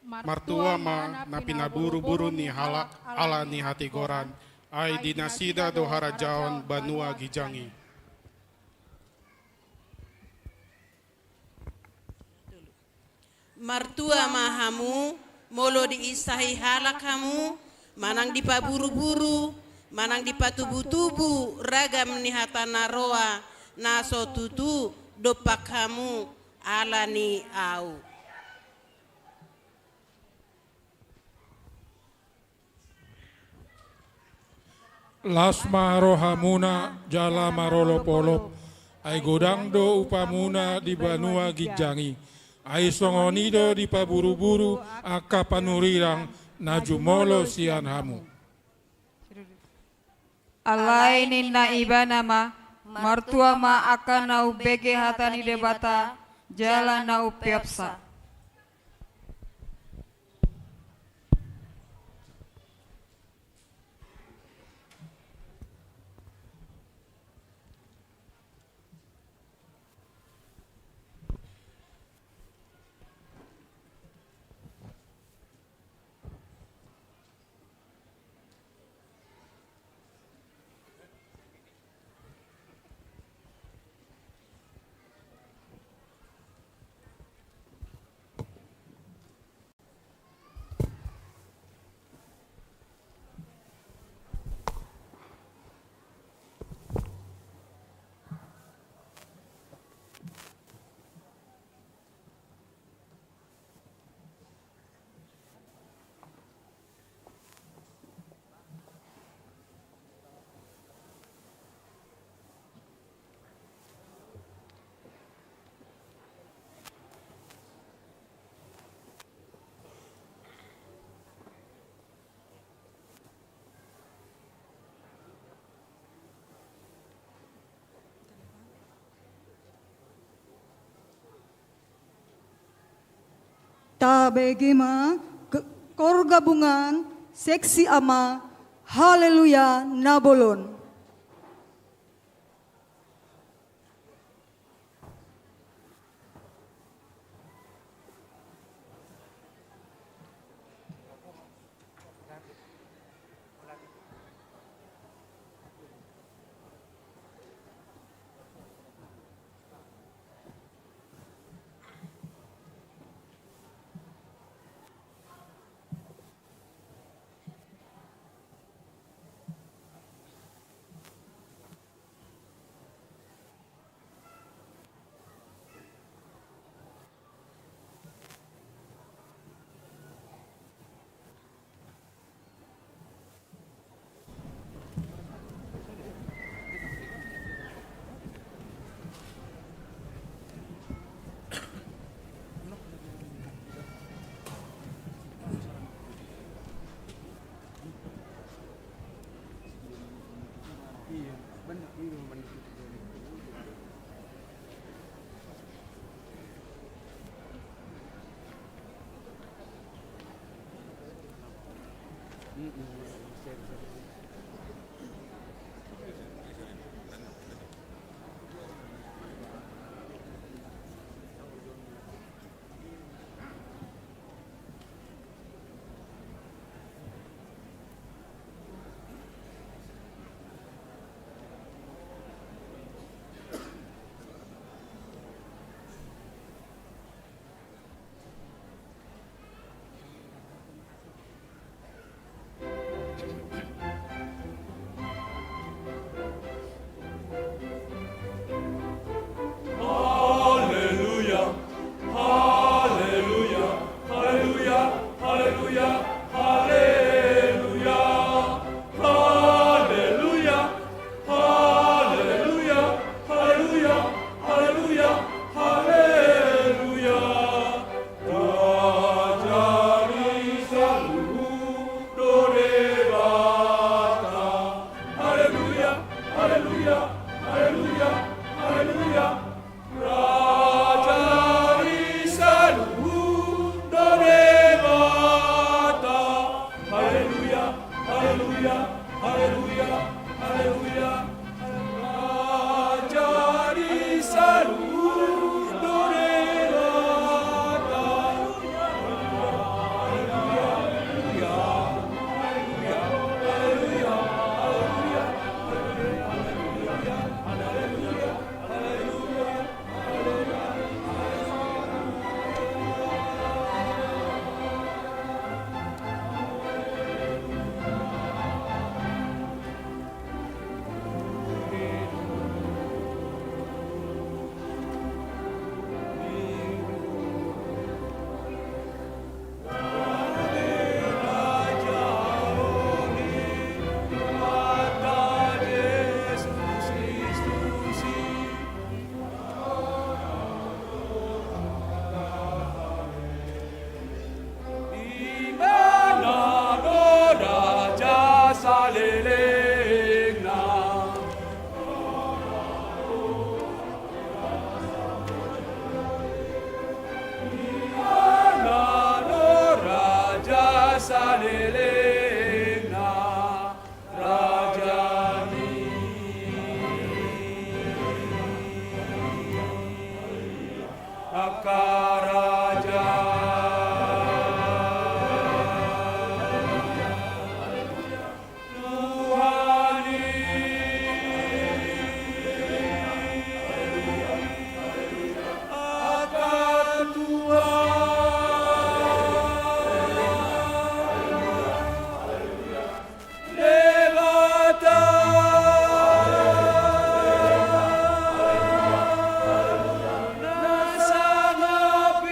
Martua ma na pinaburuburu ni halak ala ni hatigoran, ai di nasida do harajaon banua ginjang i. Martua ma hamu, molo diinsahi halak hamu, manang dipaburuburu, manang dipatubutubu ragam ni hata na roa, na so tutu dompak hamu ala ni ahu. Las ma rohamuna jala marolopolop, ai godang do upamuna di banua ginjang i, ai songon i do dipaburuburu angka panurirang na jumolo sian hamu. Alai ninna ibana ma, martua ma angka na umbege hata ni Debata, jala na umpeopsa. Tabege ma, k-, kor gabungan, seksi ama, Haleluya, na bolon. Angka raja. Tuhan i. Angka Tuhan. Debata na sangap i,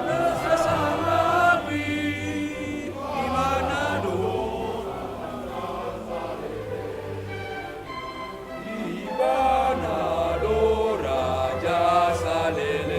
na sangap i, Ibana do, Ibana do raja saleleng.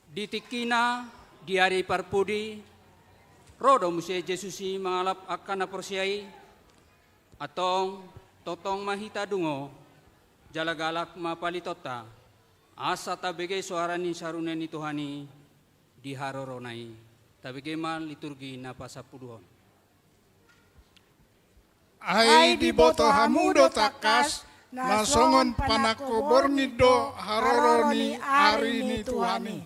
Di tingkina, di ari parpudi, ro do muse Jesus i mangalap angka na porsea i. Antong, tongtong ma hita dungo, jala galak ma palitonta, asa tabege soara ni sarune ni Tuhan i di harorona i. Tabege ma liturgi na pasampuluhon. Ai diboto hamu do tangkas, na songon panangko borngin do haroro ni ari ni Tuhan i.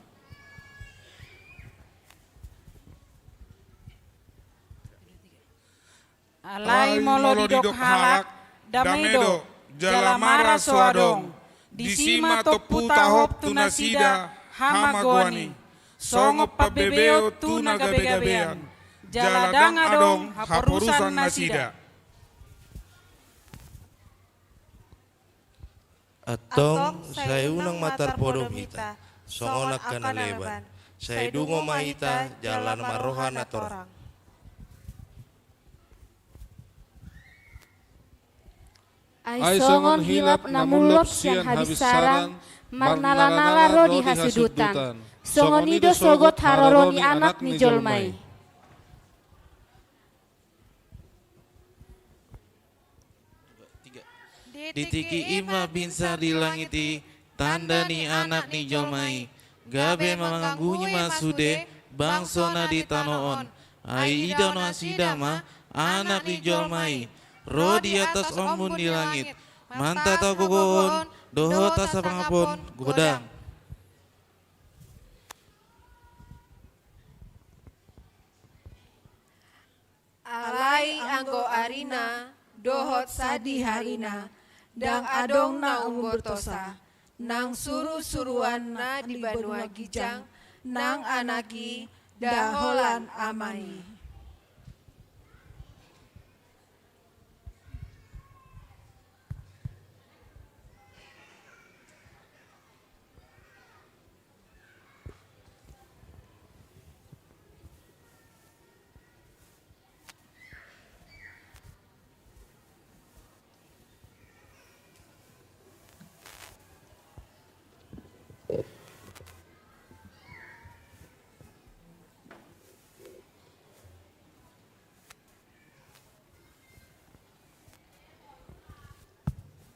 Alai molo didok halak, dame do, jala mara so adong. Disi ma tompu tahop tu nasida hamagoan i, songon pambebeon tu na gabegabean, jala ndang adong haporusan nasida. Antong, sai unang ma tarpodom hita songon angka na leban. Sai dungo ma hita jala marroha na torang. Ai songon hilap na mulop sian habinsaran, marnalanala ro di hasudutan. Songon i do sogot haroro ni Anak ni jolma i. Di tingki i ma binsar di langit i tanda ni Anak ni jolma i, gabe mangangguhi ma sude bangso na di tano on. Ai idaon nasida ma Anak ni jolma i ro di atas ombun di langit, mantat hagogoon Dohot hasangapon godang. Alai anggo arina dohot sadiharina, ndang adong na umbotosa, nang surusuruanna di banua ginjang, nang Anak i da holan Ama i.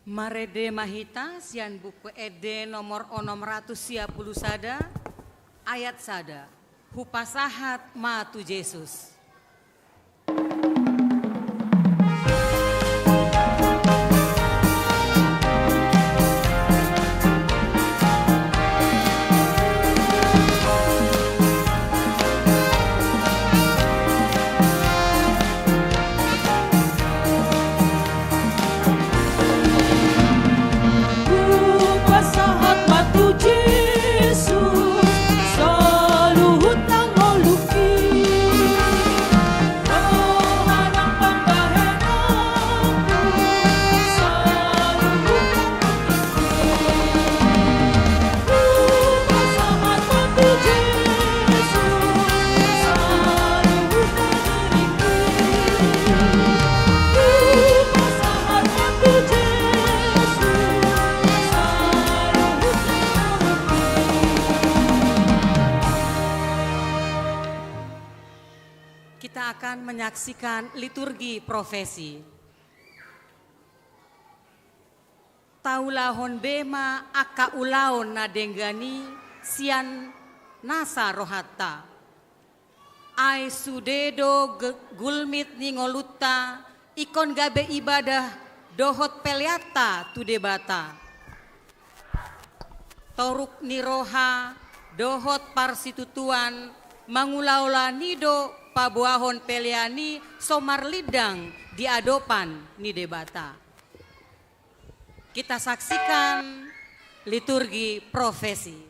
Marende ma hita sian Buku Ende nomor onom ratus sia pulu sada, ayat sada. Hupasahat ma tu Jesus. Hupasahat ma tu Jesus saluhut na ngolungki. Roha nang pambahenanku saluhut na ngolungki. Hupasahat ma tu Jesus saluhut na ngolungki. Hupasahat ma tu Jesus saluhut na ngolungki. Kita akan menyaksikan liturgi profesi. Taulahon be ma angka ulaon na denggan i sian nasa rohanta. Ai sude do ge-, gulmit ni ngolunta ingkon gabe ibadah dohot peleanta tu Debata. Toruk ni roha dohot parsitutuan mangulaola ni do paboahon pelean i so marlindang di adopan ni Debata. Kita saksikan liturgi profesi.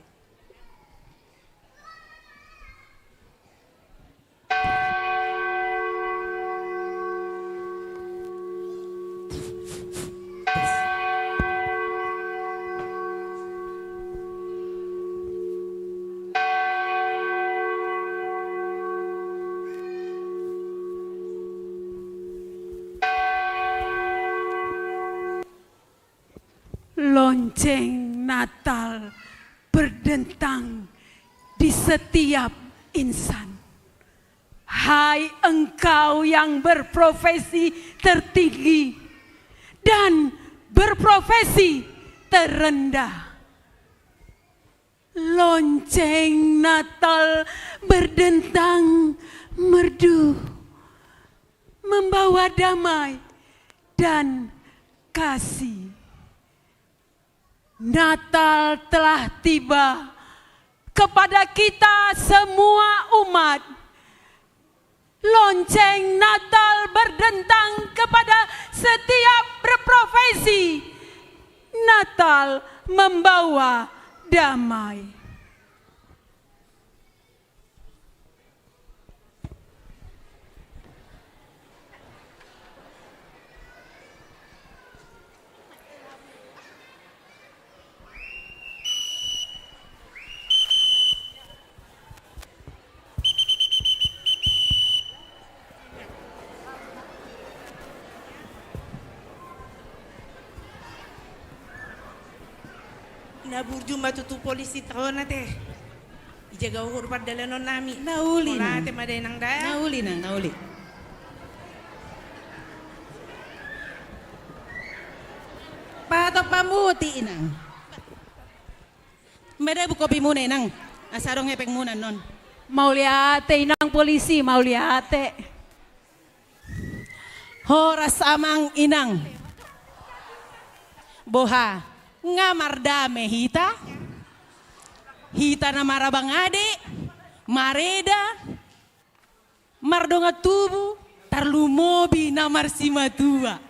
Lonceng Natal berdentang di setiap insan. Hai engkau yang berprofesi tertinggi dan berprofesi terendah. Lonceng Natal berdentang merdu, membawa damai dan kasih. Natal telah tiba kepada kita semua umat. Lonceng Natal berdentang kepada setiap berprofesi. Natal membawa damai. Na burju ma tutu polisi taon ate. Dijaga uhur pardalanan nami. Na uli, Nang. Mauliate ma da, Inang, da. Na uli, Nang, na uli. Patok pamuti, Inang. Mada buku kopimuna, Inang. Asa adong hepengmuna annon. Mauliate, Inang polisi, mauliate. Horas amang inang. Boha, Nga mardame hita, hita na marabang ade, mareda, mardongan tubu, tarlumobi na marsimatua.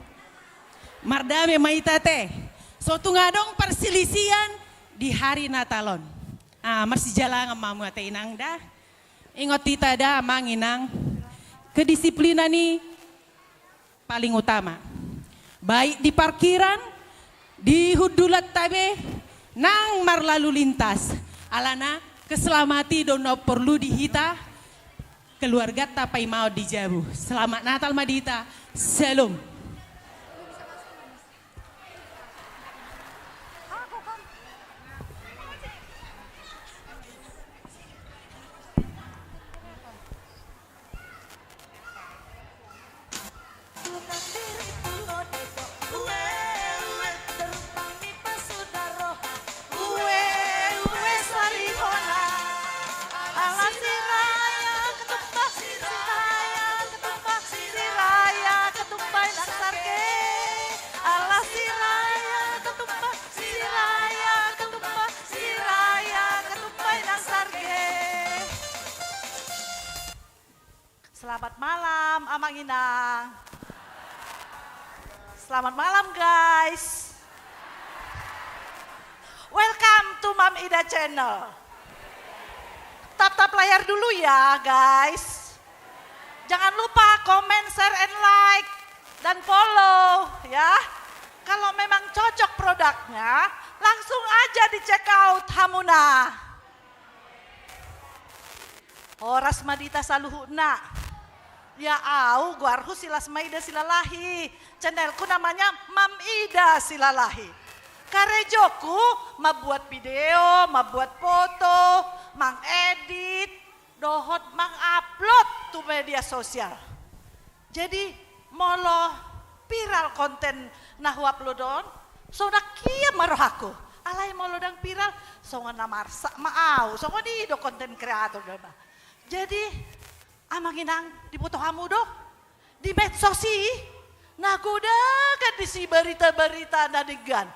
Mardame ma hita te. So tung adong parsilisian di hari Natal on. Ah, marsijalangan ma hamu ate inang da. Ingot hita da amang inang. Kedisiplinan i paling utama. Baik di parkiran, di hundulanta be, nang marlalu lintas. Alana keselamatan i do na porlu di hita, keluarganta paimaon di jabu. Selamat Natal ma di hita. Shalom. Selamat malam, Amang Inang. Selamat malam, guys. Welcome to Mam Ida Channel. Tap-tap layar dulu ya, guys. Jangan lupa komen, share, and like, dan follow, ya. Kalau memang cocok produknya, langsung aja di-check out hamuna. Horas ma di hita saluhutna. Ya, au goarhu Silas Maida Silalahi. Channelku namanya Mam Ida Silalahi. Karejoku mambuat video, mambuat foto, mangedit, dohot mangupload tu media sosial. Jadi, molo viral konten na huupload on, sonang hian ma rohangku. Alai molo ndang viral, songon na marsak ma au. Songon i do konten kreator do ba. Jadi, Amang Inang, diboto hamu do? Di medsos i, na godang disi barita-barita na denggan.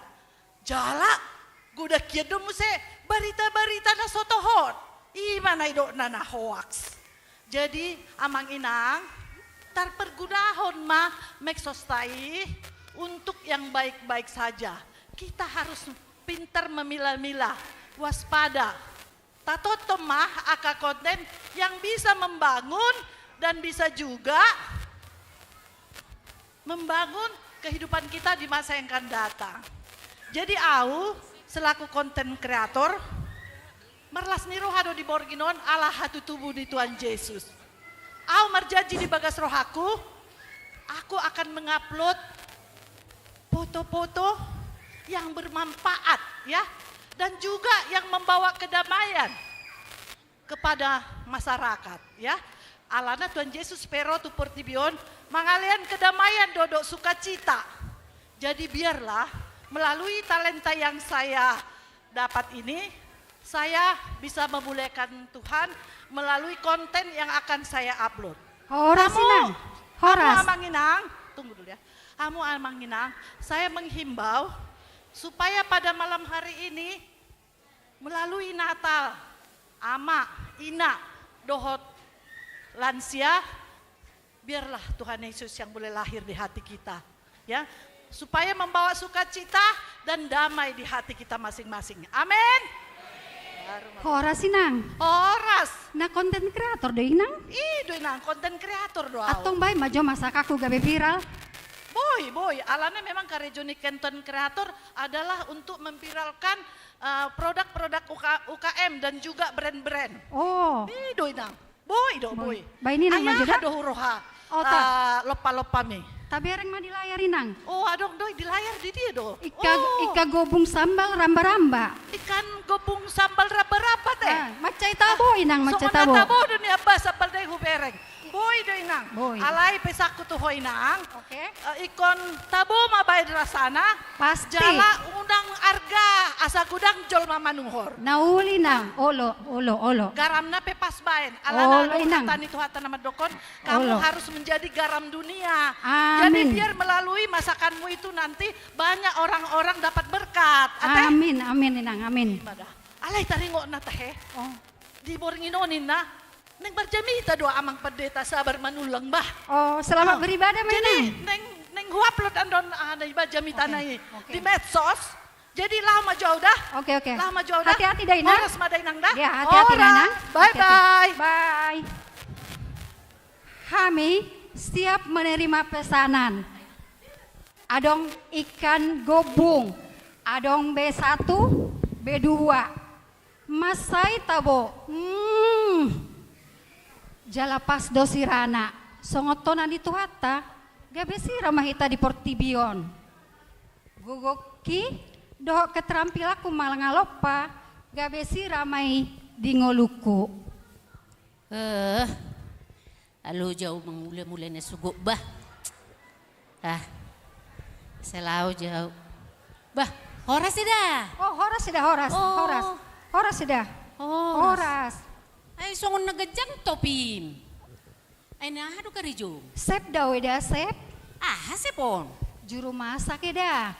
Jala, godang hian do muse barita-barita na so tohot. I ma na nidokna na hoaks. Jadi, Amang Inang, tarpergunaon ma medsosta i untuk yang baik-baik saja. Kita harus pintar memilah-milah, waspada. Tatonton ma angka konten yang bisa membangun dan bisa juga membangun kehidupan kita di masa yang akan datang. Jadi au selaku konten kreator, marlas ni roha do di borngin on ala hatutubu ni Tuhan Jesus. Au marjanji di bagas rohangku, aku akan mengupload foto-foto yang bermanfaat, ya, dan juga yang membawa kedamaian kepada masyarakat, ya. Alana Tuhan Jesus pe ro tu portibi on mangalehon kedamaian dohot sukacita. Jadi biarlah melalui talenta yang saya dapat ini, saya bisa memuliakan Tuhan melalui konten yang akan saya upload. Horas, Inang. Hamu, Horas. Hamu Amang Inang, tunggu dulu ya. Hamu Amang Inang, saya menghimbau supaya pada malam hari ini melalui Natal, ama, ina, dohot lansia, biarlah Tuhan Yesus yang boleh lahir di hati kita, ya, supaya membawa sukacita dan damai di hati kita masing-masing. Amin. Horas, Inang. Horas. Na konten kreator do, Inang? I do, Inang, konten kreator do au. Antong baen ma jo mansakangku gabe viral. Boi, boi. Alana memang karejo ni konten kreator adalah untuk memviralkan, eh, produk-produk U K, U K M dan juga brand-brand. Oh. I do, Inang. Boi do, boi. Boi. Baen, Inang, ma jo da. Ai aha do huroha, oh, ta, eh, lompa-lompami? Tabereng ma di layar, Inang. Oh, adong do i di layar, di dia do. Ingka, oh, ingka gobung sambal ramba-ramba. Ikan gobung sambal ramba-ramba te. Ah, mansai tabo, Inang, mansai tabo. Songon na tabo do nian ba sambal, ndai hubereng. Boi do, Inang. Boi. Alai pesanku tu ho, Inang. Oke. Eh, ingkon tabo ma baen rasana. Pasti. Jala unang arga Asa godang jolma manuhor. Na uli, Inang. Olo, olo, olo. Garamna pe pas baen. Alana olo, Inang. Hata ni Tuhanta na mandok on, kamu olo. Harus menjadi garam dunia. Amin. Jadi biar melalui masakanmu itu nanti banyak orang-orang dapat berkat. Ate? Amin, amin, Inang, amin. Ima da. Alai taringot na tahe. Oh. Di borngin on ninna, naeng marjamita do Amang Pandita Sabar Manullang, bah. Oh, selamat beribadah ma, Inang. Jadi, naeng, naeng huupload annon, ah, na iba jamitana i. Oke, oke. Di medsos. Jadi, laho ma jo au da. Oke, oke. Laho ma jo au da. Hati-hati da, Inang. Horas ma da, Inang, da. Ya, hati-hati, Inang. Horas. Bye, hati-hati. Bye. Bye. Hami siap menerima pesanan. Adong ikan gobung, adong B satu, B dua. Mansai tabo. Hmm. Jala pas do sirana. Songon tona ni Tuhanta, gabe sira ma hita di portibi on. Gogongki dohot keterampilanku mangalompa, gabe sira ma i di ngolungku. Eh, alo jo au mangulamula na sogot, bah. Ah, sai laho jo au. Bah, horas eda. Oh, horas eda, horas. Oh. Horas. Horas eda. Horas. Horas. Ai, songon na ganjang topim. Ai, na aha do karejom? Sep do au eda, sep. Aha sep on? Juru masak eda.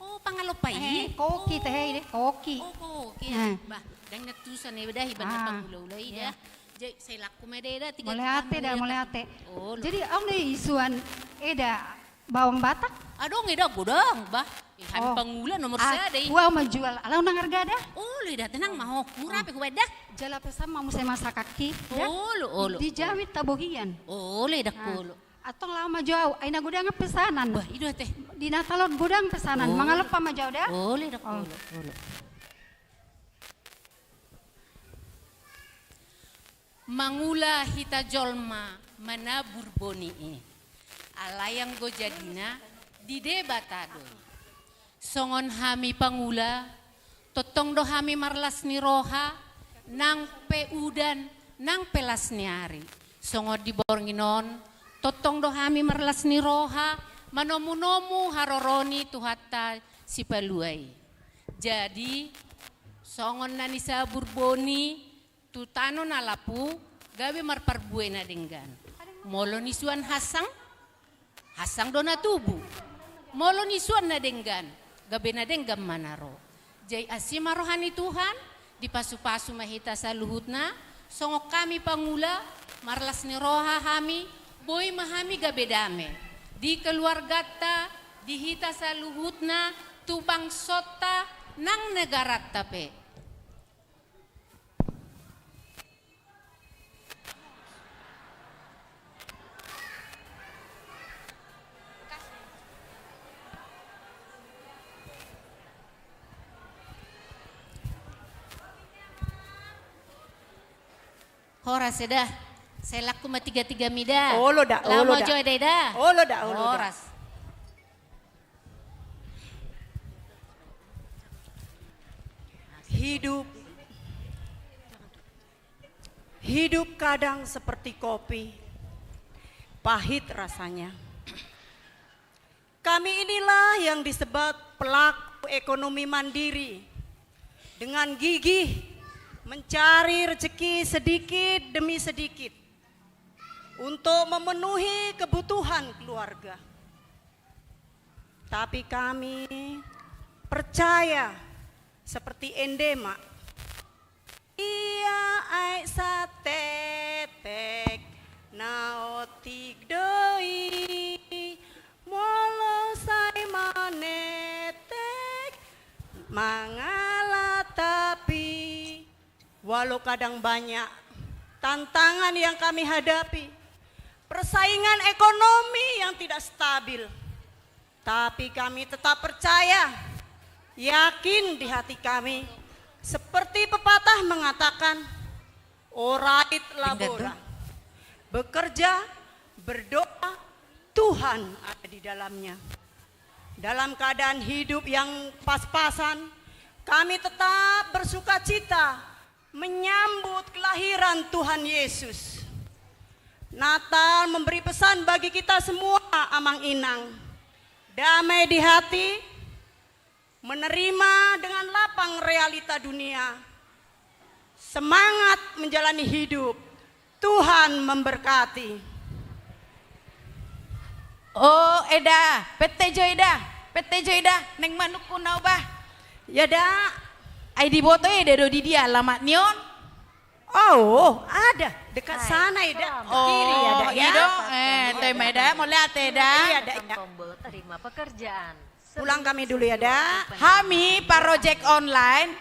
Oh, pangalompa i? Eh, koki, oh. Tahe i de, koki. Oh, koki. Eh. Bah, ndang natusan eda, ibana pangulaula i da. Iya. Jadi, sai laho ma eda, eda, tiga. Mauliate da, mauliate. Oh, lo. Jadi, adong do isuan eda bawang Batak? Adong eda godang, bah. Eh, hami pangula nomor sada i. Huaho ma jo au, ala unang arga da. Olo eda, tenang ma ho. Mura pe hubaen da. Jala pesan ma muse masakangki da. Olo, olo. Di jawi tabo hian. Olo eda, olo. Antong laho ma jo au, ai na godang pesanan. Bah, i do ate. Di Natal on godang pesanan. Olo. Mangalompa ma jo au da. Olo eda, olo, olo. Mangula hita jolma manabur boni i. Alai anggo jadina di Debata do i. Songon hami pangula, tongtong do hami marlas ni roha, nang pe udan, nang pe las ni ari. Songon di borngin on, tongtong do hami marlas ni roha, manomunomu haroro ni Tuhanta Sipalua i. Jadi, songon na nisabur boni, tu tano na lapu, gabe marparbue na denggan. Molo nisuan hansang, hansang do na tubu. Molo nisuan na denggan, gabe na denggan ma na ro. Jadi asi ma roha ni Tuhan, dipasupasu ma hita saluhutna, songon hami pangula, marlas ni roha hami, boi ma hami gabe dame. Di keluarganta, di hita saluhutna, tu bangsonta, nang negaranta pe. Horas eda. Sai laho ma tiga-tiga mi da. Olo da, olo da. Laho ma jo eda, eda. Olo da, olo da. Horas. Hidup, hidup kadang seperti kopi, pahit rasanya. Kami inilah yang disebut pelaku ekonomi mandiri, dengan gigih mencari rezeki sedikit demi sedikit untuk memenuhi kebutuhan keluarga. Tapi kami percaya seperti endema. Ia aek satetek na otik do i, molo sai manetek mangalap tapi. Walau kadang banyak tantangan yang kami hadapi, persaingan ekonomi yang tidak stabil, tapi kami tetap percaya, yakin di hati kami, seperti pepatah mengatakan, "Ora et labora." Bekerja, berdoa, Tuhan ada di dalamnya. Dalam keadaan hidup yang pas-pasan, kami tetap bersukacita menyambut kelahiran Tuhan Yesus. Natal memberi pesan bagi kita semua, Amang Inang. Damai di hati, Menerima dengan lapang realita dunia. Semangat menjalani hidup. Tuhan memberkati. O, eda, pette jo eda, pette jo eda, naeng manungkun au bah. Ia da. Ai diboto eda do di dia alamat ni on? Oh, ada. Dekat sana, eda. Kiri, ada, ya. Ido, eh, tema eda, mauliate eda. Iya, ada, ya. Tombol terima pekerjaan. Pulang kami dulu ya, da. Hami parojek online.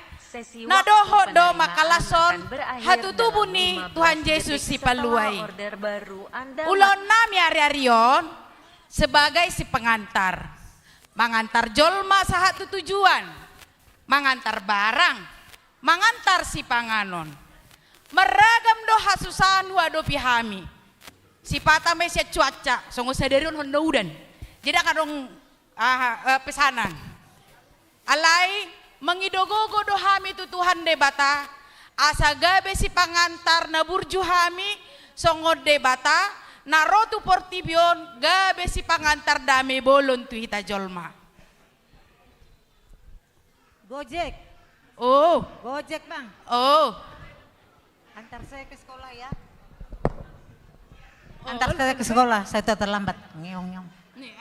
Na dohot do mangkalashon hatutubu ni Tuhan Jesus Sipalua i. Ulaon nami ari-ari on sebagai si pengantar. Mangantar jolma sahat tu tujuan. Mangantar barang. Mangantar sipanganon. Marragam do hasusahan huadopi hami. Sipata ma i sian cuaca, songon sadari on hon do udan. Jadi angka dong, aha, eh, pesanan. Alai mangido gogo do hami tu Tuhan Debata, asa gabe sipangantar na burju hami, songon Debata na ro tu portibi on, gabe sipangantar dame bolon tu hita jolma. Gojek. Oh. Gojek, Bang. Oh. Antar saya ke sekolah, ya. Antar saya ke sekolah, saya sudah terlambat. Ngeong, ngeong. Nih.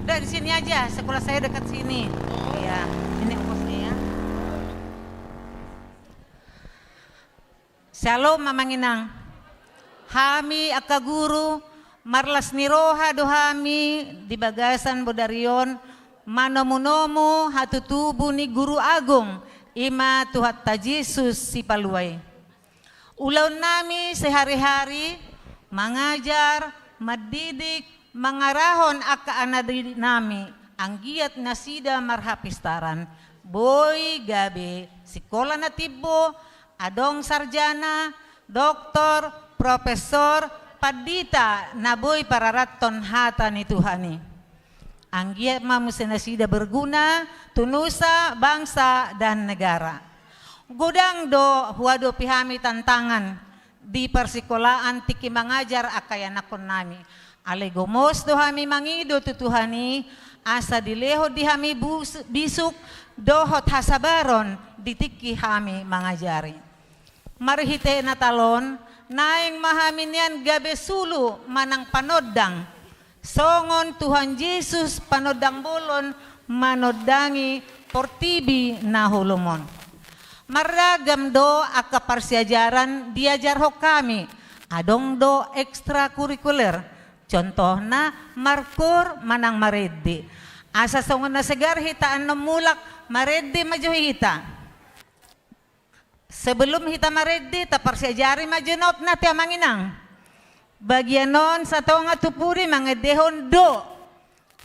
Udah di sini aja, sekolah saya dekat sini. Iya, ini ongkosnya, ya. Syalom, Amang Inang. Hami angka guru, marlas ni roha do hami di bagasan bodari on manomunomu hatutubu ni Guru Agung, i ma Tuhanta Jesus Sipalua i. Ulaon nami sehari-hari mangajar, mandidik, mangarahon angka anak didik nami, anggiat nasida marhapistaran, boi gabe sikola na timbo, adong sarjana, doktor, profesor, pandita na boi pararathon hata ni Tuhan i. Anggiat ma muse nasida berguna tu nusa, bangsa, dan negara. Godang do huadopi hami tantangan di parsikolaan tingki mangajar angka ianakhon nami. Alai gomos do hami mangido tu Tuhan i, asa dilehon di hami bus-, bisuk dohot hasabaron di tingki hami mangajari. Marhite Natal on, naeng ma hami nian gabe sulu manang panondang. Songon Tuhan Jesus panondang bolon manondangi portibi na holom on. Marragam do angka parsiajaran diajarhon hami, adong do ekstrakurikuler, contohna markoor manang marende. Asa songon na segar hita annon mulak marende ma jo hita. Sebelum hita marende, taparsiajari ma jo notna te Amang Inang. Bagian on satonga tu pudi mangendehon do.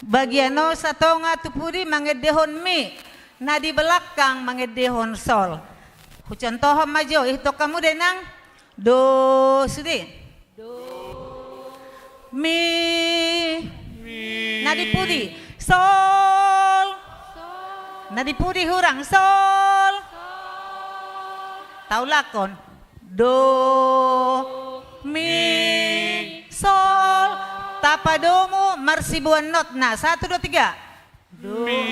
Bagian on satonga tu pudi mangendehon mi. Na di belakang mangendehon sol. Hucontohon ma jo, ihuthon hamu da Inang. Do, sude. Do. Mi. Mi. Na di pudi. Sol. Sol. Na di pudi hurang. Sol. Sol. Taulakhon. Do. Mi. Sol. Tapadomu marsibuan notna. Satu, dua, tiga. Do. Mi.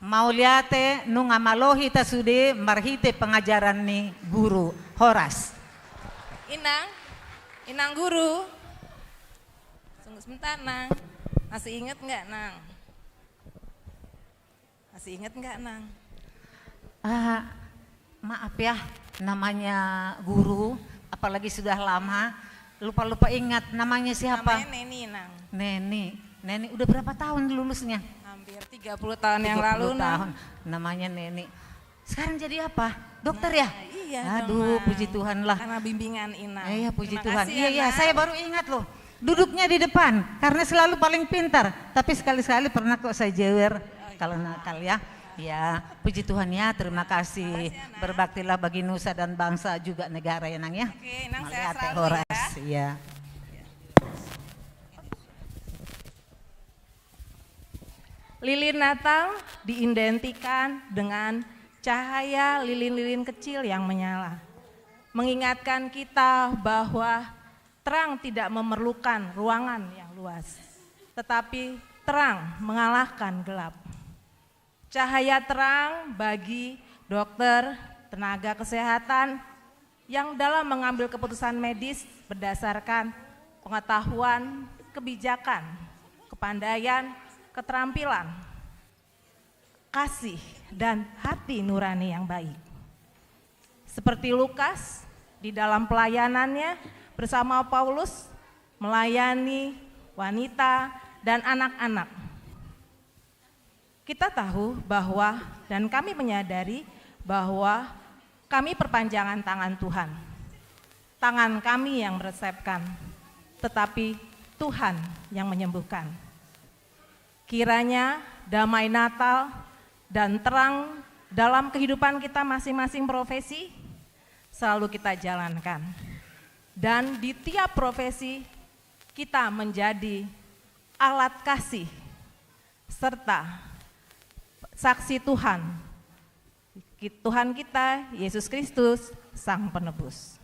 Mauliate, nunga malo hita sude marhite pengajaran ni guru. Horas. Inang, Inang guru. Tunggu sebentar, Nang. Masih inget nggak, Nang? Masih inget nggak, Nang? Ah, maaf ya, namanya guru, apalagi sudah lama, lupa-lupa ingat. Namanya siapa? Namanya Neni, Nang. Neni. Neni, udah berapa tahun lulusnya? Hampir tiga puluh tahun yang lalu, Nang. Tiga puluh tahun. Namanya Neni. Sekarang jadi apa? Dokter ya? Nah, iya dong, Nang. Aduh, puji Tuhan lah. Karena bimbingan Inang. Iya, puji Tuhan. Terima kasih ya, Nang. Iya, iya, saya baru ingat loh. Duduknya di depan, karena selalu paling pintar. Tapi sekali-sekali pernah kok saya jewer. Kalau nakal ya. Ya, puji Tuhan ya, terima kasih. Makasih ya, Nang. Berbaktilah bagi nusa dan bangsa juga negara ya, Nang ya. Oke, Nang, sehat selalu ya. Mauliate, horas, ya. Lilin Natal diidentikan dengan cahaya lilin-lilin kecil yang menyala, mengingatkan kita bahwa terang tidak memerlukan ruangan yang luas, tetapi Terang mengalahkan gelap. Cahaya terang bagi dokter, tenaga kesehatan yang dalam mengambil keputusan medis berdasarkan pengetahuan, kebijakan, kepandaian, keterampilan, kasih, dan hati nurani yang baik. Seperti Lukas, di dalam pelayanannya bersama Paulus, melayani wanita dan anak-anak. Kita tahu bahwa, dan kami menyadari bahwa kami perpanjangan tangan Tuhan. Tangan kami yang meresepkan, tetapi Tuhan yang menyembuhkan. Kiranya damai Natal dan terang dalam kehidupan kita masing-masing profesi selalu kita jalankan. Dan di tiap profesi kita menjadi alat kasih serta saksi Tuhan, Tuhan kita, Yesus Kristus, Sang Penebus.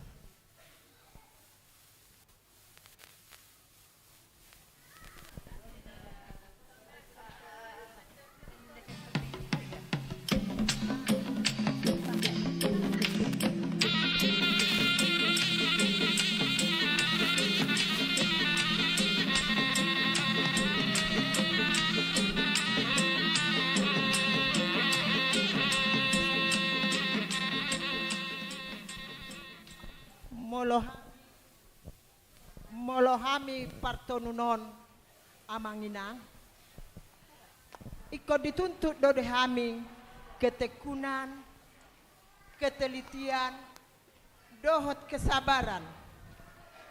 Molo, molo hami partonun on, Amang Inang, ingkon dituntut do di hami ketekkunan, ketelitian, dohot kesabaran,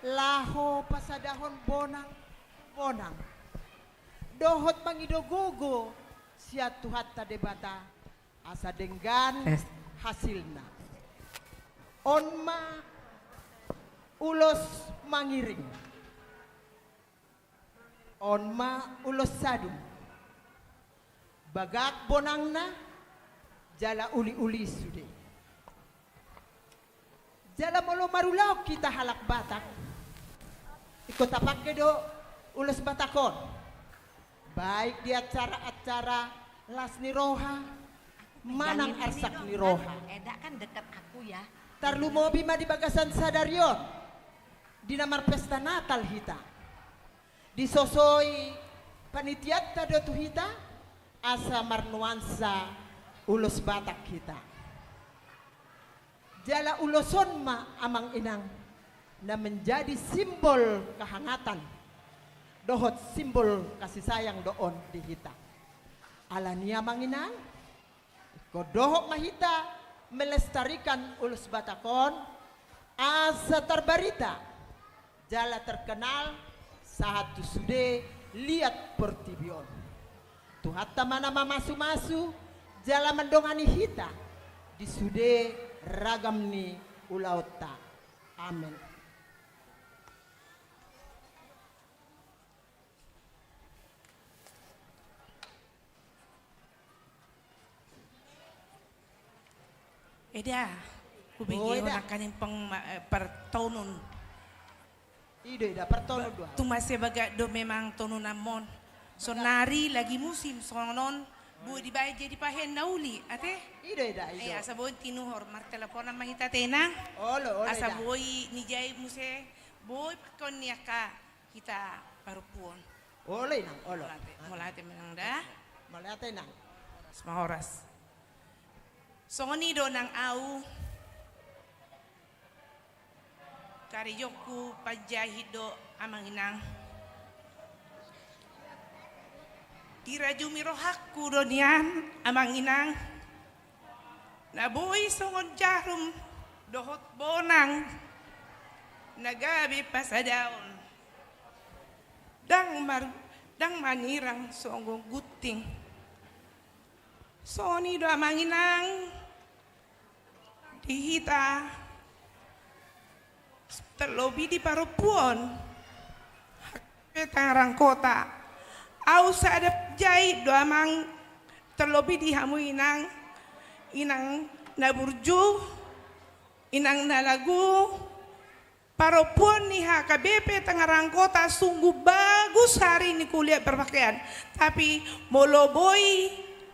laho pasadahon bonang, bonang, dohot mangido gogo sian Tuhanta Debata, asa denggan hasilna. On ma ulos mangiring. On ma ulos sadung. Bagak bonangna, jala uli-uli sude. Jala molo marulaon hita halak Batak, ingkon tapangke do ulos Batak on. Baik di acara-acara las ni roha, manang arsak ni roha. Eda kan dekat aku ya. Tarlumobi ma di bagasan sadari on, di na marpesta Natal hita. Disosoi panitianta do tu hita, asa marnuansa ulos Batak hita. Jala ulos on ma, Amang Inang, na menjadi simbol kehangatan dohot simbol kasih sayang do on di hita. Alani, Amang Inang, ingkon dohot ma hita melestarikan ulos Batak on, asa tarbarita jala terkenal sahat tu sude liat portibi on. Tuhanta ma na mamasu-masu jala mandongani hita di sude ragam ni ulaonta. Amen. Eda, hubege ho nangkaning pang ma-, eh, partonun. I do, Eda, partonun do. Tung mansai bagak do memang tonunanmon. Sonari lagi musim songon on, boi dibaen jadi pahen na uli, ate? I do, Eda, i do. Asa boi tinuhor, marteleponan ma hita, Inang. Olo, olo, Eda. Asa boi dijai muse, boi pakkon ni angka hita parompuon. Olo, Inang, olo. Mauliate, ah, mauliate ma, Inang, da. Mauliate, Inang. Horas ma horas. Songon i do, Inang, au karejongku panjahit do, Amang Inang. Dirajumi rohangku do nian, Amang Inang, na boi songon jarum dohot bonang na gabe pasadaon. Ndang mar-, ndang manirang songon gunting. Songon i do, Amang Inang, di hita, terlebih di parompuon, H K B P Tangerang Kota. Au sada jait do, Amang, terlebih di hamu, Inang, Inang na burju, Inang na lagu, parompuon ni H K B P Tangerang Kota, sungguh bagus Bagus hari ni kuliah berpakaian. Tapi molo boi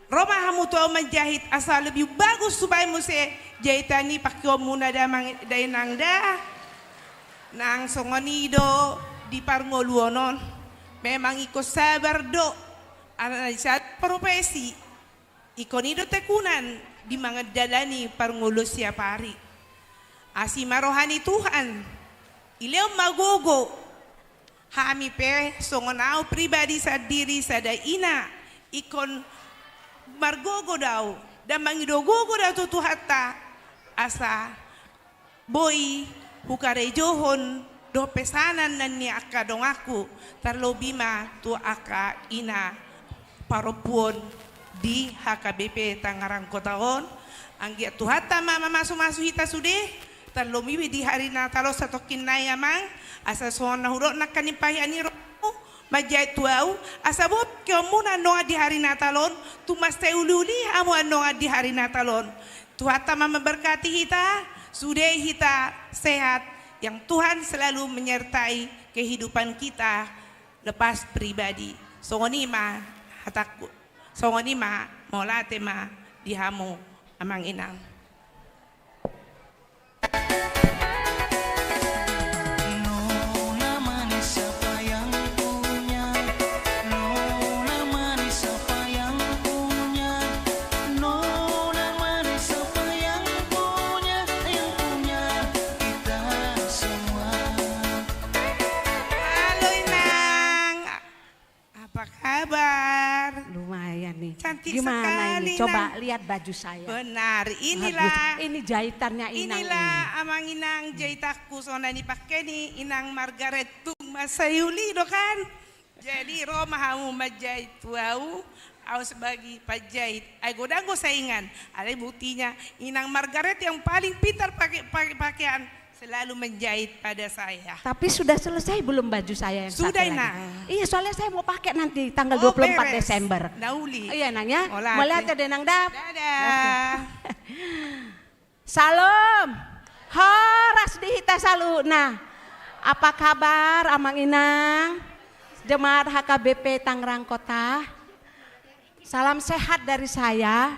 ro ma hamu tu ahu manjahit asa lebih bagus supaya muse jahitan i pakeonmuna da amang, da inang da. Nang songon i do di parngoluon on. Memang ingkon sabar do. Ala na di saat profesi. Ingkon i do tekunan di manjalanan parngoluon siap ari. Asi ma roha ni Tuhan, dilehon ma gogo. Hami pe songon ahu pribadi sandiri sada ina, ingkon margogo do ahu, dan mangido gogo do ahu tu Tuhanta, asa boi hukarejohon dohot pesanan na ni angka donganku, tarlobi ma tu angka ina parompuon di H K B P Tangerang Kota on. Anggiat Tuhanta ma mamasumasu hita sude, tarlobi di hari Natal on satongkin nai amang, asa songon na hudok nangkin pahian ni rohamu manjahit tu ahu, asa boi pakeonmuna andongan di hari Natal on, tung mansai uliuli hamu andongan di hari Natal on. Tuhanta ma mamberkati hita, sude hita sehat, yang Tuhan selalu menyertai kehidupan kita lepas pribadi. Songon i ma hatangku, songon i ma, mauliate ma di hamu amang inang. Halo inang. Apa kabar? Lumayan nih. Cantik sekali, Nang. Coba lihat baju saya. Benar, inilah. Bagus. Ini jahitannya Inang ini. Inilah amang inang jahitanku, songon na dipake ni Inang Margaret, tung mansai uli do kan. Jadi ro ma hamu manjahit tu ahu, ahu sebagai panjahit. Ai godang do saingan. Alai buktinya Inang Margaret yang paling pintar pakai, pakai pakaian. Selalu menjahit pada saya. Tapi sudah selesai belum baju saya yang satu lagi? Sudah, Inang. Iya, soalnya saya mau pakai nanti tanggal dua puluh empat Desember. Oh, beres. Na uli. Iya, Nang, ya. Mauliate. Mauliate ate, Nang, da. Dadah. Oke. Syalom. Horas di hita saluhutna. Apa kabar, Amang Inang? Jemaat H K B P Tangerang Kota. Salam sehat dari saya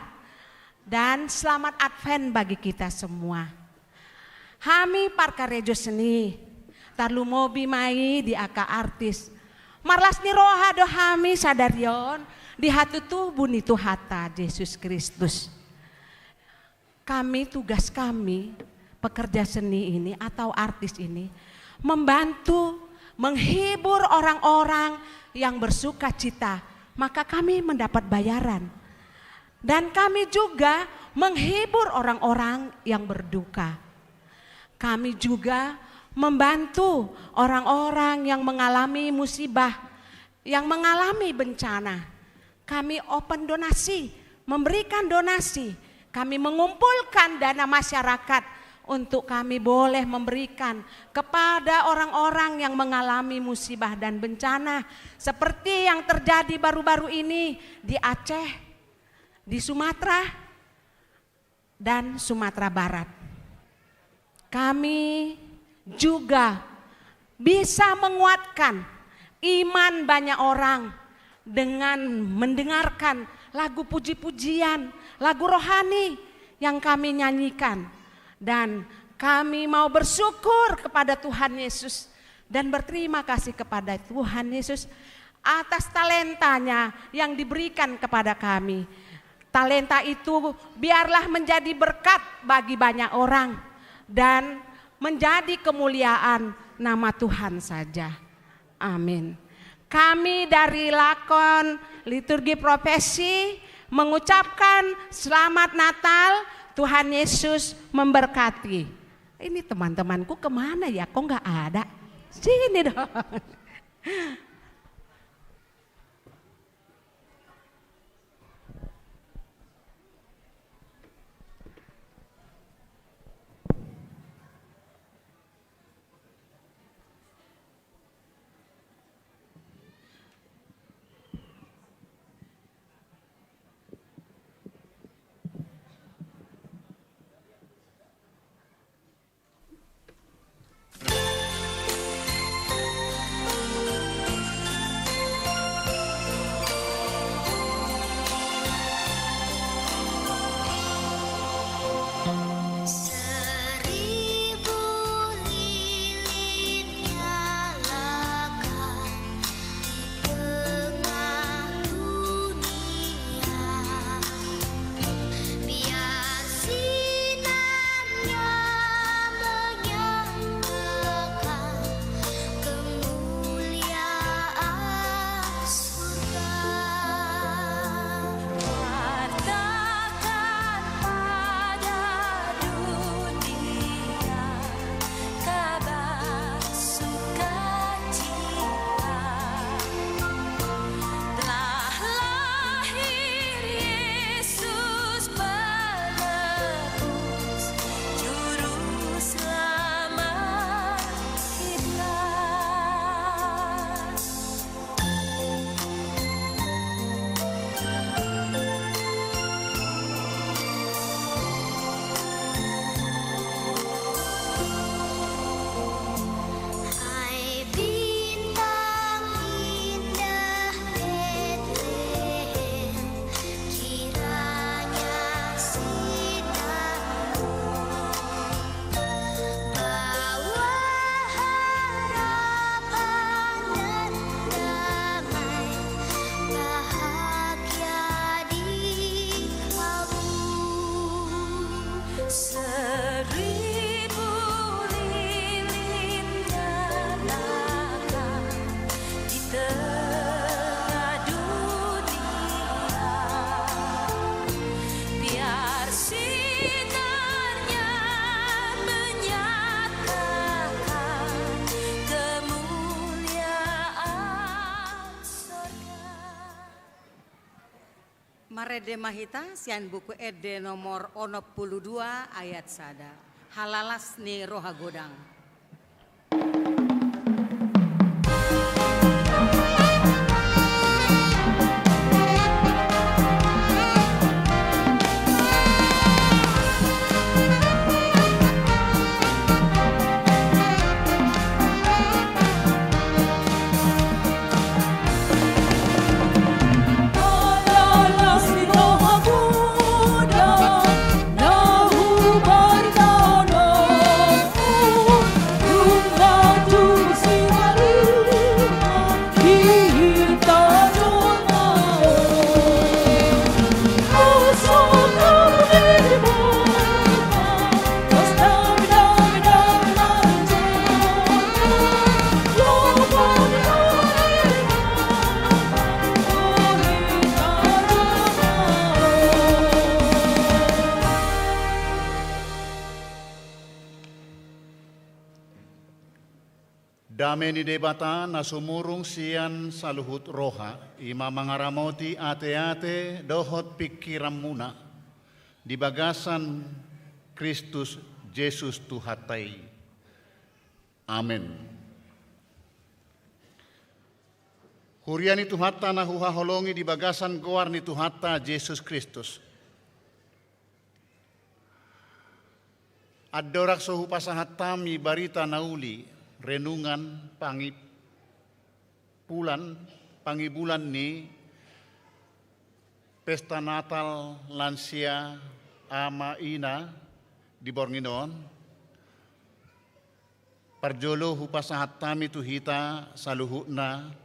dan selamat Advent bagi kita semua. Hami parkarejo seni, tarlumobi ma i di angka artis. Marlas ni roha do hami sadari on di hatutubu ni Tuhanta Jesus Kristus. Kami, tugas kami, pekerja seni ini atau artis ini, membantu, menghibur orang-orang yang bersuka cita, maka kami mendapat bayaran. Dan kami juga menghibur orang-orang yang berduka. Kami juga membantu orang-orang yang mengalami musibah, yang mengalami bencana. Kami open donasi, memberikan donasi. Kami mengumpulkan dana masyarakat untuk kami boleh memberikan kepada orang-orang yang mengalami musibah dan bencana, seperti yang terjadi baru-baru ini di Aceh, di Sumatera, dan Sumatera Barat. Kami juga bisa menguatkan iman banyak orang dengan mendengarkan lagu puji-pujian, lagu rohani yang kami nyanyikan. Dan kami mau bersyukur kepada Tuhan Yesus dan berterima kasih kepada Tuhan Yesus atas talentanya yang diberikan kepada kami. Talenta itu biarlah menjadi berkat bagi banyak orang dan menjadi kemuliaan nama Tuhan saja. Amin. Kami dari Lakon Liturgi Profesi mengucapkan selamat Natal, Tuhan Yesus memberkati. Ini teman-temanku kemana ya? Kok nggak ada? Sini dong. Ende ma hita sian Buku Ende nomor onom pulu dua ayat sada. Halalas ni roha godang. Dame ni Debata na sumurung sian saluhut roha, i ma mangaramoti ateate dohot pingkiranmuna di bagasan Kristus Jesus Tuhanta i. Amen. Huria ni Tuhanta na huhaholongi di bagasan goar ni Tuhanta Jesus Kristus. Andorang so hupasahat hami barita na uli, renungan, pangibulan, pangibulan ni pesta Natal lansia ama ina di borngin on, parjolo hupasahat hami tu hita saluhutna,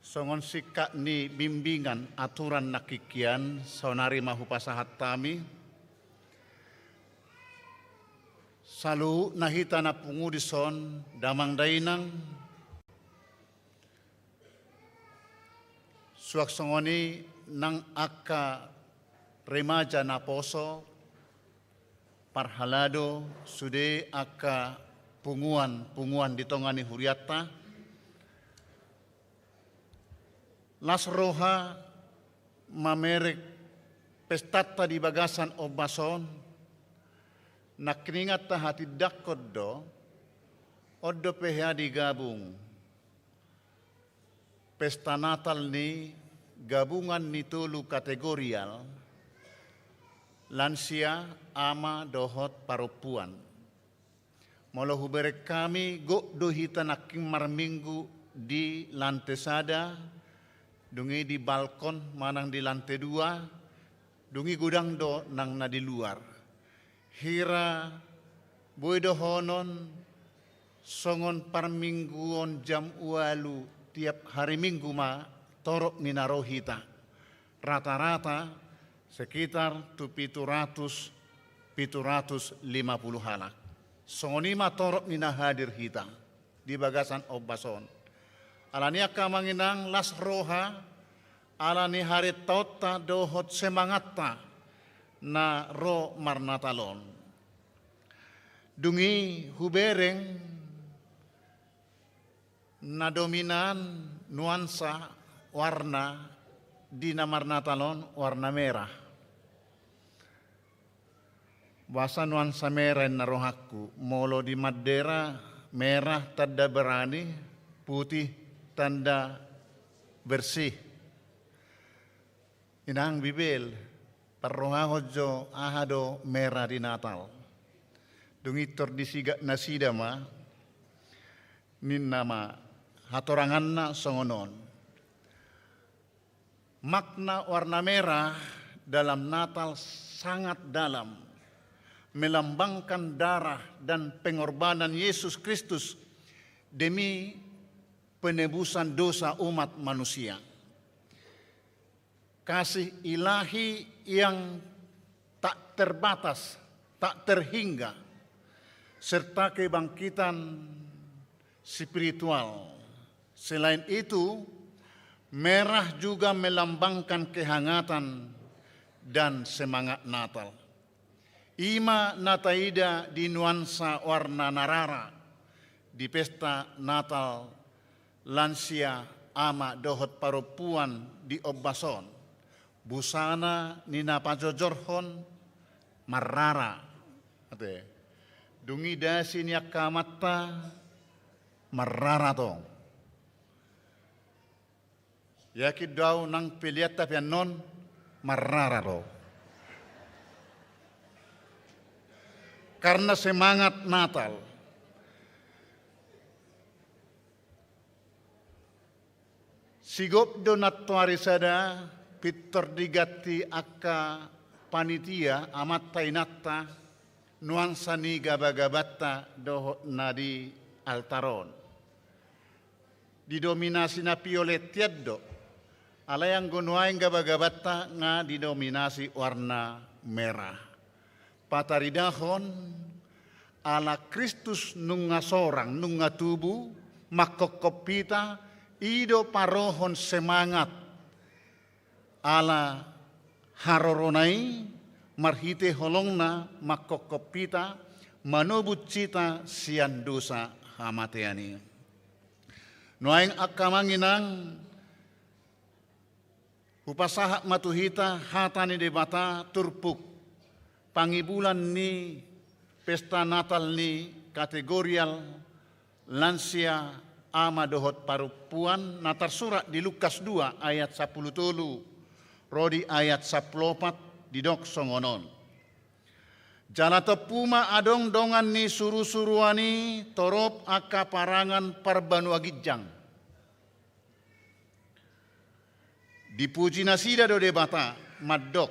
songon singkat ni bimbingan aturan nangkin kian, saonari ma hupasahat hami. Saluhutna hita na pungu dison, damang dainang, suang songon i nang angka remaja naposo, parhalado, sude angka punguan-punguan di tonga ni hurianta. Las roha mamereng pestanta di bagasan ombas on, nangkiningan tahatindangkon do, on dope hea digabung pesta Natal ni gabungan ni tolu kategorial, lansia, ama, dohot parompuan. Molo hubereng hami, gok do hita nangkin marminggu di lante sada, dung i di balkon manang di lante dua, dung i godang do nang na di luar. Hira boi dohonon songon parmingguon jam ualu tiap hari Minggu ma torop ni na ro hita. Rata-rata sekitar tu pitu ratus, pitu ratus lima puluh halak. Songon i ma torop ni na hadir hita di bagasan ombas on. Alani i angka amang inang, las roha ala ni harentaonta dohot semangatta na ro marnatal on. Dung i hubereng na dominan nuansa warna di na marnatal on warna merah. Boasa nuansa merah inna rohangku, molo di Madera merah tanda berani, putih tanda bersih. Inang Bibel, parrohahon jo aha do merah di Natal. Dung i tor disigak nasida ma, ninna ma hatoranganna songon on. Makna warna merah dalam Natal sangat dalam, melambangkan darah dan pengorbanan Yesus Kristus demi penebusan dosa umat manusia. Kasih Ilahi yang tak terbatas, tak terhingga, serta kebangkitan spiritual. Selain itu, merah juga melambangkan kehangatan dan semangat Natal. I ma na taida di nuansa warna na rara di pesta Natal lansia, ama dohot parompuan di ombas on. Busana ni na pajojorhon marrara. Ate. Dung i dasi ni angka amanta marrara tong. Yakin do au nang pelean ta pe annon marrara do. Karena semangat Natal. Sigop do nantoari sada pintor diganti angka panitia, amanta inanta, nuansa ni gabagabanta dohot na di altar on. Didominasi na violet hian do. Alai anggo nuaeng gabagabanta nga didominasi warna merah. Pataridahon ala Kristus nunga sorang, nunga tubu, manghophop hita, i do parohon semangat. Ala harorona i marhite holongna manghophop hita, manobus hita sian dosa hamatean i. Nuaeng angka amang inang, hupasahat ma tu hita hata ni Debata turpuk pangibulan ni pesta Natal ni kategorial lansia, ama dohot parompuan na tarsurat di Lukas dua ayat sampulu tolu ro di ayat sampulu opat, didok songon on. Jala tompu ma adong dongan ni surusuruan i torop angka parangan parbanua ginjang. Dipuji nasida do Debata, mandok: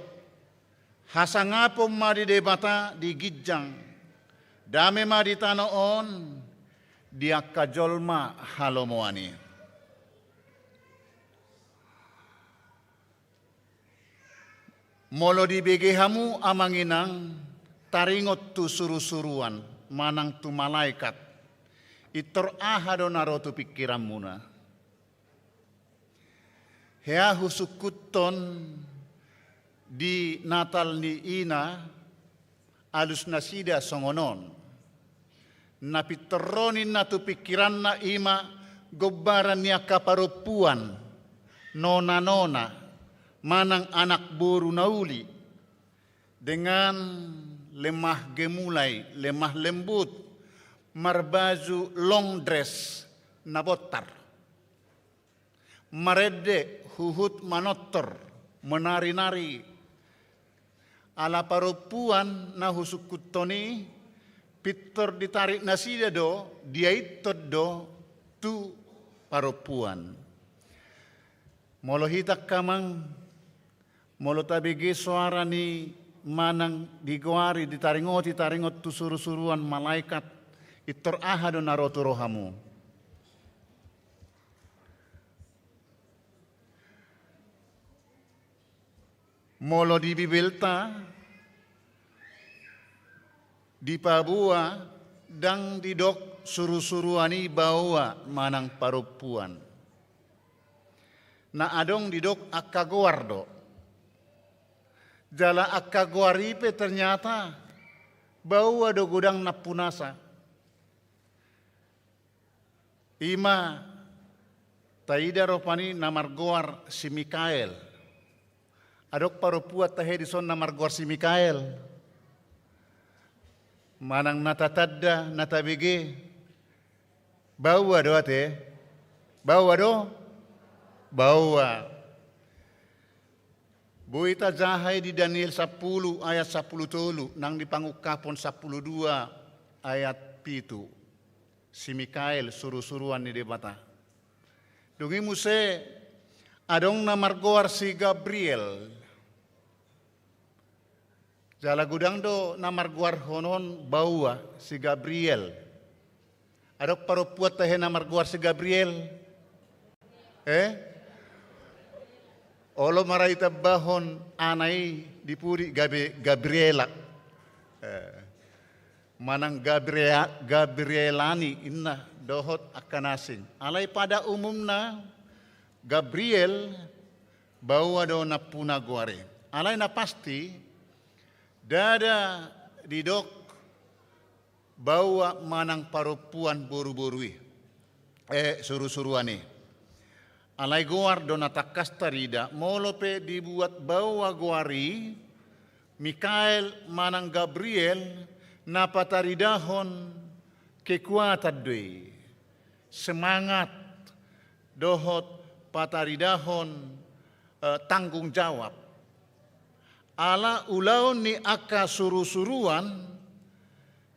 Hasangapon ma di Debata di ginjang, dame ma di tano on di angka jolma halomoan i. Molo dibege hamu amang inang taringot tu surusuruan manang tu malaikat, pintor aha do na ro tu pingkiranmuna? Hea husungkunhon di Natal ni ina, alus nasida songon on. Na pintor ro ninna tu pingkiranna i ma gombaran ni angka parompuan, nonanona, manang anak boru na uli, dengan lemah gemulai, lemah lembut, marbaju long dress na bontar. Marende huhut manortor, menari-nari. Ala parompuan na husungkunhon i, pintor ditarik nasida do, diaithon do tu parompuan. Molo hita angka amang, molo tabege soara ni manang digoari, ditaringoti taringot tu surusuruan malaikat, pintor aha do na ro tu rohamu? Molo di Bibelta dipaboa, ndang didok surusuruan i baoa manang parompuan. Na adong didok angka goar do. Jala angka goar i pe ternyata baoa do godang nampunasa. I ma taida rupani na margoar si Mikael. Adong parompuan tahe dison na margoar si Mikael? Manang na tatanda, na tabege? Baoa do ate? Baoa do? Baoa. Boi tajaha i di Daniel sampulu ayat sampulu tolu, nang di Pangungkapon sampulu dua ayat pitu. Si Mikael, surusuruan ni Debata. Dung i muse adong na margoar si Gabriel. Jala godang do na margoarhon on baoa si Gabriel. Adong parompuan tahe na margoar si Gabriel? Eh? Olo ma ra itambahon ana i di pudi gabe Gabriela. Eh. Manang Gabria-, Gabrielani inna dohot angka na asing. Alai pada umumna Gabriel baoa do nampuna goar i. Alai na pasti ndada didok baoa manang parompuan boruboru i, eh, surusuruan i. Alai goar do na tangkas tarida, molo pe dibuat baoa goar i, Mikael manang Gabriel na pataridahon kekuatan do i, semangat dohot pataridahon, eh, tanggung jawab. Ala ulaon ni angka surusuruan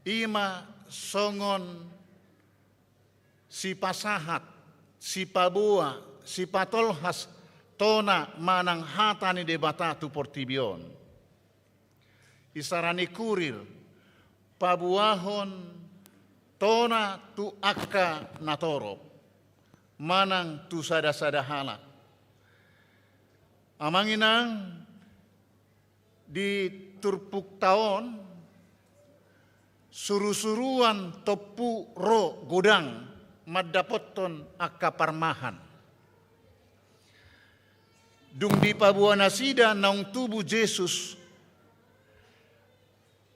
i ma songon sipasahat, sipaboa, sipatolhas tona manang hata ni Debata tu portibi on. Isarani kurir, paboahon tona tu angka na torop manang tu sadasada halak. Amang inang, di turpukta on, surusuruan tompu ro godang mandapothon angka parmahan. Dung dipaboa nasida naung tubu Jesus,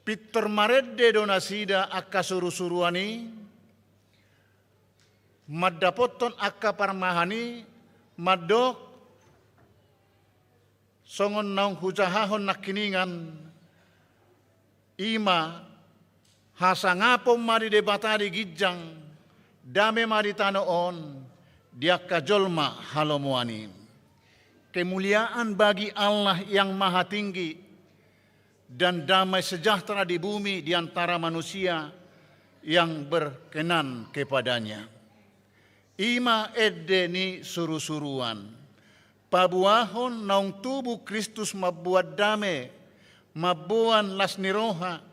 pintor marende do nasida angka surusuruan i, mandapothon angka parmahan i, mandok, songon naung hujahahon nangkiningan, i ma, hasangapon ma di Debata di ginjang, dame ma di tano on, di angka jolma halomoan i. Kemuliaan bagi Allah yang Maha Tinggi, dan damai sejahtera di bumi di antara manusia yang berkenan kepadanya. I ma ende ni surusuruan. Paboahon naung tubu Kristus mamboan dame, mamboan las ni roha,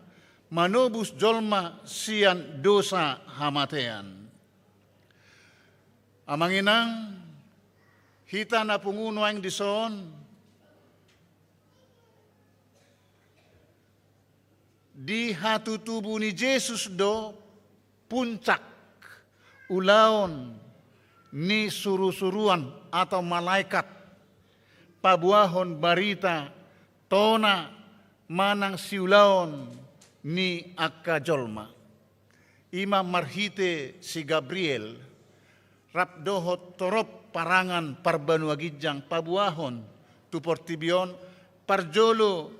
manobus jolma sian dosa hamatean. Amang inang, hita na pungu nuaeng dison, di hatutubu ni Jesus do puncak ulaon ni surusuruan atau malaikat paboahon barita tona manang siulaon ni angka jolma. I ma marhite si Gabriel, rap dohot torop parangan parbanua ginjang paboahon tu portibi on, parjolo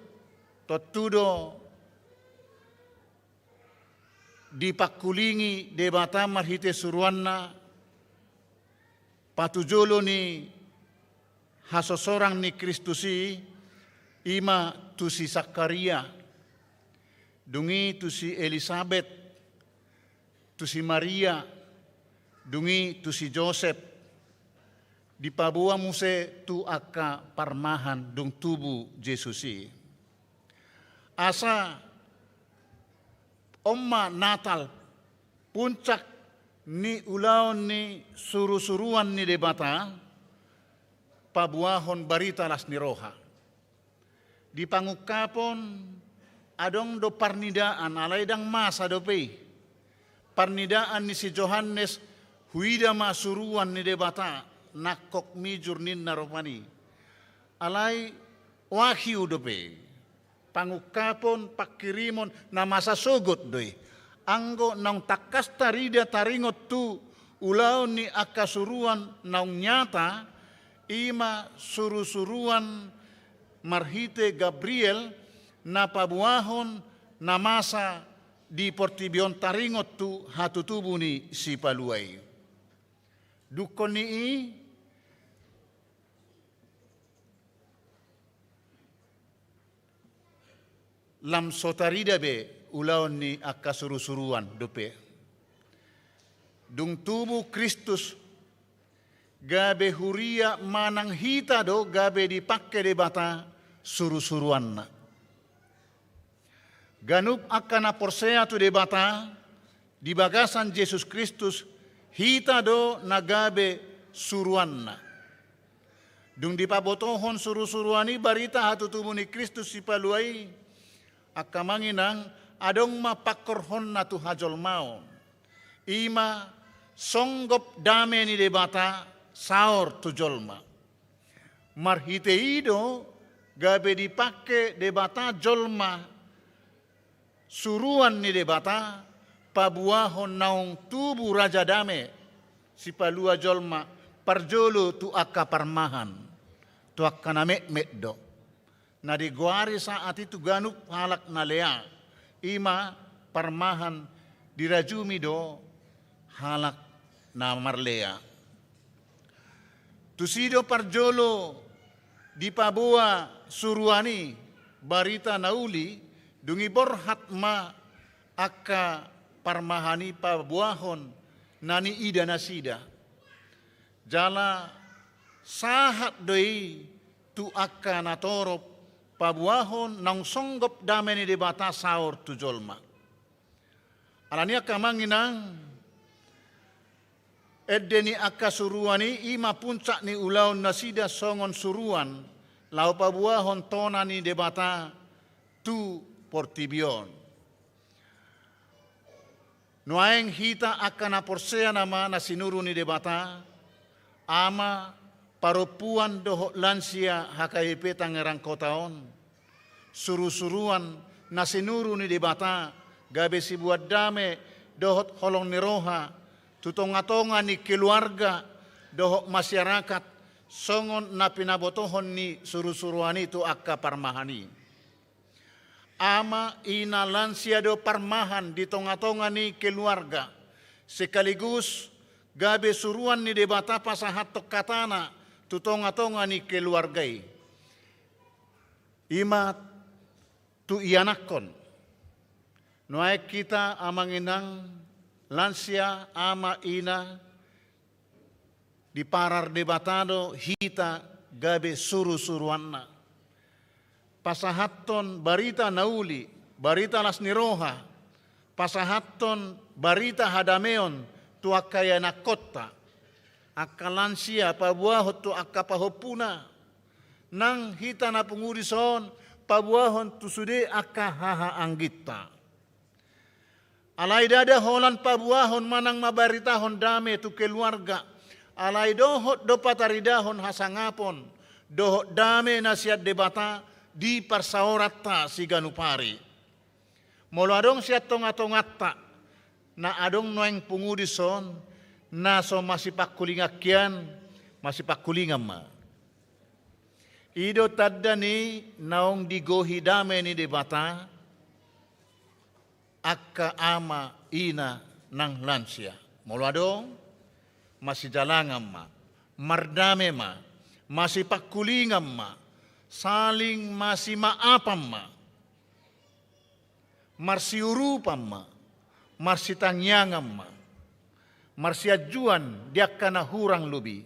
tontu do dipangkulingi Debata marhite suruanna, patujolo ni hasosorang ni Kristus i, i ma tu si Sakaria, dung i tu si Elisabet, tu si Maria, dung i tu si Josep, dipaboa muse tu angka parmahan dung tubu Jesus i. Asa on ma Natal, puncak ni ulaon ni surusuruan ni Debata, paboahon barita las ni roha. Di pangungkapon adong do parnidaan, alai ndang masa dope i. Parnidaan ni si Johannes, huida ma suruan ni Debata, nangkok mijur ninna rupani. Alai wahyu dope i. Pangungkapon, pangkirimon, na masa sogot do i. Anggo naung tangkas tarida taringot tu ulaon ni angka suruan naung nyata, i ma surusuruan marhite Gabriel, na paboahon na masa di portibi on taringot tu hatutubu ni Sipalua i. Dungkon ni i, lam so tarida be ulaon ni angka surusuruan dope. Dung tubu Kristus, gabe huria manang hita do gabe dipangke Debata surusuruanna. Ganup angka na porsea tu Debata di bagasan Jesus Kristus, hita do na gabe suruanna. Dung dipabotohon surusuruan i barita hatutubu ni Kristus Sipalua i, angka amang inang, adong ma pangkorhonna tu hajolmaon. I ma songgop dame ni Debata saor tu jolma. Marhite i do gabe dipangke Debata jolma, suruan ni Debata, paboahon naung tubu raja dame, sipalua jolma, parjolo tu angka parmahan, tu angka na metmet do. Na digoari saat i tu ganup halak na lea, i ma parmahan dirajumi do halak na marlea. Tusi do parjolo dipaboa suruan i, barita na uli, dung i borhat ma angka parmahan i paboahon na niida nasida. Jala sahat do i tu angka natorop paboahon naung songgop dame ni Debata saor tu jolma. Alani i angka amang inang, ende ni angka suruan i, i ma puncak ni ulaon nasida songon suruan laho paboahon tona ni Debata tu portibi on. Nuaeng hita angka na porsea nama na sinuru ni Debata, ama, parompuan dohot lansia H K B P Tangerang Kota on, surusuruan na sinuru ni Debata, gabe siboan dame dohot holong ni roha tu tongatonga ni keluarga dohot masyarakat, songon na pinabotohon ni surusuruan i tu angka parmahan i. Ama, ina, lansia do parmahan di tongatonga ni keluarga, sekaligus gabe suruan ni Debata pasahathon hatana tu tongatonga ni keluarga i. I ma tu ianakhon. Nuaeng hita amang inang, lansia, ama, ina, diparar Debata do hita gabe surusuruanna. Pasahathon barita na uli, barita las ni roha, pasahathon barita hadameon tu angka ianakhonta, angka lansia paboahon tu angka pahompuna, nang hita na pungu dison paboahon tu sude angka hahaangginta. Alai ndada holan paboahon manang mabaritahon dame tu keluarga, alai dohot do pataridahon hasangapon dohot dame na sian Debata di parsaoranta siganup ari. Molo adong sian tongatonganta na adong nuaeng pungu dison na so masipangkulingan hian, masipangkulingan ma. I do tanda ni naung digohi dame ni Debata angka ama, ina nang lansia. Molo adong, masijalangan ma, mardame ma, masipangkulingan ma, saling masimaafan ma, marsiurupan ma, marsitangiangan ma, marsianjuan di angka na hurang lobi.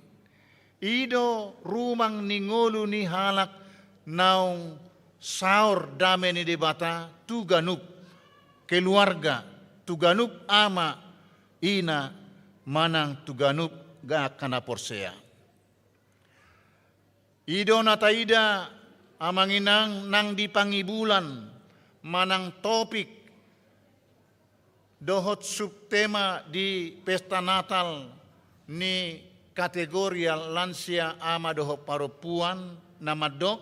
I do rumang ni ngolu ni halak naung saor dame ni Debata tu ganup keluarga, tu ganup ama, ina, manang tu ganup angka na porsea. I do na taida amang inang nang di pangibulan manang topik dohot subtema di pesta Natal ni kategoria lansia, ama dohot parompuan na mandok,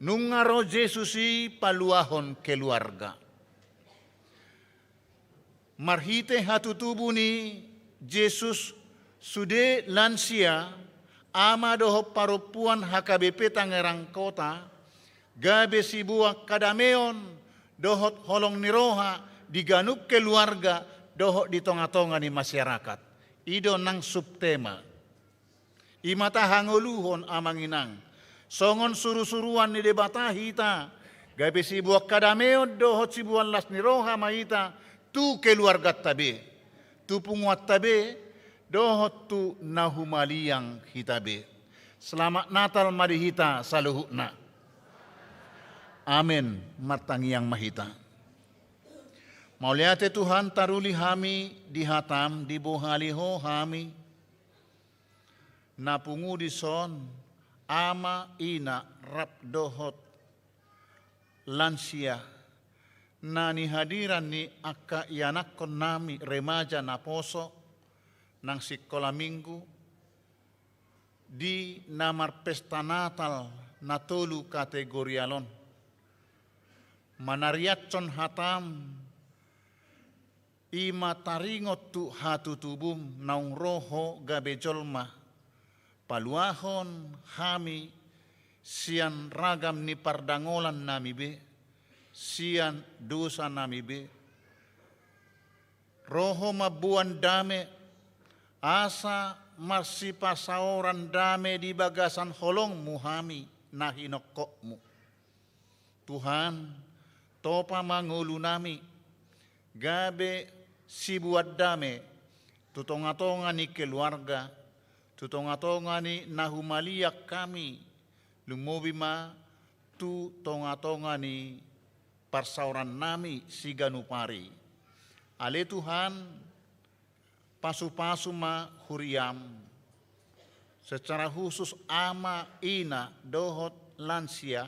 nunga ro Jesus i paluahon keluarga. Marhite hatutubu ni Jesus, sude lansia, ama dohot parompuan H K B P Tangerang Kota, gabe siboan hadameon dohot holong ni roha di ganup keluarga dohot di tongatonga ni masyarakat. I do nang subtema. I ma tahangoluhon amang inang. Songon surusuruan ni Debata hita, gabe siboan hadameon dohot siboan las ni roha ma hita tu keluarganta be, tu punguanta be, dohot tu na humaliang hita be. Selamat Natal ma di hita saluhutna. Amen. Martangiang ma hita. Mauliate Tuhan, taruli hami di hatam, dibohali Ho hami. Na pungu dison, ama, ina, rap dohot lansia, na nihadiran ni angka ianakhon nami remaja naposo nang sikola minggu di na marpesta Natal na tolu kategorial on. Manariashon hatam, i ma taringot tu hatutubum naung ro Ho gabe jolma, Paluahon hami sian ragam ni pardangolan nami be, sian dosa nami be. Ro Ho mamboan dame, asa marsipasaoran dame di bagasan holongmu hami na hinokkopmu. Tuhan, topa ma ngolu nami, gabe siboan dame tu tongatonga ni keluarga, tu tongatonga ni na humaliang hami, lumobi ma tu tongatonga ni parsaoran nami siganup ari. Ale Tuhan, pasupasu ma huriam, secara khusus ama, ina dohot lansia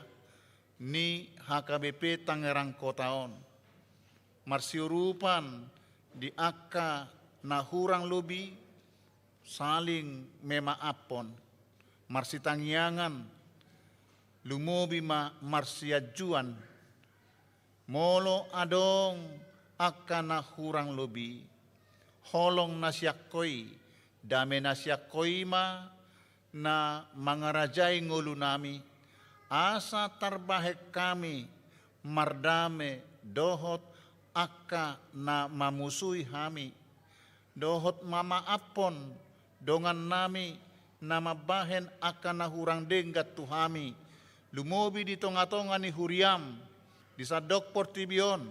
ni H K B P Tangerang Kota on, marsiurupan di angka na hurang lobi, saling memaaphon, marsitangiangan, lumobi ma marsianjuan. Molo adong angka na hurang lobi, holong na sian Ho i, dame na sian Ho i ma na mangarajai ngolu nami, asa tarbahen hami mardame dohot angka na mamusui hami, dohot mamaaphon dongan nami na mambahen angka na hurang denggan tu hami, lumobi di tongatonga ni huriam di sandok portibi on,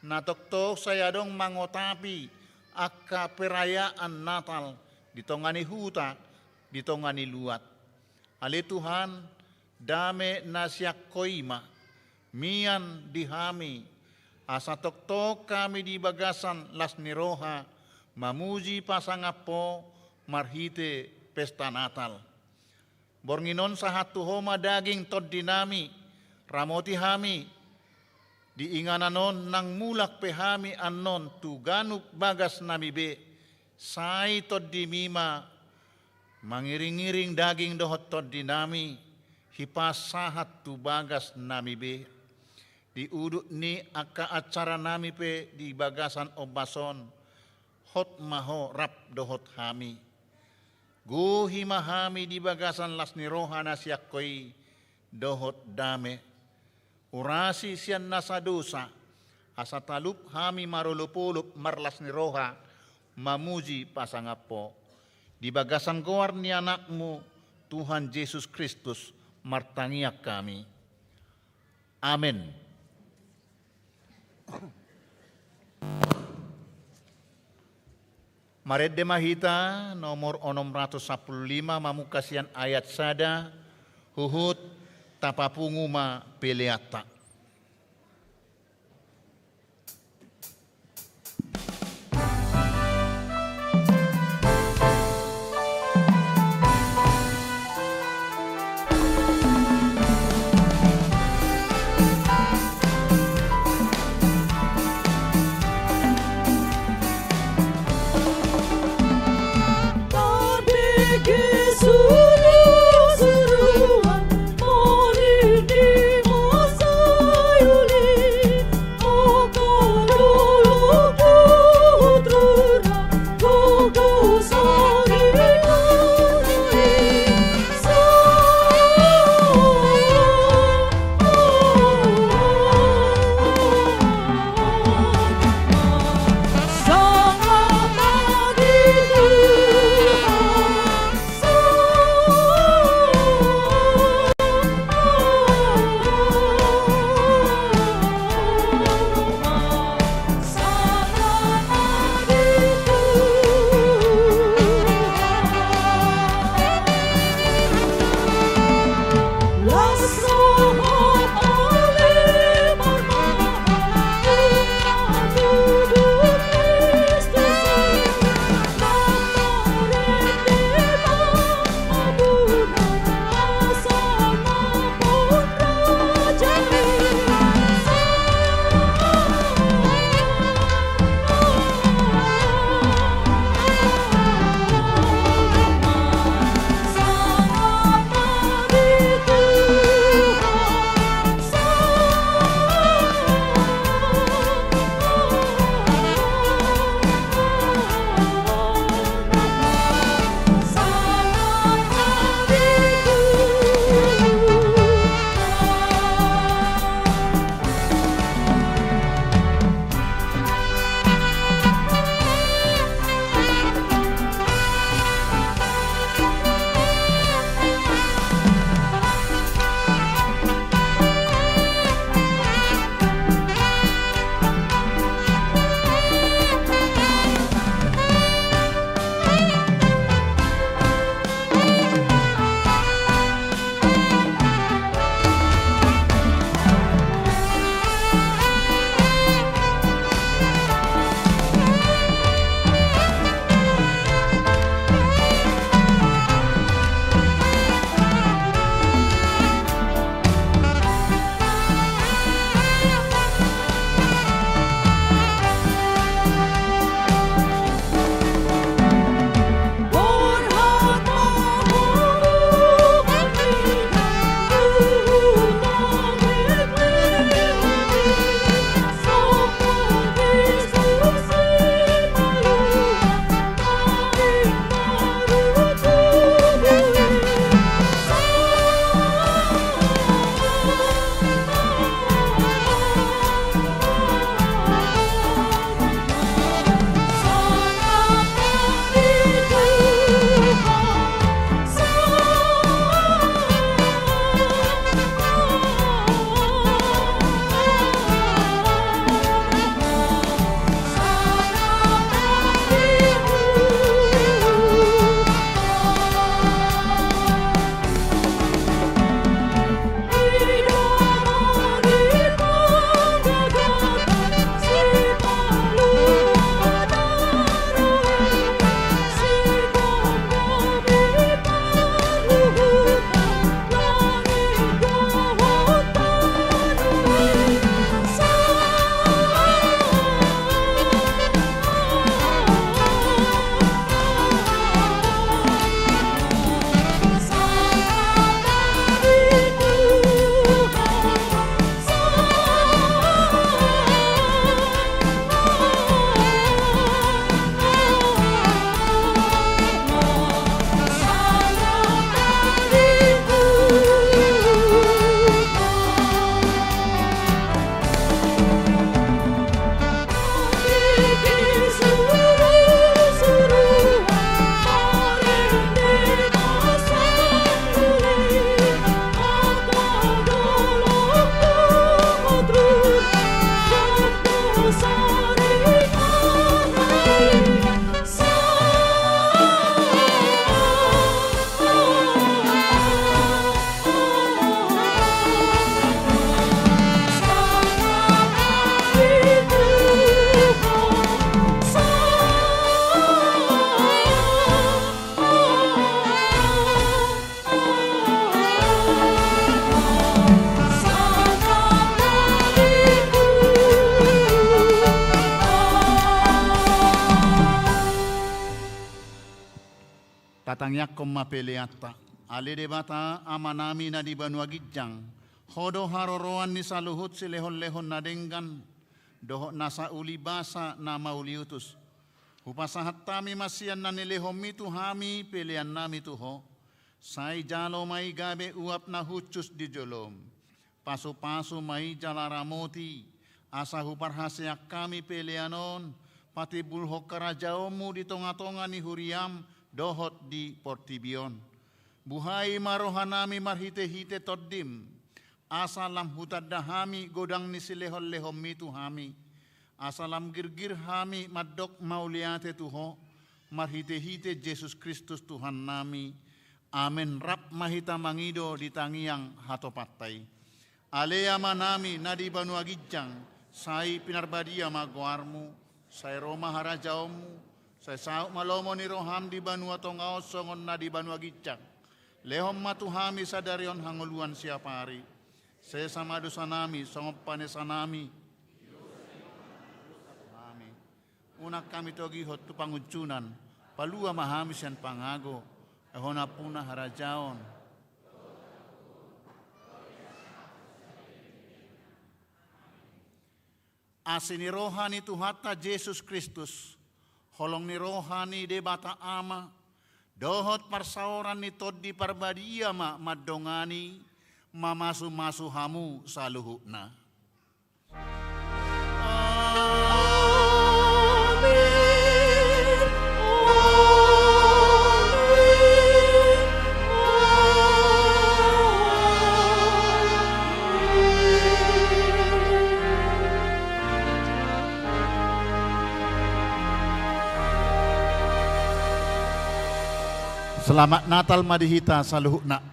na tongtong sai adong mangotapi angka perayaan Natal di tonga ni huta, di tonga ni luat. Ale Tuhan, dame na sian Ho i ma mian di hami, asa tongtong hami di bagasan las ni roha mamuji pasangap Ho marhite pesta Natal. Borngin on sahat tu Ho ma daging tondi nami, ramoti hami di inganan on, nang mulak pe hami annon tu ganup bagas nami be, sai tondimi ma mangiringiring daging dohot tondi nami, hipas sahat tu bagas nami be. Di udut ni angka acara nami pe di bagasan ombas on, hot ma Ho rap dohot hami. Gohi ma hami di bagasan las ni roha na sian Ho i dohot dame. Urasi sian nasa dosa, asa talup hami marolopolop marlas ni roha mamuji pasangap Ho. Di bagasan goar ni Anakmu, Tuhan Jesus Kristus, martangiang hami. Amen. Marende ma hita nomor onom ratus sampulu lima, mamungka sian ayat sada, huhut tapapungu ma peleanta. Tangiangkon ma peleanta. Ale Debata Amanami na di banua ginjang, Ho do haroroan ni saluhut silehonlehon na denggan dohot nasa ulibasa na mauliutus. Hupasahat hami ma sian na nilehonMi tu hami peleannami tu Ho. Sai jalo ma i gabe uap na hushus di joloM. Pasupasu ma i jala ramoti, asa huparhaseang hami pelean on patimbulhon harajaonMu di tongatonga ni huriaM dohot di portibi on. Buhai ma rohanami marhitehite TondiM, asa lam hutanda hami godang ni silehonlehonMi tu hami, asa lam girgir hami mandok mauliate tu Ho, marhitehite Jesus Kristus Tuhannami. Amen. Rap ma hita mangido di tangiang hatopanta i. Ale Amanami na di banua ginjang, sai pinarbadia ma goarMu, sai ro ma harajaonMu, sai saut ma lomo ni rohaM di banua tonga on songon na di banua ginjang. Lehon ma tu hami sadari on hangoluan siapari. Sesa ma dosanami songon panesanami hami. Unang hami togihon tu pangunjunan, palua ma hami sian pangago, ai Ho nampuna harajaon. Asi ni roha ni Tuhanta Jesus Kristus, holong ni roha ni Debata Ama, dohot parsaoran ni Tondi Parbadia ma mandongani, mamasumasu hamu saluhutna. Selamat Natal ma di hita saluhutna.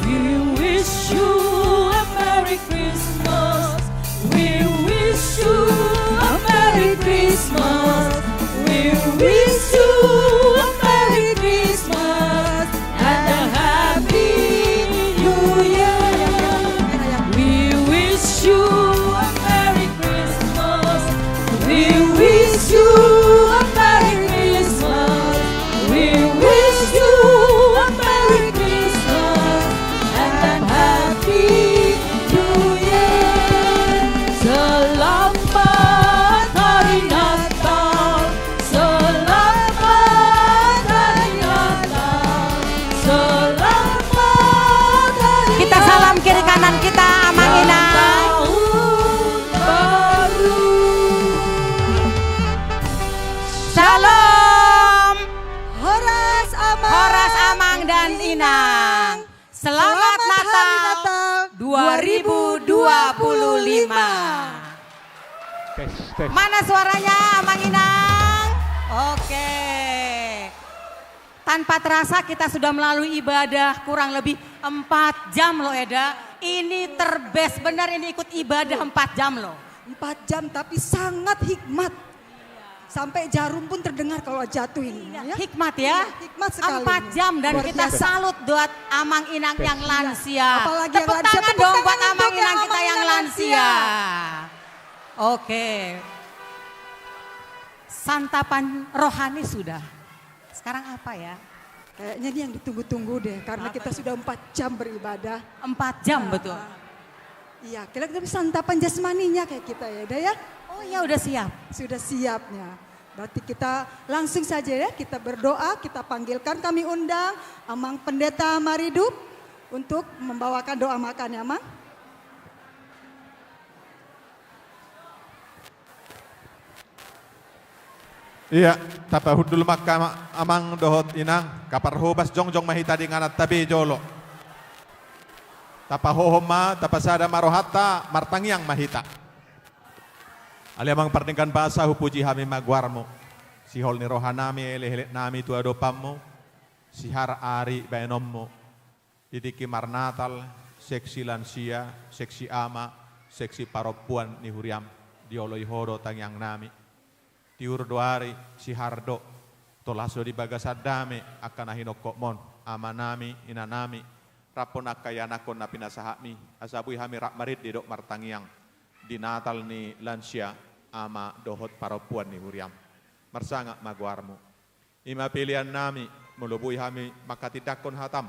We wish you a Merry Christmas. We wish you a Merry Christmas. We wish you a Merry Christmas and a Happy New Year. We wish you a Merry Christmas. We wish you a Merry Christmas. We wish you a Merry Christmas and a Happy New Year. Selamat Hari Natal. Selamat Hari Natal. Selamat Hari Natal. Kita salam kiri kanan kita, Amang Inang. Tahun baru. Shalom. Horas Amang. Horas Amang dan Inang. Selamat Natal dua ribu dua puluh lima. Tes, tes. Mana suaranya, Amang Inang? Oke. Tanpa terasa kita sudah melalui ibadah kurang lebih empat jam loh, Eda. Ini terbest benar, ini ikut ibadah empat jam loh. Empat jam, tapi sangat hikmat. Sampai jarum pun terdengar kalau jatuh ini, ya. Hikmat, ya. Iya, hikmat sekali. Empat jam, dan kita salut buat Amang Inang yang lansia. Apalagi yang lansia. Tepuk tangan dong buat Amang Inang kita yang lansia. Oke. Santapan rohani sudah. Sekarang apa, ya? Kayaknya ini yang ditunggu-tunggu deh, karena kita sudah empat jam beribadah. Empat jam, betul. Iya, kira-kira santapan jasmaninya kayak kita ya, Eda ya? Oh iya, udah siap. Sudah siapnya. Berarti kita langsung saja ya, kita berdoa, kita panggilkan, kami undang Amang Pendeta Maridup untuk membawakan doa makan ya, Mang. Ia, tapahundul ma angka amang dohot inang, angka parhobas, jongjong ma hita di ingananta be jolo. Tapahohom ma, tapasada ma rohanta, martangiang ma hita. Ale Amang pardenggan basa, hupuji hami ma goarmu. Sihol ni rohanami, elek-eleknami tu adopanmu, sihar ari baenonmu. Di tingki marnatal, seksi lansia, seksi ama, seksi parompuan ni huriam, dioloi ho do tangiangnami. Tiur do ari, sihar do, tolhas do di bagasan dame angka na hinokkopmon, amanami, inanami, rap dohot angka ianakhon na pinasahatmi, asa boi hami rap marende dohot martangiang di natal ni lansia, ama dohot parompuan ni huriam. Marsangap ma goarmu. I ma peleannami, molo boi hami manghatindanghon hatam,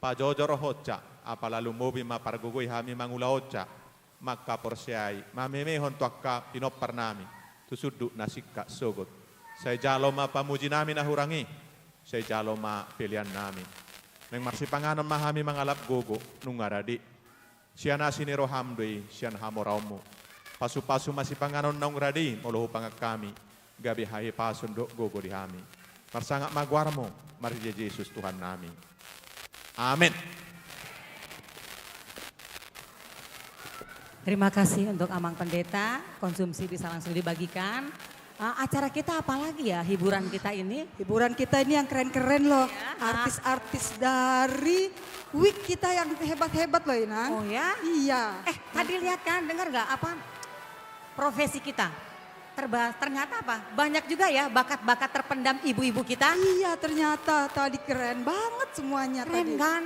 pajojor rohanta, apala lumobi ma pargogoi hami mangulahonta, manghaporseai, mamemehon tu angka pinomparnami, tu sundut na singkat sogot. Sai jalo ma pamujinami na hurang i, sai jalo ma peleannami. Naeng marsipanganon ma hami mangalap gogo, nunga rade. Sian asi ni roham do i, sian hamoraonmu. Pasupasu ma sipanganon naung rade i, molo hupangan hami, gabe hahipason dohot gogo di hami. Marsangap ma goarmu, marhite Jesus Tuhannami. Amen. Terima kasih untuk Amang Pendeta, konsumsi bisa langsung dibagikan. Eh, acara kita apa lagi ya, hiburan kita ini? Hiburan kita ini yang keren-keren loh. Iya, ah. Artis-artis dari Wik kita yang hebat-hebat loh, Inang. Oh ya? Iya. Eh, tadi lihat kan, dengar nggak apa? Profesi kita. Terba-, ternyata apa? Banyak juga ya bakat-bakat terpendam ibu-ibu kita. Iya, ternyata tadi keren banget semuanya tadi. Keren kan?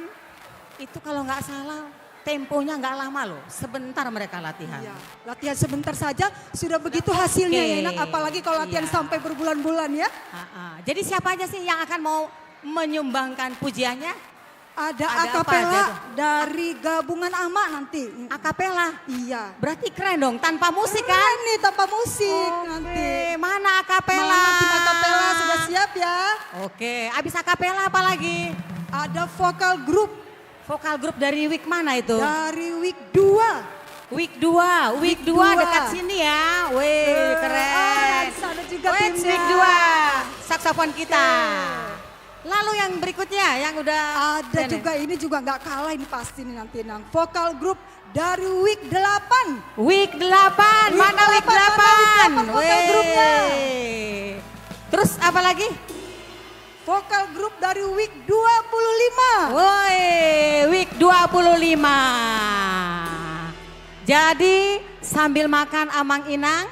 Itu kalau nggak salah, temponya nggak lama loh, sebentar mereka latihan. Iya, latihan sebentar saja sudah begitu hasilnya ya, Inang. Oke. Apalagi kalau latihan sampai berbulan-bulan ya. Iya. Ha-ha. Jadi siapa aja sih yang akan mau menyumbangkan pujiannya? Ada akapela dari Gabungan Ama nanti. Akapela? Iya. Berarti keren dong, tanpa musik kan? Keren nih, tanpa musik nanti. Oke, mana akapela? Mana tim akapela sudah siap ya? Oke, abis akapela apa lagi? Ada vokal grup. Vokal grup dari Wik mana itu? Dari Wik dua. Wik dua, Wik dua dekat sini ya. Wih, keren. Ah, di sana juga timnya. Wih, Wik dua. Saksofon kita. Oke. Lalu yang berikutnya, yang udah... Ada juga, ini juga nggak kalah ini pasti nih nanti, Nang. Vokal grup dari Wik delapan. Wik delapan, mana Wik delapan? Wik delapan, mana Wik delapan vokal grupnya? Wih. Terus apa lagi? Vokal grup dari Wik dua puluh lima. Woi, Wik dua puluh lima. Jadi, sambil makan Amang Inang,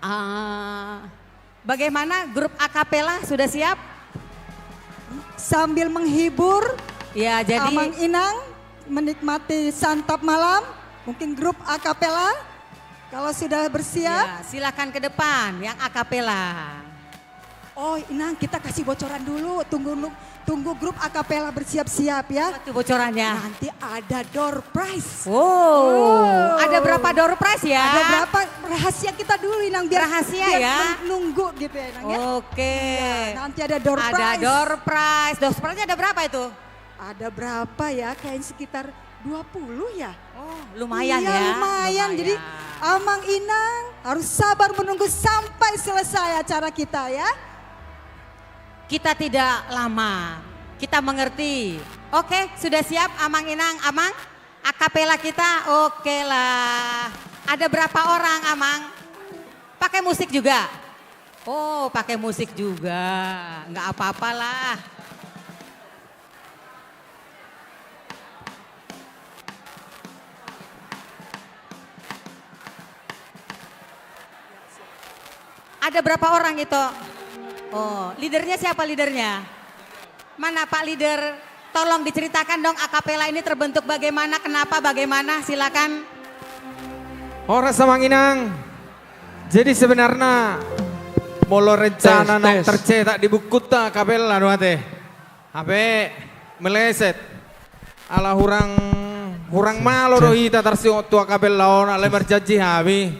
ah, bagaimana grup akapela, sudah siap? Sambil menghibur, ya, jadi Amang Inang menikmati santap malam, mungkin grup akapela, kalau sudah bersiap. Ya, silakan ke depan, yang akapela. Oh, Inang, kita kasih bocoran dulu. Tunggu nu-, tunggu grup akapela bersiap-siap ya. Apa tuh bocorannya? Nanti ada door prize. Oh, ada berapa door prize ya? Ada berapa? Rahasia kita dulu, Inang, biar, biar menunggu gitu ya, Inang ya. Rahasia ya? Oke. Iya, nanti ada door prize. Ada door prize. Door prize-nya ada berapa itu? Ada berapa ya? Kayaknya sekitar dua puluh ya? Oh, lumayan ya. Iya, lumayan. Lumayan. Jadi, Amang Inang harus sabar menunggu sampai selesai acara kita ya. Kita tidak lama. Kita mengerti. Oke, sudah siap Amang Inang, Amang? Akapela kita, oke lah. Ada berapa orang, Amang? Pakai musik juga? Oh, pakai musik juga. Nggak apa-apalah. Ada berapa orang itu? Oh, leadernya siapa leadernya? Mana Pak Leader? Tolong diceritakan dong, akapela ini terbentuk bagaimana, kenapa, bagaimana? Silakan. Horas Amang Inang. Jadi sebenarnya molo rencana naung tercetak di bukunta akapela do ate. Hape meleset. Ala hurang, hurang malo do hita tarsingot tu akapela on, alai marjanji hami.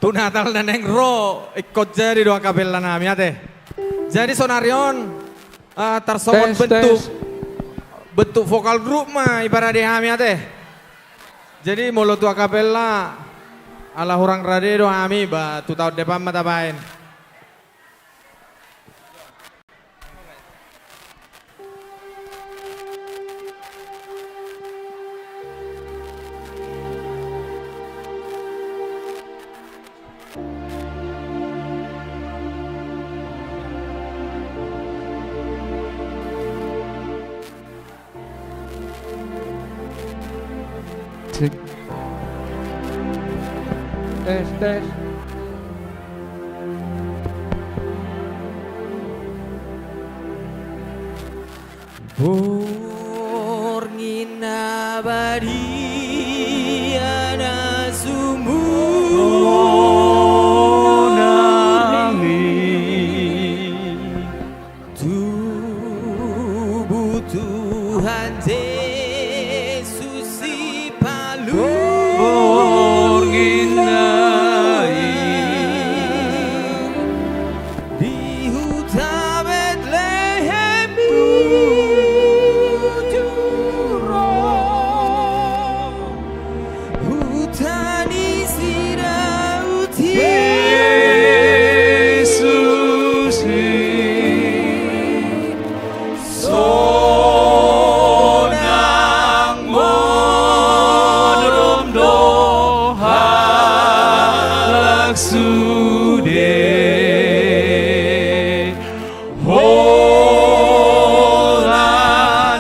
Tu Natal na naeng ro, ingkon jadi do akapela nami ate. Jadi sonari on, ah, tarsongon bentuk, bentuk vokal grup ma iparade hami ate. Jadi molo tu akapela, ala hurang rade do hami, ba tu taon depan ma tabaen. Cek. Tes, tes. Borngin na badia na sumurung i. Tubuh Tuhan Jesus Sipalungun borngin na i. Di huta Betlehem i ujung ro. Huta ni si Daud Jesus i. Sonang modom do halak sude. Holan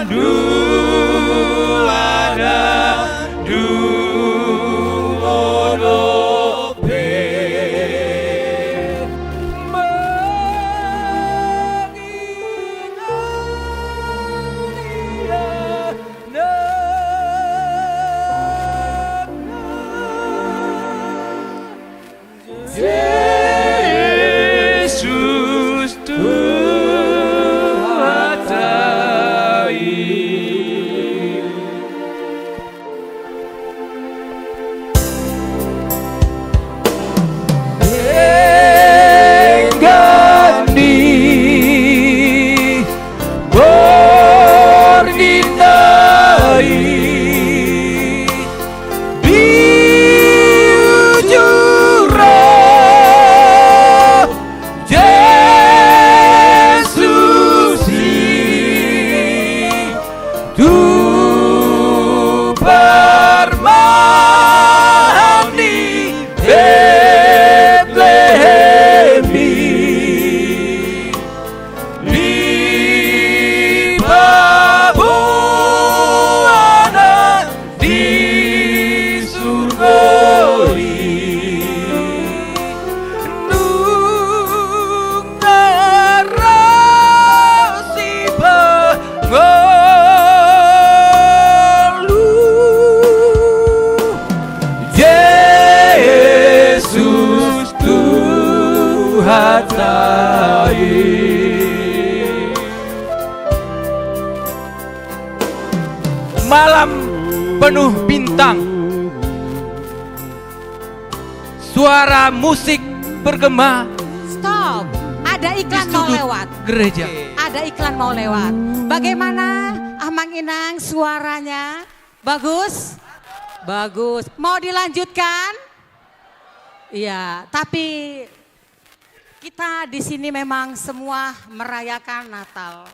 dua na duo dope. Mangingoria na Jesus Tuhanta i. Denggan ni borngin na i. Di ujung ro Jesus i, tu parmahan ni Betlehem i. Di paboanan di surgo i, nunga ro sipangolu Jesus Tuhanta i. Malam penuh bintang. Suara musik bergema. Stop. Ada iklan mau lewat. Gereja. Ada iklan mau lewat. Bagaimana, Amang Inang, suaranya? Bagus? Bagus. Mau dilanjutkan? Iya, tapi kita di sini memang semua merayakan Natal.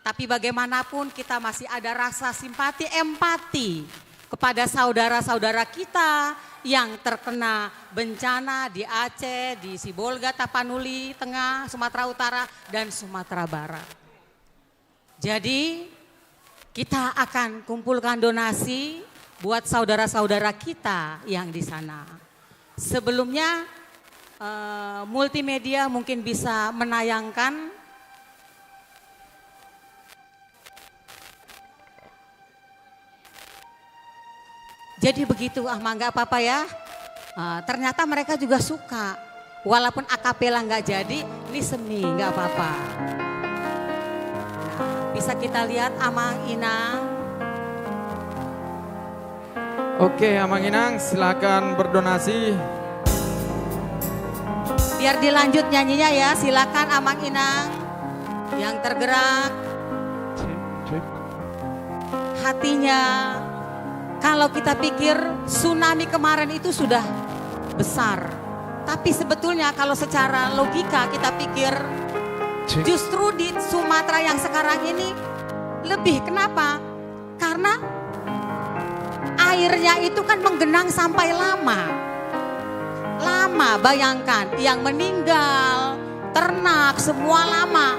Tapi bagaimanapun kita masih ada rasa simpati, empati kepada saudara-saudara kita yang terkena bencana di Aceh, di Sibolga, Tapanuli Tengah, Sumatera Utara, dan Sumatera Barat. Jadi, kita akan kumpulkan donasi buat saudara-saudara kita yang di sana. Sebelumnya, eh, multimedia mungkin bisa menayangkan. Jadi begitu, ah, mah, nggak apa-apa ya. Ah, ternyata mereka juga suka. Walaupun akapela nggak jadi, ini seni, nggak apa-apa. Nah, bisa kita lihat Amang Inang. Oke, Amang Inang, silakan berdonasi. Biar dilanjut nyanyinya ya, silakan Amang Inang yang tergerak. Cek, cek. Hatinya, kalau kita pikir tsunami kemarin itu sudah besar. Tapi sebetulnya kalau secara logika kita pikir, cek, justru di Sumatera yang sekarang ini lebih. Kenapa? Karena airnya itu kan menggenang sampai lama. Lama, bayangkan, yang meninggal, ternak, semua lama.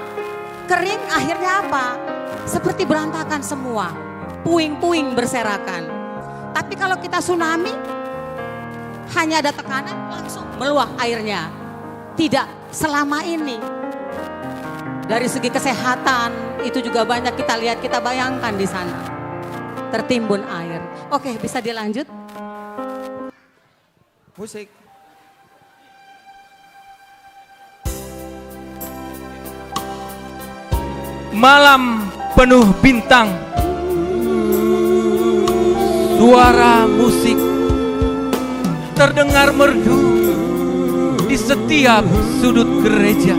Kering, akhirnya apa? Seperti berantakan semua. Puing-puing berserakan. Tapi kalau kita tsunami, hanya ada tekanan, langsung meluap airnya. Tidak selama ini. Dari segi kesehatan, itu juga banyak kita lihat, kita bayangkan di sana. Tertimbun air. Oke, bisa dilanjut. Musik. Malam penuh bintang. Suara musik terdengar merdu di setiap sudut gereja.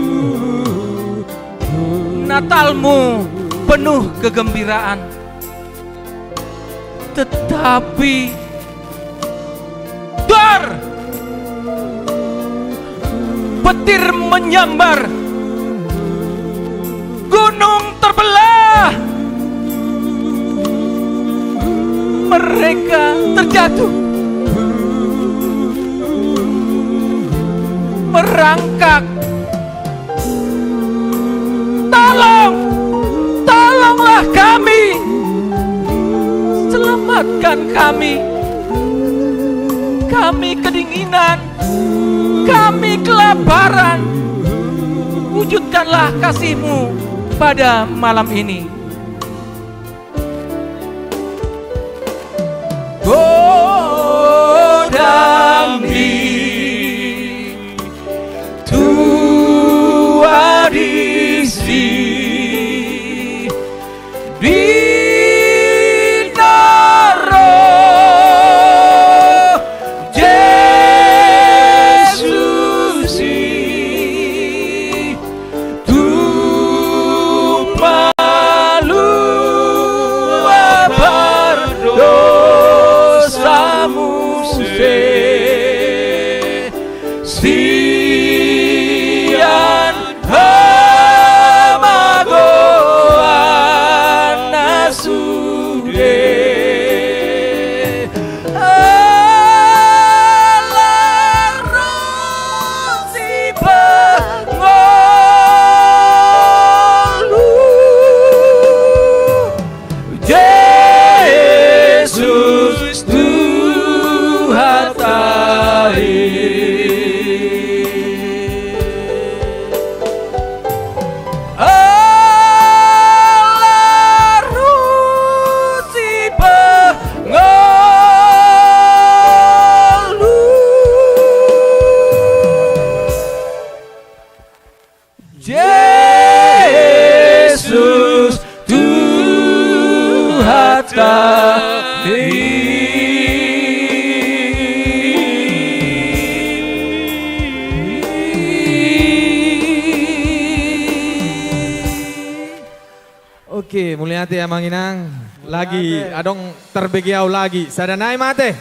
Natalmu penuh kegembiraan. Tetapi, dar! Petir menyambar. Gunung terbelah. Mereka terjatuh. Merangkak. Tolong, tolonglah kami. Selamatkan kami. Kami kedinginan. Kami kelaparan. Wujudkanlah kasih-Mu pada malam ini. Godang di tua disi di naro Jesus i. Tu palua pardosa muse sian hamagoan na sude. Ala ro sipangolu Jesus Tuhanta i. Ala ro sipangolu Jesus Tuhanta i. Oke, mauliate amang inang. Lagi adong tarbege au lagi. Sada nai ma ate.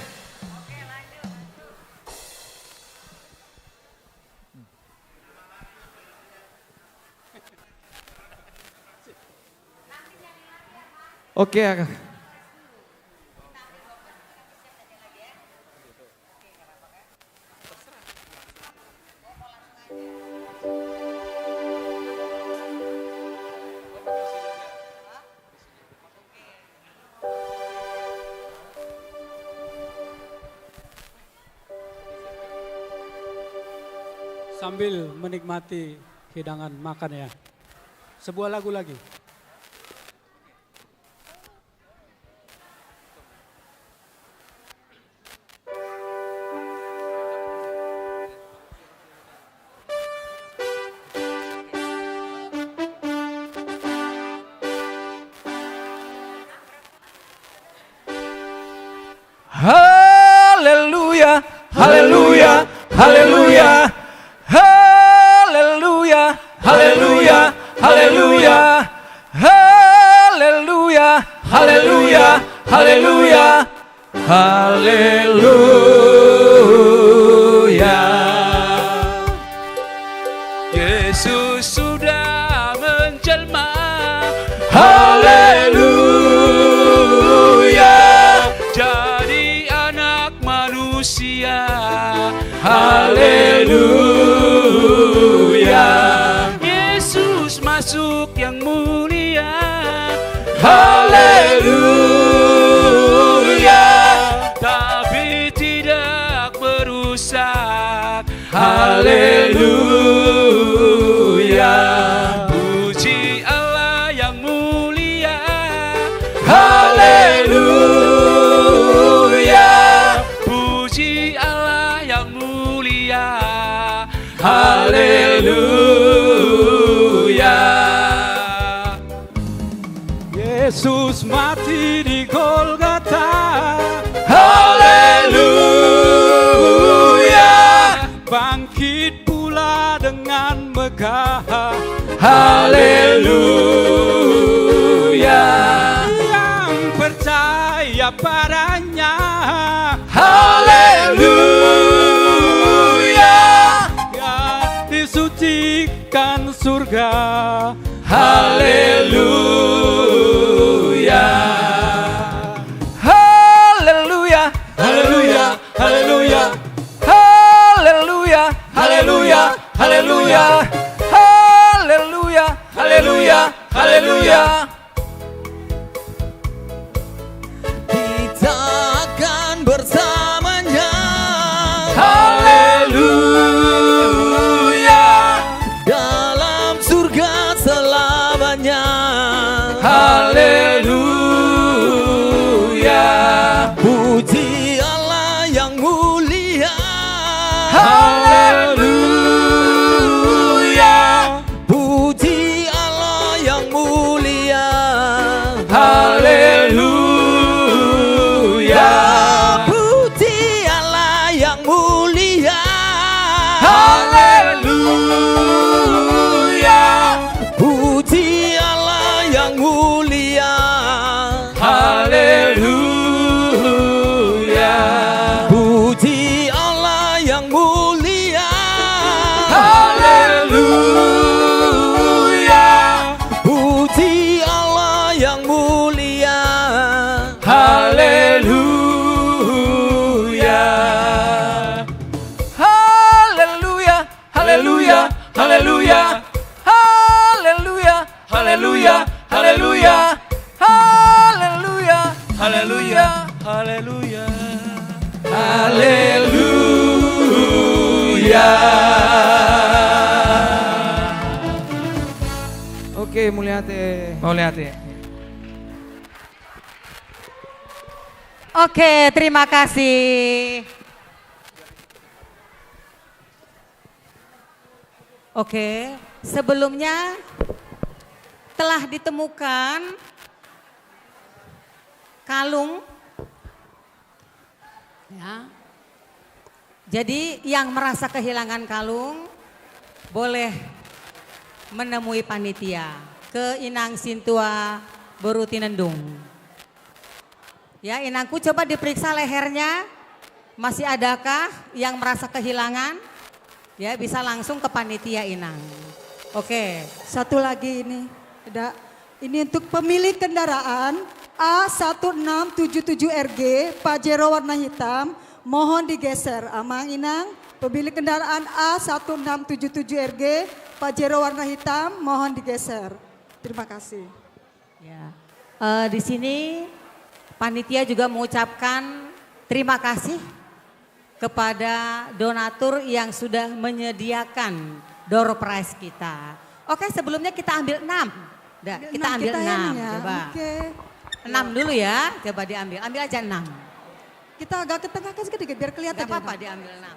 Oke, aka. Sambil menikmati hidangan makan ya. Sebuah lagu lagi. Haleluya, haleluya, haleluya. Haleluya, haleluya, haleluya. Haleluya, haleluya, haleluya. Haleluya. Yesus sudah menjelma. Haleluya. Jadi anak manusia. Haleluya. Yesus masuk yang mulia. Haleluya. Yesus mati di Golgota. Haleluya. Bangkit pula dengan megah. Haleluya. Yang percaya pada-Nya. Haleluya. Ya, disucikan surga. Haleluya. Haleluya. Haleluya. Haleluya. Haleluya. Haleluya. Haleluya. Haleluya. Haleluya. Haleluya. Kita akan bersamanya. Haleluya. Dalam surga selamanya. Haleluya. Puji Allah yang mulia. Haleluya. Puji Allah yang mulia. Haleluya. Puji Allah yang mulia. Haleluya. Puji Allah yang mulia. Haleluya. Puji Allah yang mulia. Haleluya. Puji Allah yang mulia. Haleluya. Haleluya. Haleluya, haleluya. Haleluya, haleluya, haleluya. Haleluya, haleluya, haleluya. Haleluya. Oke, mauliate. Mauliate. Oke, terima kasih. Oke, sebelumnya telah ditemukan kalung, ya. Jadi, yang merasa kehilangan kalung boleh menemui panitia ke Inang Sintua Boru Tinendung. Ya, inangku, coba diperiksa lehernya, masih adakah yang merasa kehilangan? Ya, bisa langsung ke panitia, Inang. Oke. Satu lagi ini, ada. Ini untuk pemilik kendaraan A satu enam tujuh tujuh R G, Pajero warna hitam, mohon digeser. Amang, Inang, pemilik kendaraan A satu enam tujuh tujuh R G, Pajero warna hitam, mohon digeser. Terima kasih. Ya. Eh, di sini panitia juga mengucapkan terima kasih kepada donatur yang sudah menyediakan door prize kita. Oke, sebelumnya kita ambil enam. Dah, kita ambil enam, ya. Coba. Oke. Enam dulu, ya, coba diambil. Ambil aja enam. Kita agak ke tengah kan sedikit biar kelihatan. Nggak apa-apa, diambil enam.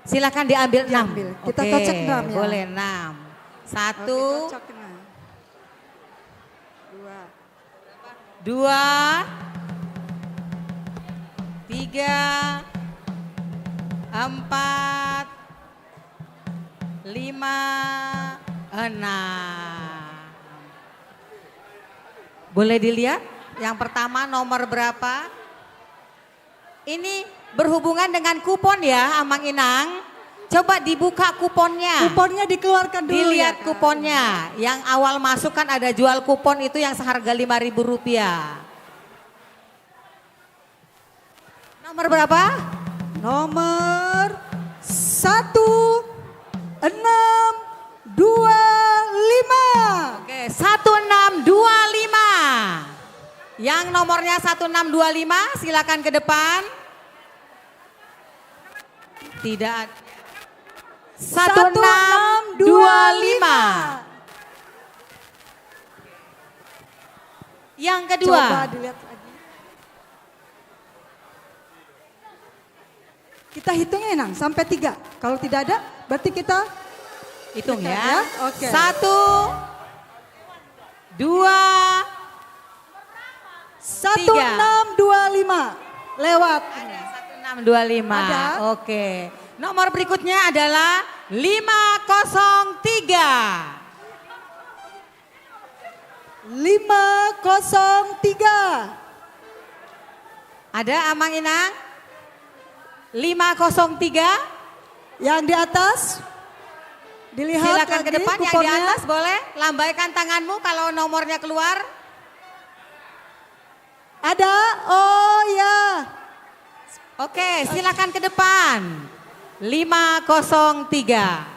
Silakan diambil enam. Diambil. Kita kocek enam, ya. Oke, boleh enam. Satu. Oke, kocek enam. Dua. Dua. Tiga. Empat. Lima, enam. Boleh dilihat yang pertama nomor berapa? Ini berhubungan dengan kupon ya, Amang Inang. Coba dibuka kuponnya. Kuponnya dikeluarkan dulu. Dilihat ya, Kak. Kuponnya. Yang awal masuk kan ada jual kupon itu yang seharga lima ribu rupiah. Nomor berapa? Nomor satu enam dua lima. Oke, satu enam dua lima. Yang nomornya satu enam dua lima, silakan ke depan. Tidak ada. Satu enam dua lima. Yang kedua. Coba dilihat lagi. Kita hitung ya, Inang, sampai tiga. Kalau tidak ada, berarti kita hitung tekan, ya. Ya. Oke. Satu, dua, satu enam dua lima. Lewat. Ada satu enam dua lima. Ada. Oke. Nomor berikutnya adalah lima kosong tiga. Lima kosong tiga. Ada, Amang Inang? Lima kosong tiga. Yang di atas. Dilihat. Silakan ke lagi depan, kuponnya. Yang di atas boleh lambaikan tanganmu kalau nomornya keluar. Ada? Oh, ya. Oke, silakan ke depan. Lima kosong tiga.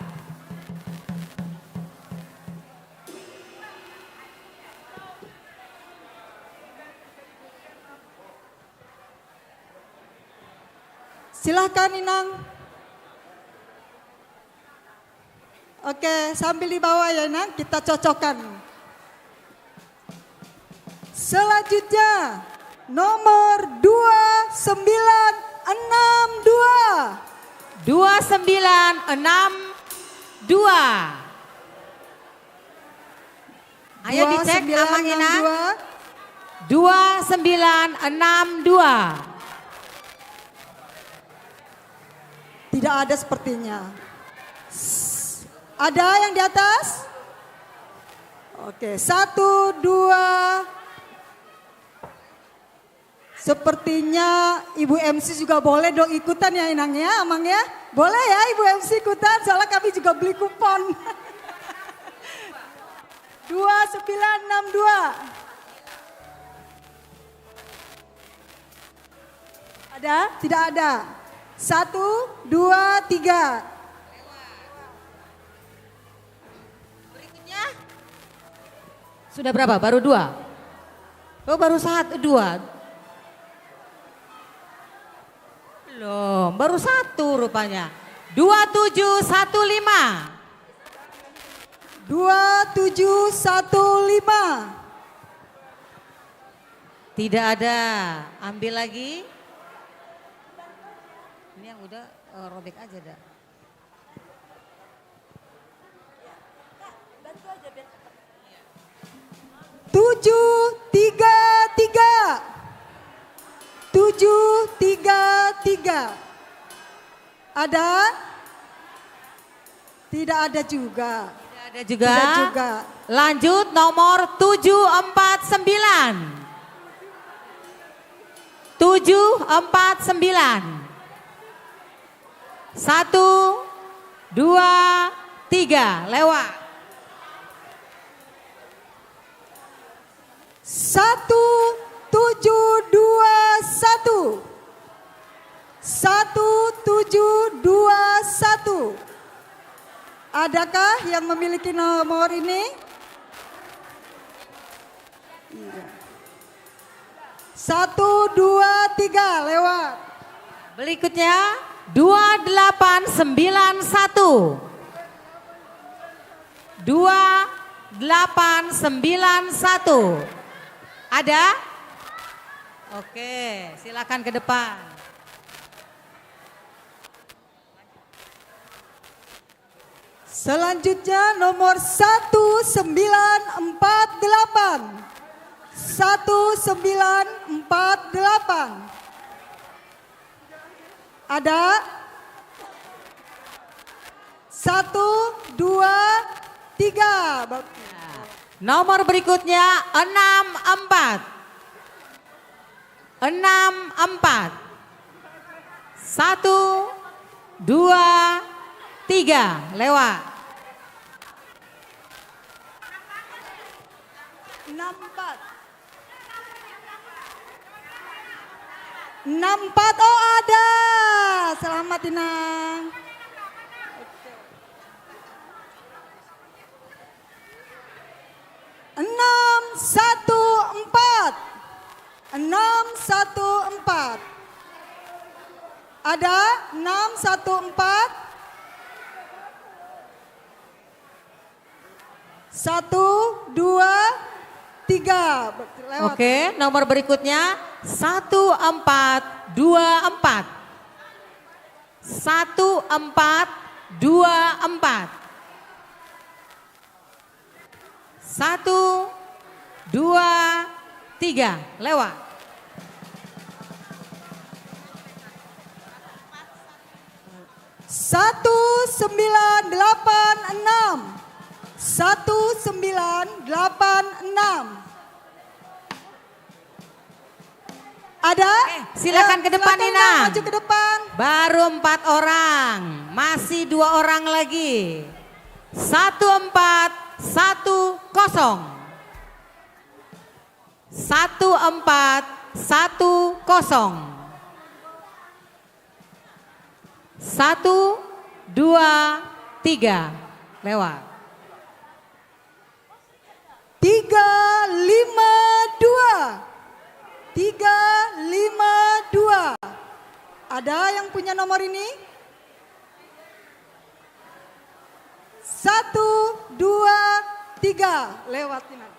Silahkan, Inang. Oke, sambil dibawa ya, Inang, kita cocokkan. Selanjutnya, nomor dua sembilan enam dua. Dua sembilan enam dua. Ayo dicek, Amang Inang. Dua sembilan enam dua. Dua sembilan enam dua. Tidak ada sepertinya. S-, ada yang di atas? Oke, satu, dua. Sepertinya Ibu M C juga boleh dong ikutan ya, Inang ya, Amang ya. Boleh ya Ibu M C ikutan, soalnya kami juga beli kupon. Dua sembilan enam dua. Ada? Tidak ada. Satu, dua, tiga. Berikutnya. Sudah berapa? Baru dua? Oh, baru satu, dua. Belum, baru satu rupanya. Dua tujuh satu lima. Dua tujuh satu lima. Tidak ada. Ambil lagi. Ini yang udah, eh, robek aja dah. Tujuh tiga tiga. Tujuh tiga tiga. Ada? Tidak ada juga. Tidak ada juga. Tidak juga. Lanjut, nomor tujuh empat sembilan. Tujuh empat sembilan. Satu, dua, tiga, lewat. Satu tujuh dua satu. Satu tujuh dua satu. Adakah yang memiliki nomor ini? Iya. Satu, dua, tiga, lewat. Berikutnya, dua delapan sembilan satu. Dua delapan sembilan satu. Ada? Oke, silakan ke depan. Selanjutnya nomor satu sembilan empat delapan. Satu sembilan empat delapan. Ada? Satu, dua, tiga. Nomor berikutnya enam empat. Enam empat. Satu, dua, tiga. Lewat. Enam empat. Enam empat. Oh, ada. Selamat, Inang. Enam satu empat. Enam satu empat. Ada enam satu empat? Satu, dua, tiga. Lewat. Oke, nomor berikutnya satu empat dua empat. Satu, empat, dua, empat. Satu, dua, tiga. Lewat. Satu, sembilan, delapan, enam. Satu, sembilan, delapan, enam. Ada? Eh, silakan ke depan, Inang. Maju ke depan. Baru empat orang, masih dua orang lagi. Satu empat, satu kosong. Satu empat, satu kosong. Satu, dua, tiga. Lewat. Tiga lima dua. Tiga lima dua. Ada yang punya nomor ini? Satu, dua, tiga. Lewat, Inang.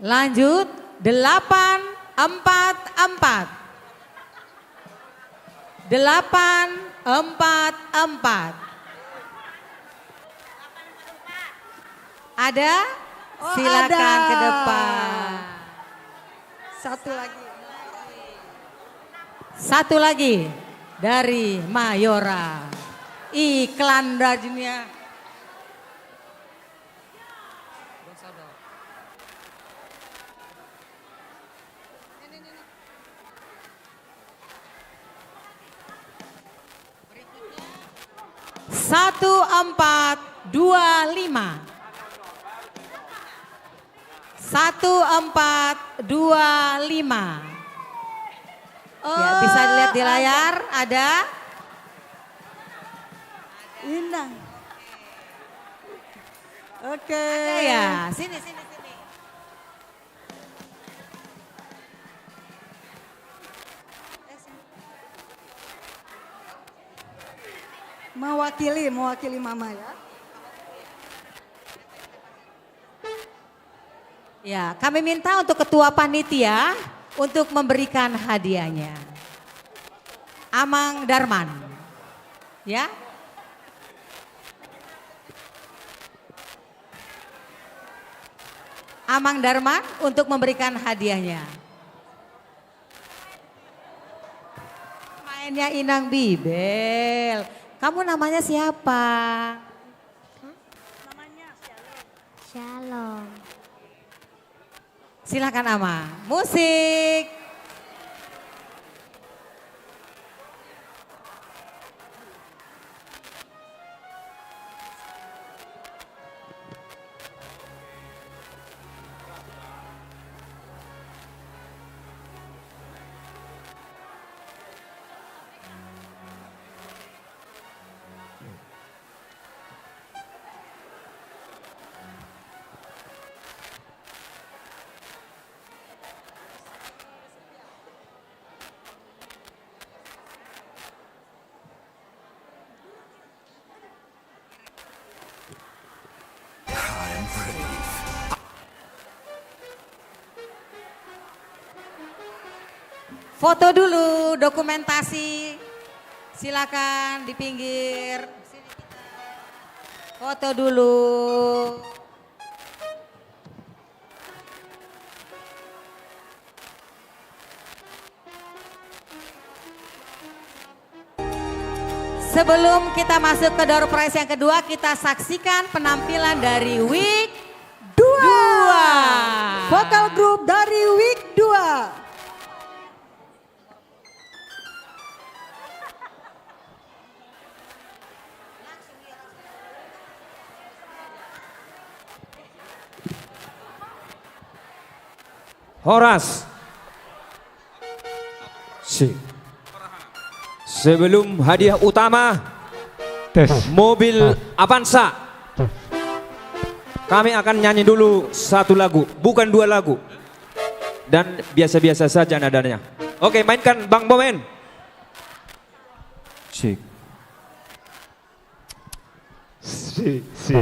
Lanjut, delapan empat empat. Delapan empat empat. Ada? Oh, silakan ada. Ke depan. Satu lagi. Satu lagi dari Mayora. Iklan rajinnya. Satu empat dua lima. Satu empat dua lima. Ya, bisa dilihat di layar, ada. Inang. Oke. Ada ya, sini, sini, sini. Mewakili, mewakili Mama ya. Ya, kami minta untuk ketua panitia untuk memberikan hadiahnya. Amang Darman. Ya. Amang Darman untuk memberikan hadiahnya. Mainnya Inang Bibel. Kamu namanya siapa? Namanya Shalom. Shalom. Silakan, Ama. Musik. Foto dulu, dokumentasi. Silakan di pinggir. Foto dulu. Sebelum kita masuk ke door prize yang kedua, kita saksikan penampilan dari Week dua. Dua. Vokal grup dari Week dua. Horas. Si. Sebelum hadiah utama, tes, mobil, ah, Avanza, tes, kami akan nyanyi dulu satu lagu, bukan dua lagu. Dan biasa-biasa saja nadanya. Oke, mainkan, Bang Bomen. Sik. Si, si.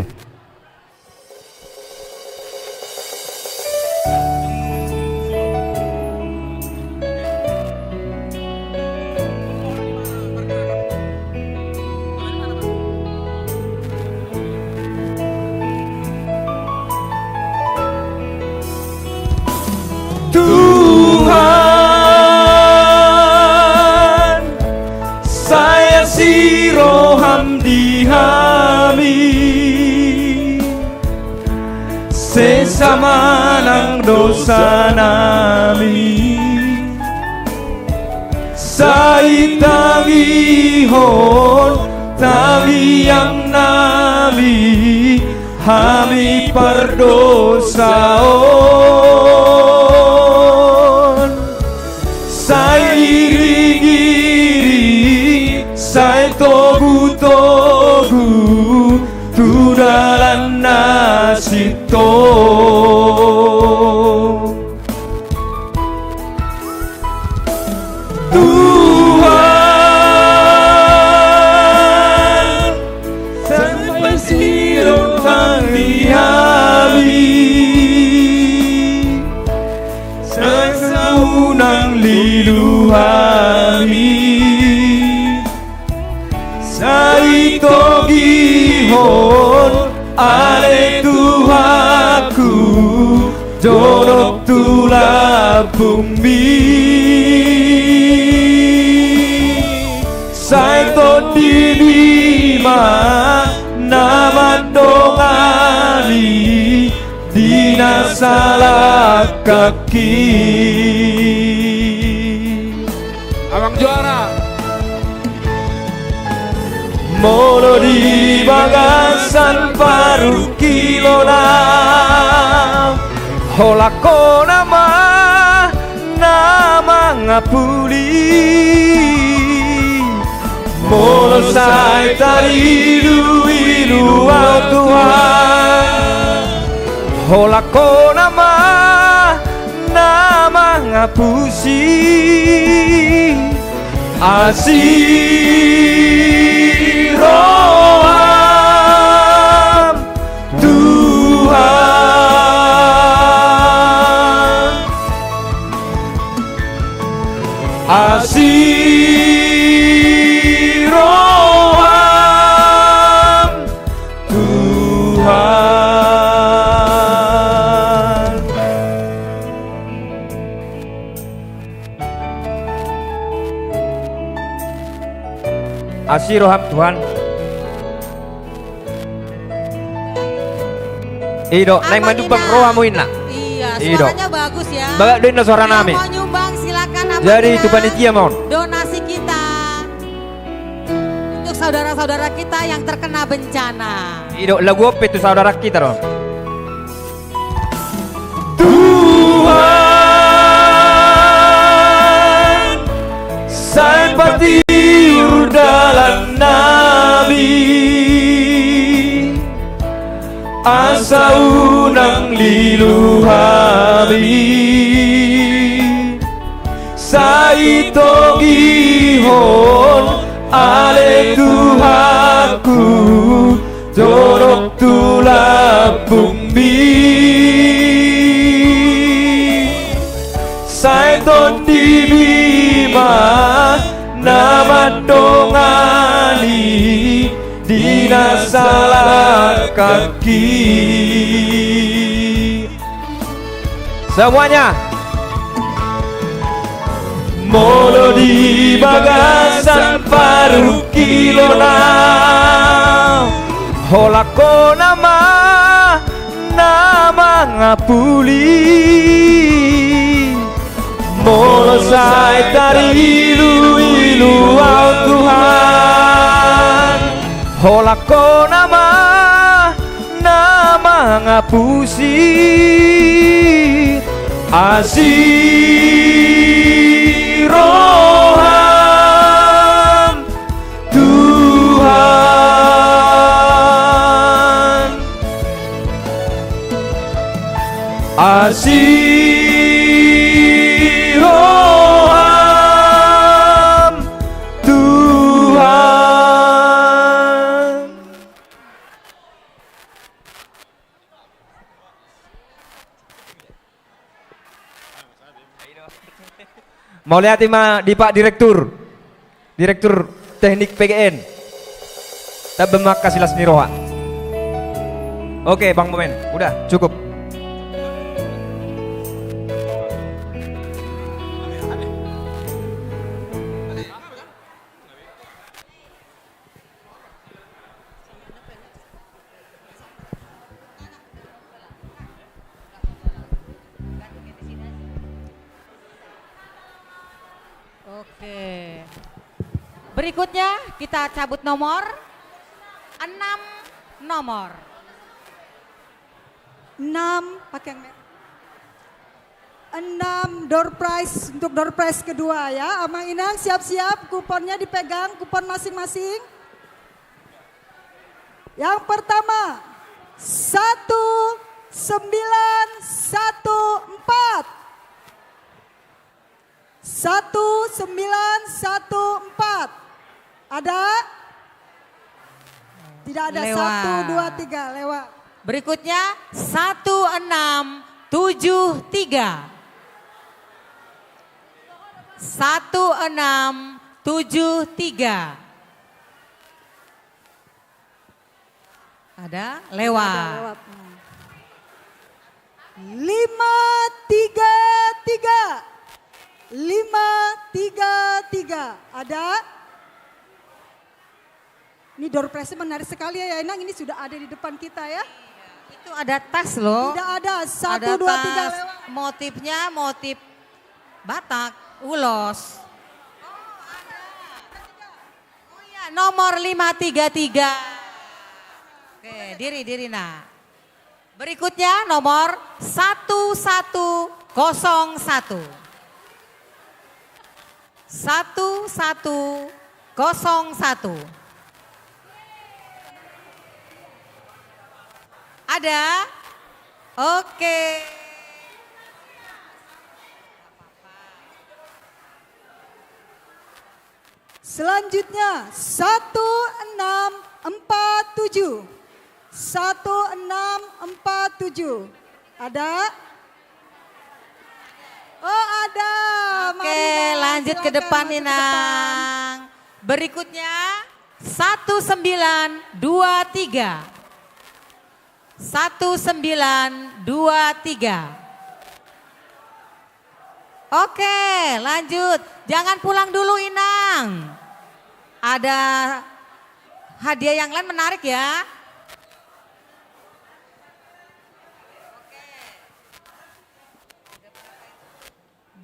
dosanami. Sai tangihon tangiangnami hami pardosa on. Sai iring-iring, sai togu-togu tu dalan na sintong. Tuhan, sampai sidok Tuhan di hami, sai unang lilu hami. Sai togihon ale Tuhanku, dolok tu lambungmi. Sai tondibi ma na mandongani di na salangkangki. Amang juara. Molo di bagasan parungkilona, holan Ho nama na mangapuli. Molo sai tarilu-ilu Ho Tuhan, holan Ho nama na mangapusi. Asi roham Tuhan, asi roham Tuhan. Asi roham Tuhan. I do, naeng manjumbang rohamu inna. Iya, suaranya bagus ya. Bagak do inna suara nami. Yang mau nyumbang silakan. Jadi itu panitia mon. Donasi kita untuk saudara-saudara kita yang terkena bencana. I do, lagu on pe tu saudara kita do. Tuhan, sai patiur dalan nami, asa unang lilu hami. Sai togihon ale Tuhanku, dolok tu lambungmi. Sai tondibi ma na mandongani di na salangkangki. Semuanya. Molo di bagasan parungkilona, holan Ho nama na mangapuli. Molo sai tarilu-ilu Ho Tuhan, holan Ho nama na mangapusi. Asi roham Tuhan, asi roham Tuhan. Mauliate ma di Pak Direktur, Direktur Teknik P G N. Tamba ma angka silas ni roha. Oke, Bang Momen, udah cukup. Oke. Berikutnya kita cabut nomor. Enam nomor. Enam, pakai yang merah. Enam door prize, untuk door prize kedua ya. Amang Inang siap-siap, kuponnya dipegang, kupon masing-masing. Yang pertama, satu sembilan satu empat. Satu sembilan satu empat. Ada? Tidak ada. Lewat. Satu, dua, tiga, lewat. Berikutnya, satu enam tujuh tiga. Satu enam tujuh tiga. Ada? Lewat. Ada, lewat. Hmm. Lima tiga tiga. Lima tiga tiga. Ada? Ini door prize-nya menarik sekali ya, ya, Inang. Ini sudah ada di depan kita ya. Itu ada tas loh. Tidak ada. Satu, dua, tiga, lewat. Motifnya motif Batak, ulos. Oh, ada. Oh iya, nomor lima tiga tiga. Oke, diri, diri, Nak. Berikutnya nomor satu satu kosong satu. Satu satu kosong satu. Ada? Oke. Selanjutnya, satu enam empat tujuh. Satu enam empat tujuh. Ada? Oh, ada. Oke, mari, Nang, lanjut ke depan, silakan maju ke depan. Inang. Berikutnya, satu sembilan dua tiga. Satu sembilan dua tiga. Oke, lanjut. Jangan pulang dulu, Inang. Ada hadiah yang lain menarik ya.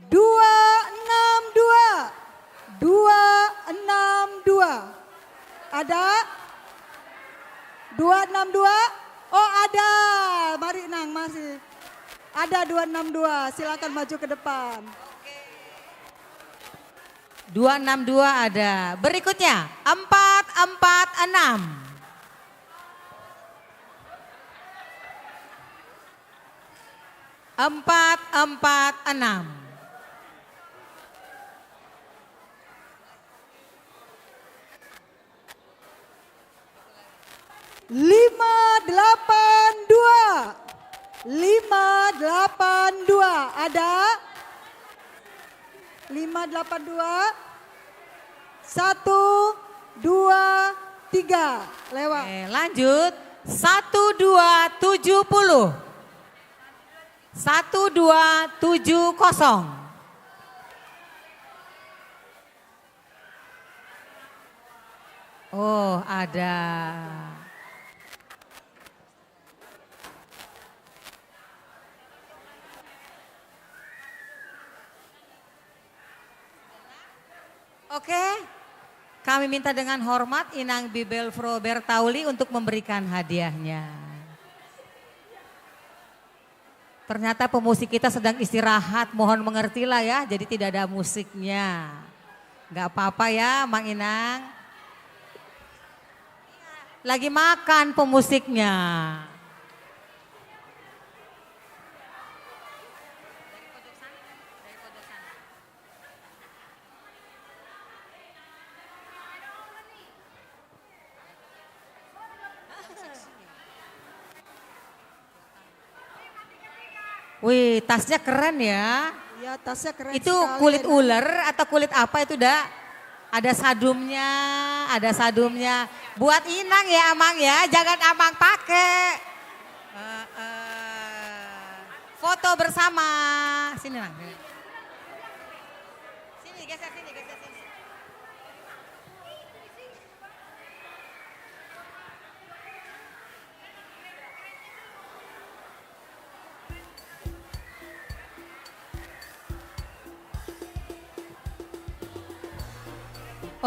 Dua enam dua. Dua enam dua. Ada? Dua enam dua? Oh, ada. Mari, Nang, masih. Ada dua enam dua. Silakan maju ke depan. Dua enam dua ada. Berikutnya, empat empat enam. Empat empat enam. Lima delapan dua. Lima delapan dua. Ada? Lima delapan dua. Satu, dua, tiga. Lewat. Oke, lanjut. Satu dua tujuh puluh. Satu dua tujuh kosong. Oh, ada. Oke, kami minta dengan hormat Inang Bibelvrouw Bertauli untuk memberikan hadiahnya. Ternyata pemusik kita sedang istirahat, mohon mengertilah ya, jadi tidak ada musiknya. Nggak apa-apa ya, Mang Inang. Lagi makan pemusiknya. Wih, tasnya keren ya. Iya, tasnya keren sekali. Itu kulit ular atau kulit apa itu, Dak? Ada sadumnya, ada sadumnya. Buat Inang ya, Amang ya, jangan Amang pake. Heeh. Foto bersama. Sini, Nang. Sini, geser sini, geser sini.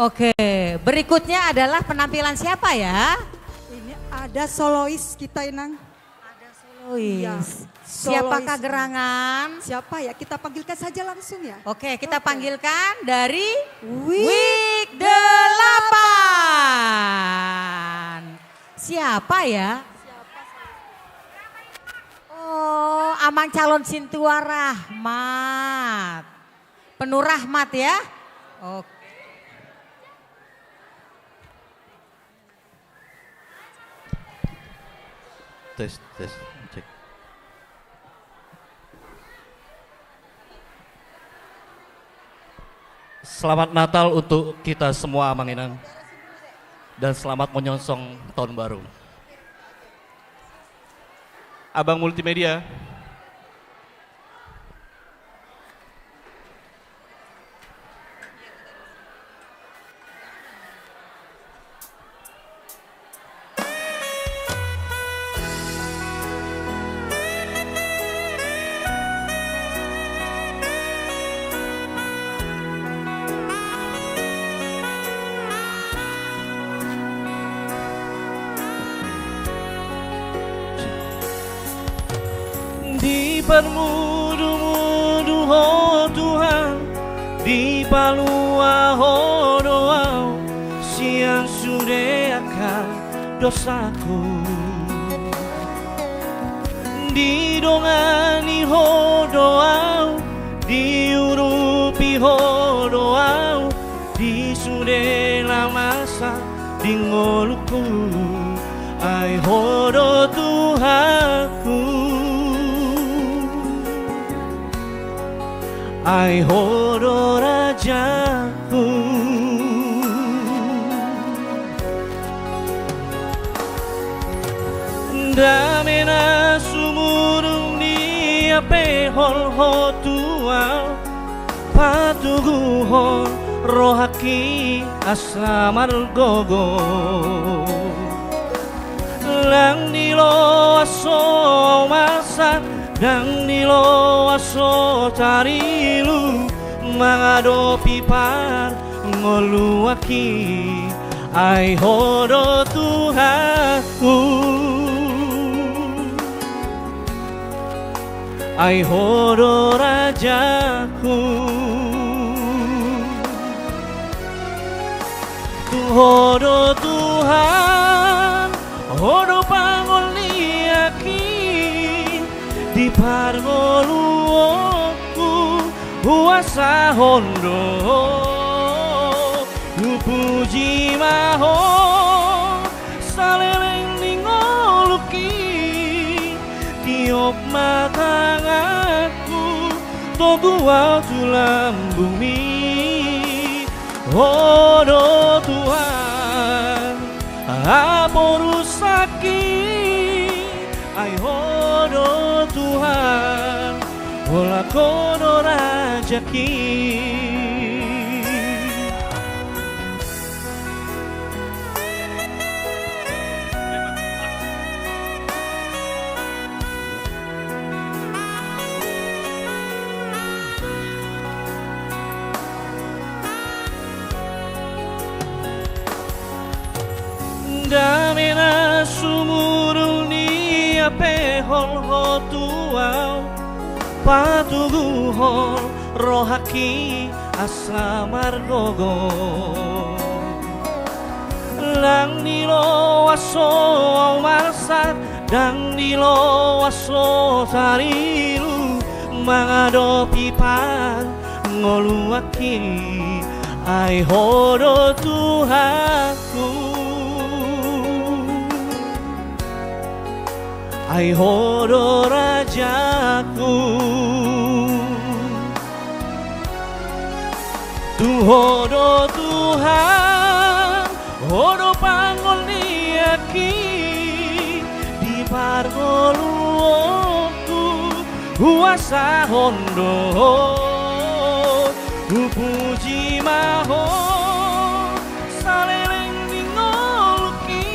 Oke, berikutnya adalah penampilan siapa ya? Ini ada solois kita, Inang. Ada solois. Iya, siapakah solois. Gerangan? Siapa ya? Kita panggilkan saja langsung ya. Oke, kita panggilkan dari Week delapan. Siapa ya? Oh, Amang calon sintua Rahmat. Penuh Rahmat ya. Oke. Tes, tes, cek. Selamat Natal untuk kita semua, Amang Inang. Dan selamat menyongsong tahun baru. Abang Multimedia. Diparmudumudu Ho Tuhan, dipalua Ho do au sian sude angka dosaku. Didongani Ho do au, diurupi Ho do au di sude na masa di ngolungku, ai Ho do Tuhanku, ai Ho do Rajaku. Dame na sumurung diapehon Ho tu au, patoguhon rohangki asa margogo. Ndang diloas Ho au marsak, ndang diloas Ho tarilu, mangadopi parngoluanki, ai Ho do Tuhanku, ai Ho do Rajaku. Tung Ho do Tuhan, Ho do pangolianki, di parngoluonku huasahon do Ho. Hupuji ma Ho saleleng ni ngolungki, tiop ma tanganku togu au tu lambungmi. Ho do Tuhan, aporusangki, ai Ho do Tuhan, holan Ho do Rajaku. Dame na sumurung diapehon Ho tu au, patoguhon rohangki asa margogo. Ndang diloas Ho au marsak, ndang diloas Ho tarilu, mangadopi parngoluanki, ai Ho do Tuhanku, ai Ho do Rajaku. Tung Ho do Tuhan, Ho do pangolianki, di parngoluonku huasahon do Ho. Hupuji ma Ho saleleng ni ngolungki,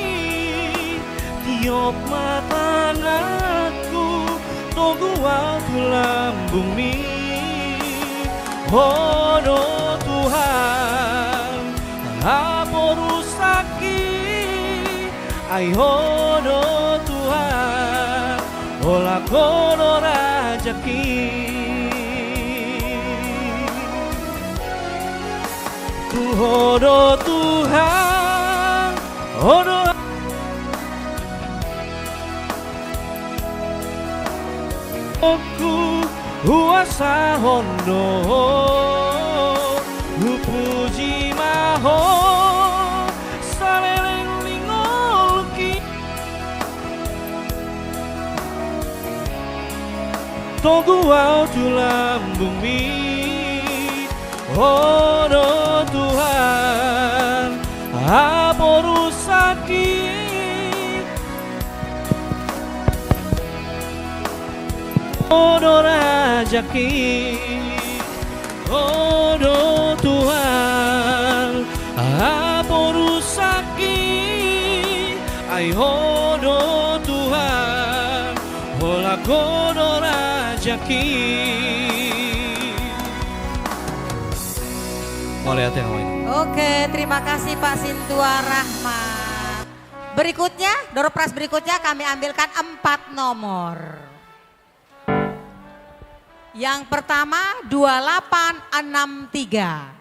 tiop ma tanganku togu au tu lambungmi. Ho do Tuhan, Aporusangki, ai Ho do Tuhan, holan Ho do rajangki. Tu Ho do Tuhan, Ho do Ho, huasahon do Ho, hupuji ma Ho saleleng ni ngolungki. Togu ahu tu lambungmi, Ho do Tuhan, aporusangki. Ho do rajangki, Ho do Tuhan, aporusangki, ai Ho do Tuhan, holan Ho do rajangki. Mauliate ma. Oke, terima kasih Pak Sintua Rahmat. Berikutnya, door prize berikutnya kami ambilkan empat nomor. Yang pertama, dua delapan enam tiga.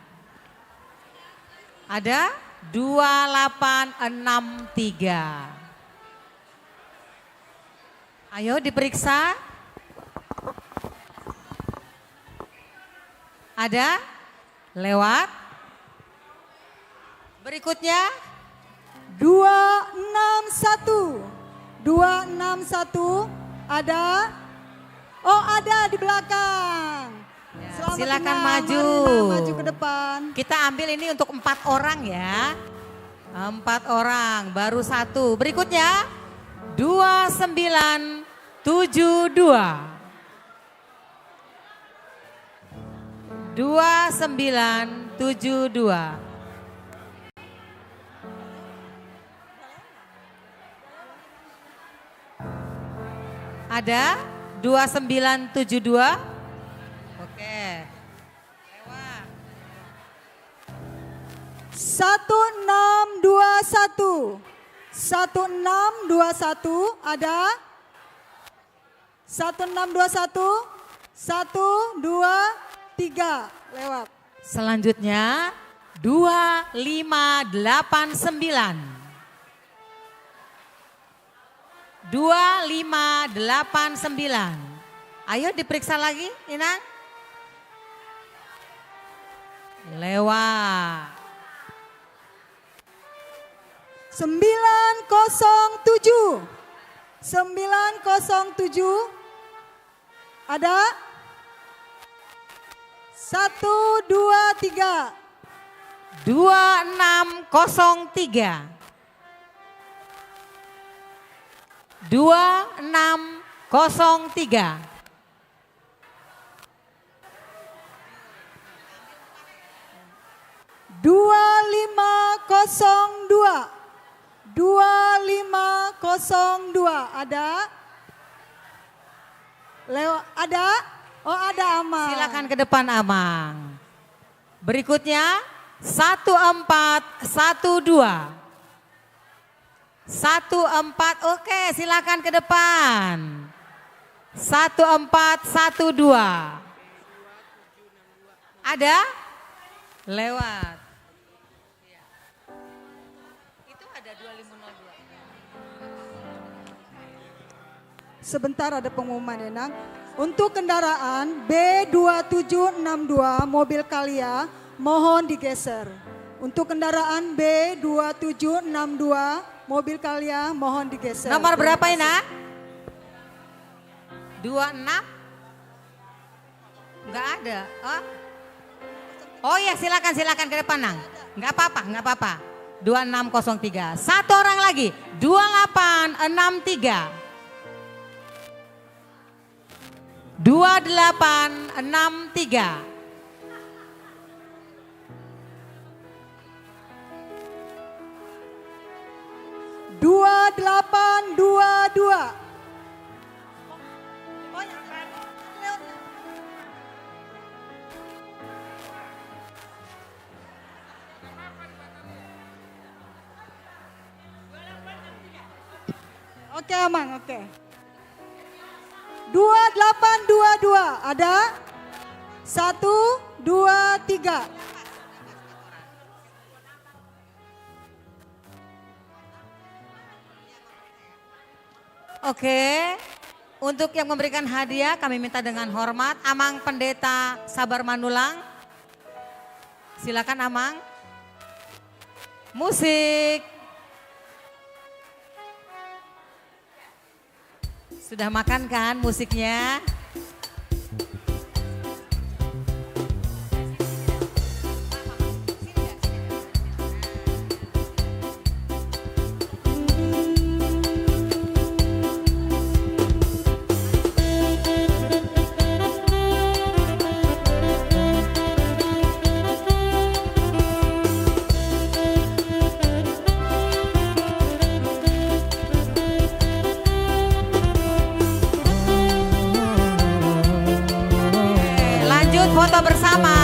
Ada? Dua delapan enam tiga. Ayo diperiksa. Ada? Lewat. Berikutnya. Dua enam satu. Dua enam satu. Ada? Oh, ada di belakang. Ya, selamat silakan menang. Maju. Mari, Nang, maju ke depan. Kita ambil ini untuk empat orang, ya. Empat orang, baru satu. Berikutnya, dua sembilan tujuh dua. Dua sembilan tujuh dua. Ada? Dua sembilan tujuh dua? Oke. Lewat. Satu enam dua satu. Satu enam dua satu, ada? Satu enam dua satu, satu, dua, tiga, lewat. Selanjutnya, dua lima delapan sembilan. Dua lima delapan sembilan. Ayo diperiksa lagi, Inang. Lewat. Sembilan kosong tujuh. Sembilan kosong tujuh. Ada? Satu, dua, tiga. Dua enam kosong tiga. Dua enam kosong tiga. Dua lima kosong dua. Dua lima kosong dua. Ada? Leo, ada? Oh, ada, Amang. Silakan ke depan, Amang. Berikutnya, satu empat satu dua. Satu empat, oke, silakan ke depan. Satu empat satu dua. Ada? Lewat. Itu ada dua lima nol dua. Sebentar, ada pengumuman, ya, Nang. Untuk kendaraan B dua tujuh enam dua, mobil Calya, mohon digeser. Untuk kendaraan B dua tujuh enam dua, mobil Calya, mohon digeser. Nomor berapa, Inang? Dua enam? Nggak ada. Oh. Oh iya, silakan, silakan ke depan, Nang. Nggak apa-apa, nggak apa-apa. Dua enam kosong tiga. Satu orang lagi. Dua delapan enam tiga. Dua delapan enam tiga. Dua delapan dua dua. Oke, Amang, oke. Dua delapan dua dua, ada? Satu, dua, tiga. Oke, untuk yang memberikan hadiah kami minta dengan hormat Amang Pendeta Sabar Manulang. Silakan, Amang. Musik. Sudah makan kan musiknya? Lanjut foto bersama.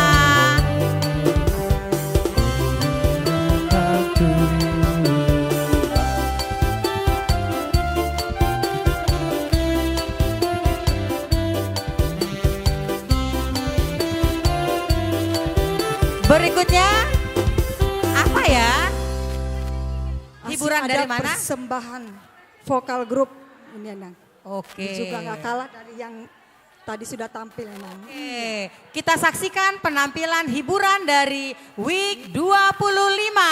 Berikutnya apa ya? Hiburan dari mana? Masih ada persembahan vokal grup ini, Nang. Oke. Ini juga nggak kalah dari yang tadi sudah tampil, Nang. Oke, kita saksikan penampilan hiburan dari Week dua puluh lima.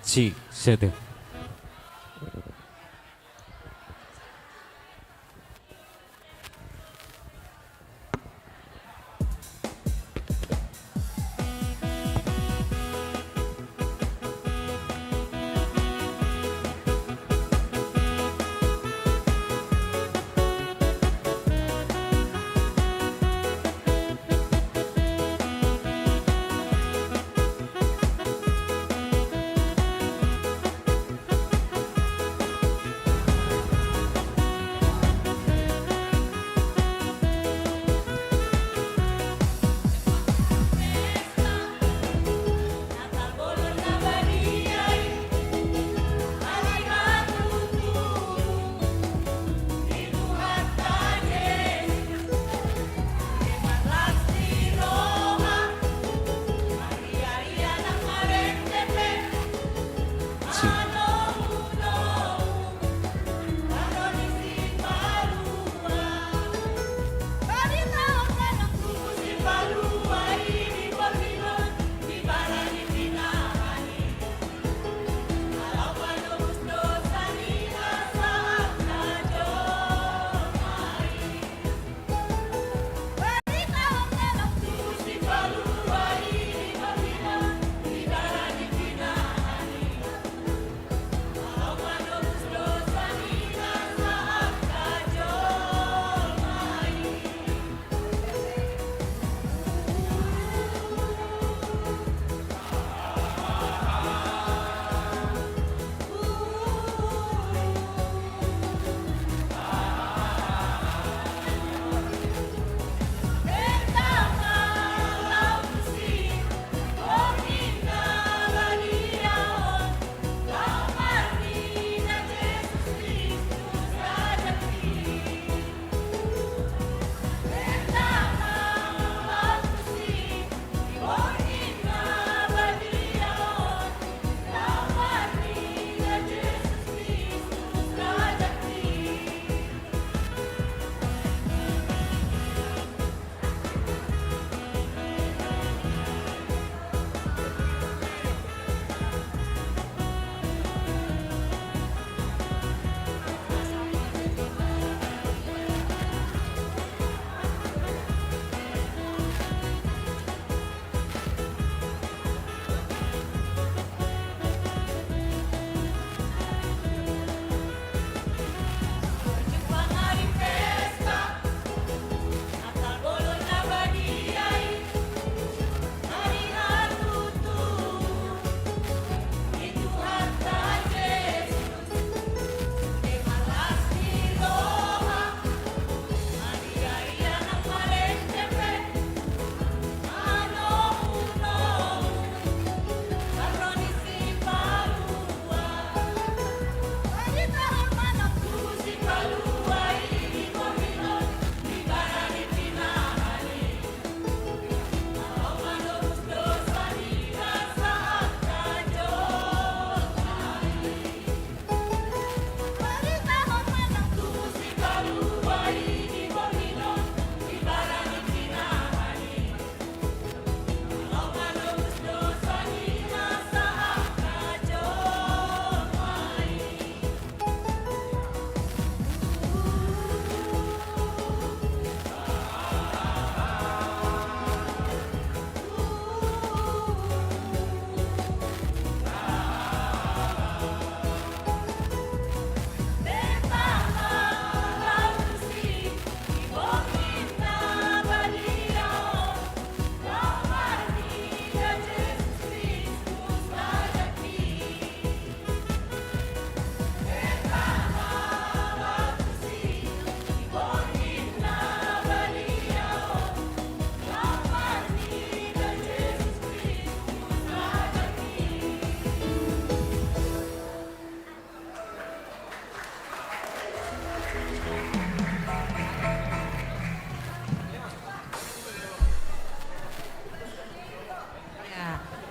Ci, sete.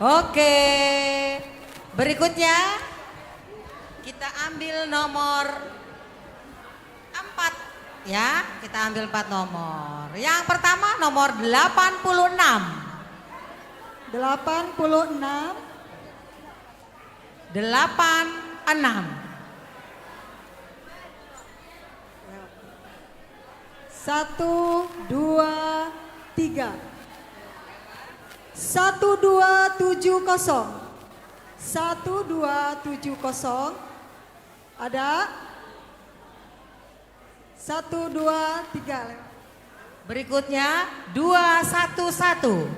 Oke, berikutnya kita ambil nomor empat, ya. Kita ambil empat nomor. Yang pertama nomor delapan puluh enam. Delapan puluh enam. Delapan enam. Satu, dua, tiga. Satu, dua, tujuh, kosong. Satu, dua, tujuh, kosong. Ada? Satu, dua, tiga, lewat. Berikutnya, dua satu satu.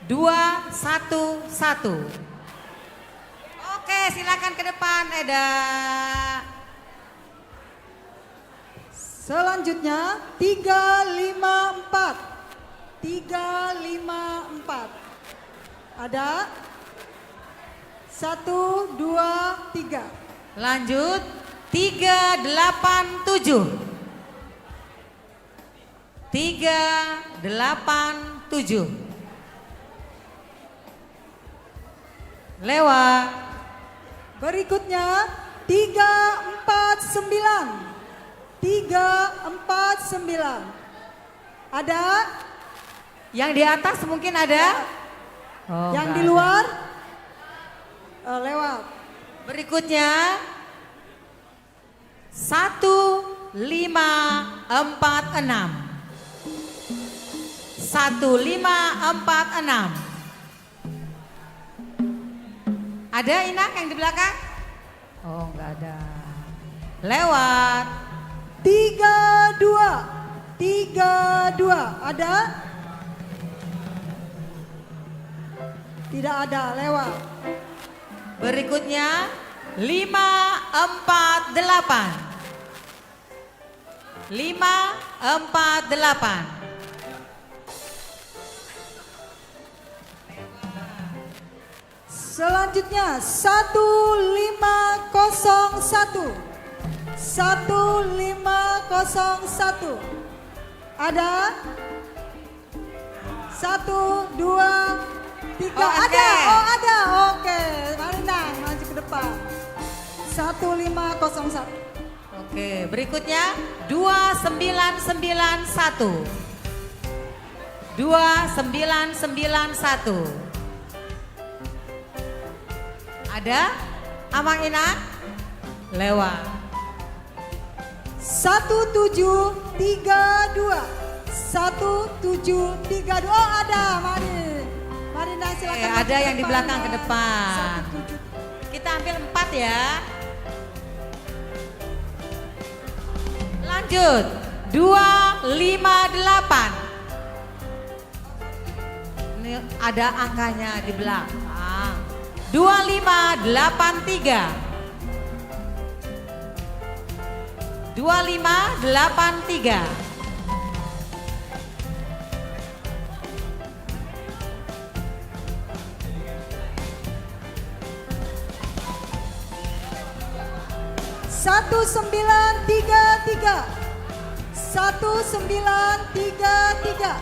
Dua satu satu. Oke, silakan ke depan, Eda. Selanjutnya, tiga lima empat. Tiga lima empat. Ada? Satu, dua, tiga. Lanjut, tiga delapan tujuh. Tiga delapan tujuh. Lewat. Berikutnya, tiga empat sembilan. Tiga empat sembilan. Ada? Yang di atas mungkin ada? Oh, yang di luar? Eh, lewat. Berikutnya, satu lima empat enam. Satu lima empat enam. Ada, Inang, yang di belakang? Oh, nggak ada. Lewat. Tiga dua. Tiga dua. Ada? Tidak ada. Lewat. Berikutnya, lima empat delapan. Lima empat delapan. Selanjutnya, satu lima kosong satu. Satu lima kosong satu. Ada? Satu, dua, tiga. Oh, ada. Oke. Oh, ada. Oke. Mari, Nang, maju ke depan. Satu lima kosong satu. Oke, berikutnya dua sembilan sembilan satu. Dua sembilan sembilan satu. Ada? Amang, Inang? Lewat. Satu tujuh tiga dua. Satu tujuh tiga dua. Oh, ada. Mari. Mari, Nang, silakan. Oke, ada yang di belakang ke depan. Satu tujuh. Kita ambil empat, ya. Lanjut. Dua lima delapan. Ini ada angkanya di belakang. Dua lima delapan tiga. Dua lima delapan tiga. Satu sembilan tiga tiga. Satu sembilan tiga tiga.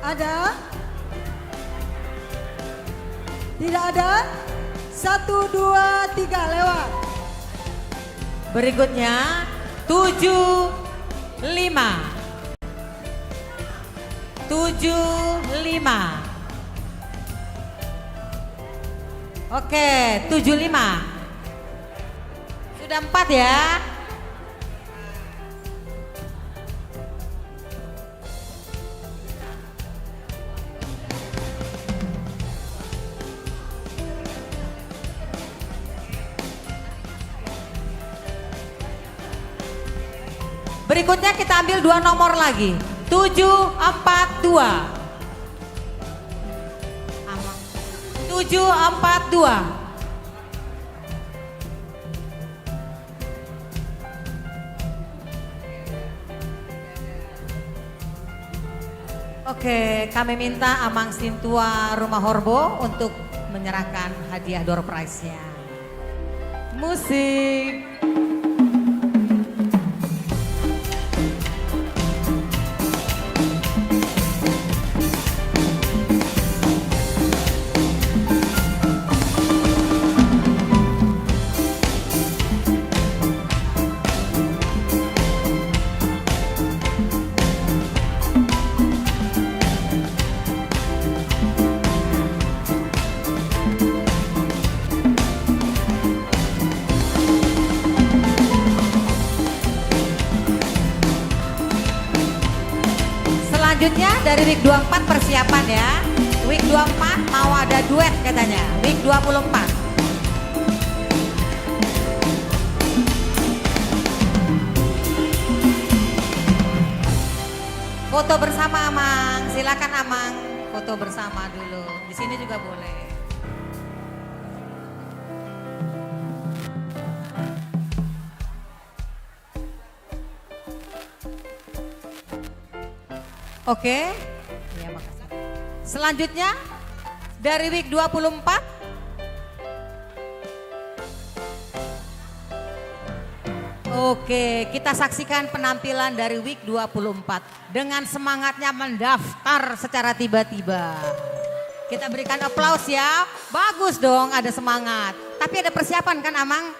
Ada? Tidak ada? Satu, dua, tiga, lewat. Berikutnya, tujuh lima. Tujuh lima. Oke, tujuh lima. Sudah empat, ya. Berikutnya kita ambil dua nomor lagi. Tujuh empat dua. Tujuh empat dua. Oke, kami minta Amang Sintua Rumah Horbo untuk menyerahkan hadiah door prize-nya. Musik. Selanjutnya dari Wijk dua empat, persiapan ya. Wijk dua empat mau ada duet katanya. Wijk dua puluh empat. Foto bersama, Amang. Silakan, Amang. Foto bersama dulu. Di sini juga boleh. Oke. Ya, makasih. Selanjutnya dari Wijk dua puluh empat. Oke, kita saksikan penampilan dari Wijk dua puluh empat dengan semangatnya mendaftar secara tiba-tiba. Kita berikan aplaus ya. Bagus dong, ada semangat. Tapi ada persiapan kan, Amang?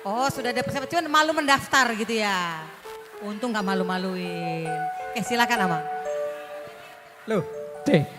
Oh, sudah ada persiapan, cuman malu mendaftar gitu ya. Untung nggak malu-maluin. Oke, silakan, Amang. Lo, cek.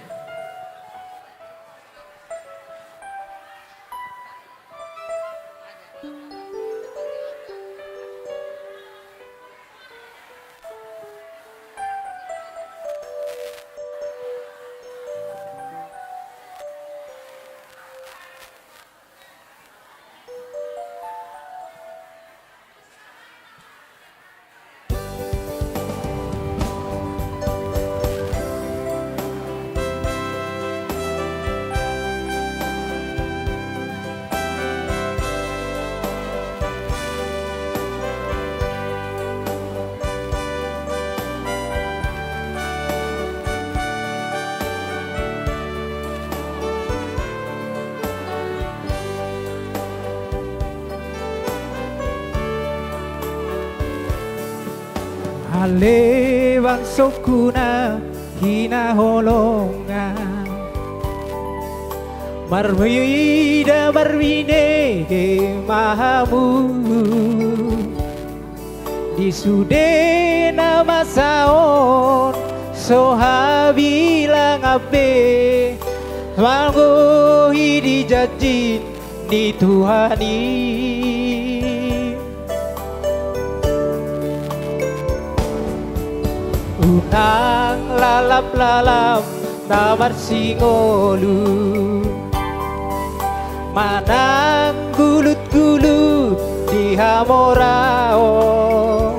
Ale bangsongku na hinaholongan, marmuida marbinege ma hamu. Di sude na masa on so habilangan be manggohi di janji ni Tuhan i. Unang lalap-lalap na marsingolu manang gulut-gulut di hamoraon.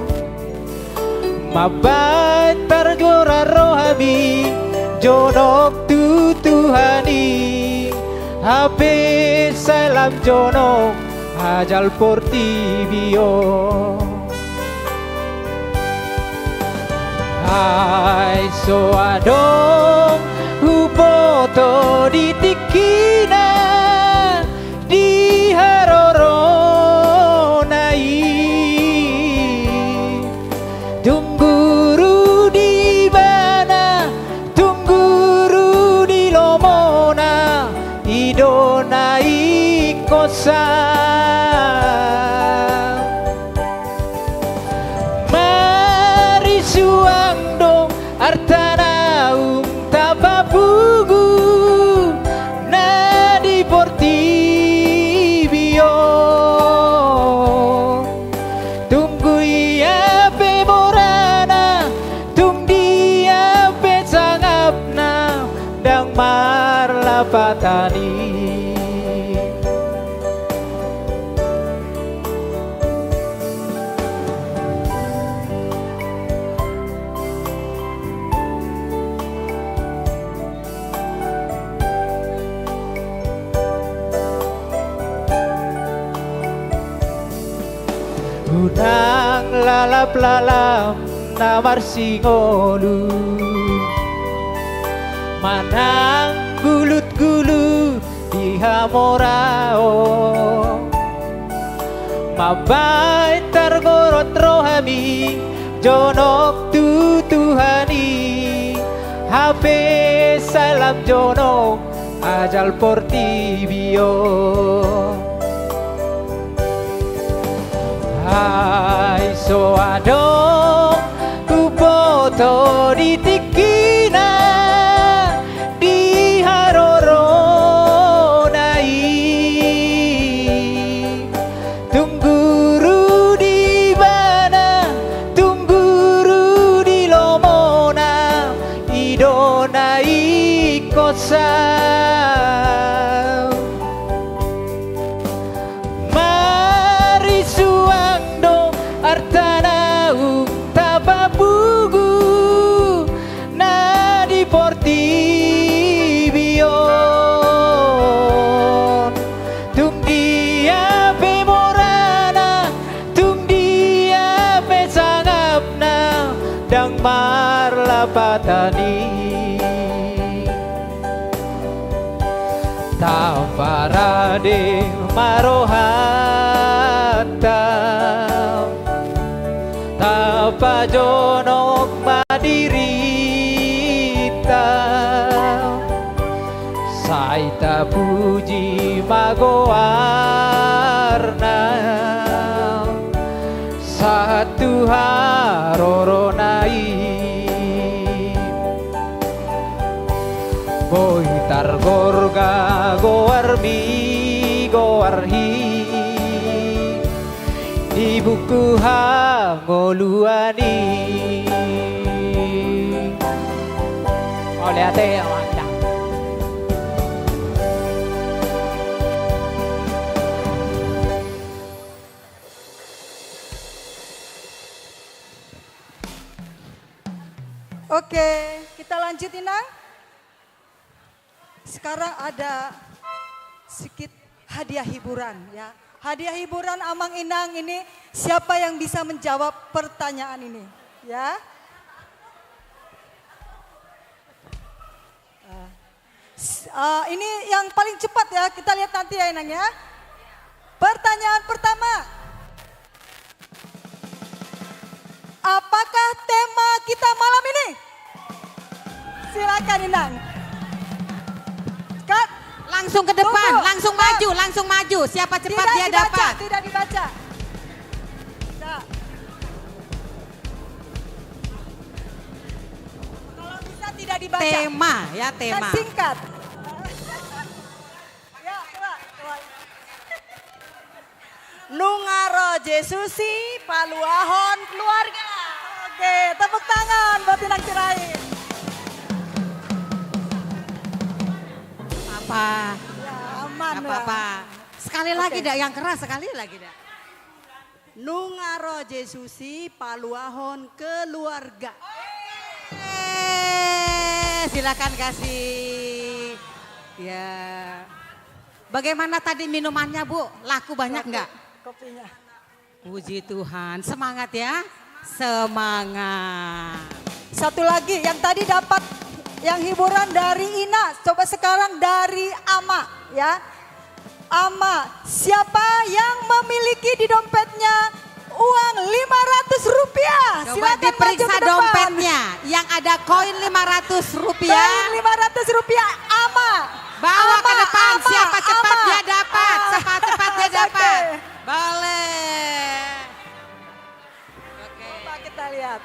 Mambaen targoran rohami jonok tu Tuhan i, hape sai lam jonok ajal portibi on. Ai so adong huboto di tingkina di harorona i. Tung guru di ibana, tung guru di lomona, i do na ingkon sa. Marisuang do arta naung tapapungu na di portibi on. Tung dia pe morana, tung dia pe sangapna, ndang marlapatan i. Unang lalap-lalap na marsingolu manang gulut-gulut di hamoraon. Mambaen targoran rohami jonok tu Tuhan i, hape sai lam jonok ajal portibi on. Ai so adong huboto di tingkina di harorona i. Tung guru di ibana, tung guru di lomona, Yang marlapatan i, taparade ma rohanta, tapajonok ma dirinta, sai tapuji ma goarna. Sahat tu harorona i, boi targorga goarmi, goarhi di buku hangoluan i. Mauliate, Amang. Oke, kita lanjut, Inang. Sekarang ada sedikit hadiah hiburan, ya. Hadiah hiburan Amang Inang ini, siapa yang bisa menjawab pertanyaan ini, ya? Eh, s-, eh, ini yang paling cepat ya, kita lihat nanti ya, Inang ya. Pertanyaan pertama. Apakah tema kita malam ini? Silakan, Inang. Cut. Langsung ke depan, tunggu, langsung maju, langsung maju. Siapa cepat dia dapat. Tidak dibaca, tidak dibaca. Tidak. Kalau bisa tidak dibaca. Tema, ya, tema. Kan singkat. Ya, coba, coba. Nunga ro Jesus i paluahon keluarga. Oke, tepuk tangan buat Inang Sirait. Apa? Ya, aman. Nggak apa-apa. Sekali lagi dah, yang keras sekali lagi dah. Nunga ro Jesus i paluahon keluarga. Eh, silakan kasih. Ya. Bagaimana tadi minumannya, Bu? Laku banyak nggak? Kopi-, kopinya. Puji Tuhan. Semangat ya. Semangat. Satu lagi, yang tadi dapat yang hiburan dari Ina, coba sekarang dari Ama, ya. Ama, siapa yang memiliki di dompetnya uang lima ratus rupiah? Coba silakan maju diperiksa ke depan. Dompetnya yang ada koin lima ratus rupiah. Koin lima ratus rupiah, Ama. Bawa ke depan, Ama, siapa cepat dia dapat, cepat-cepat dia dapat. Oke. Boleh. Oke. Coba kita lihat.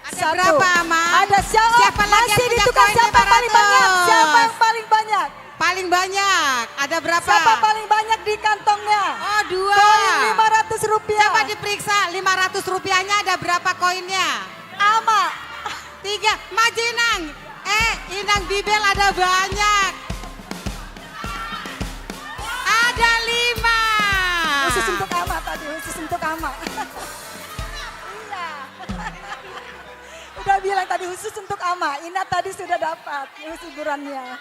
Ada berapa, Amang? Satu. Ada siapa? Siapa lagi yang punya koin lima ratus? Masih ditukar, siapa yang paling banyak? Siapa yang paling banyak? Paling banyak. Ada berapa? Siapa paling banyak di kantongnya? Oh, dua. Koin lima ratus rupiah. Coba diperiksa, lima ratus rupiahnya ada berapa koinnya? Ama. Tiga. Maju, Inang. Eh, Inang Bibel ada banyak. Ada lima. Khusus untuk Ama tadi, khusus untuk Ama. Iya. Udah bilang tadi khusus untuk Ama. Ina tadi sudah dapat khusus hiburannya.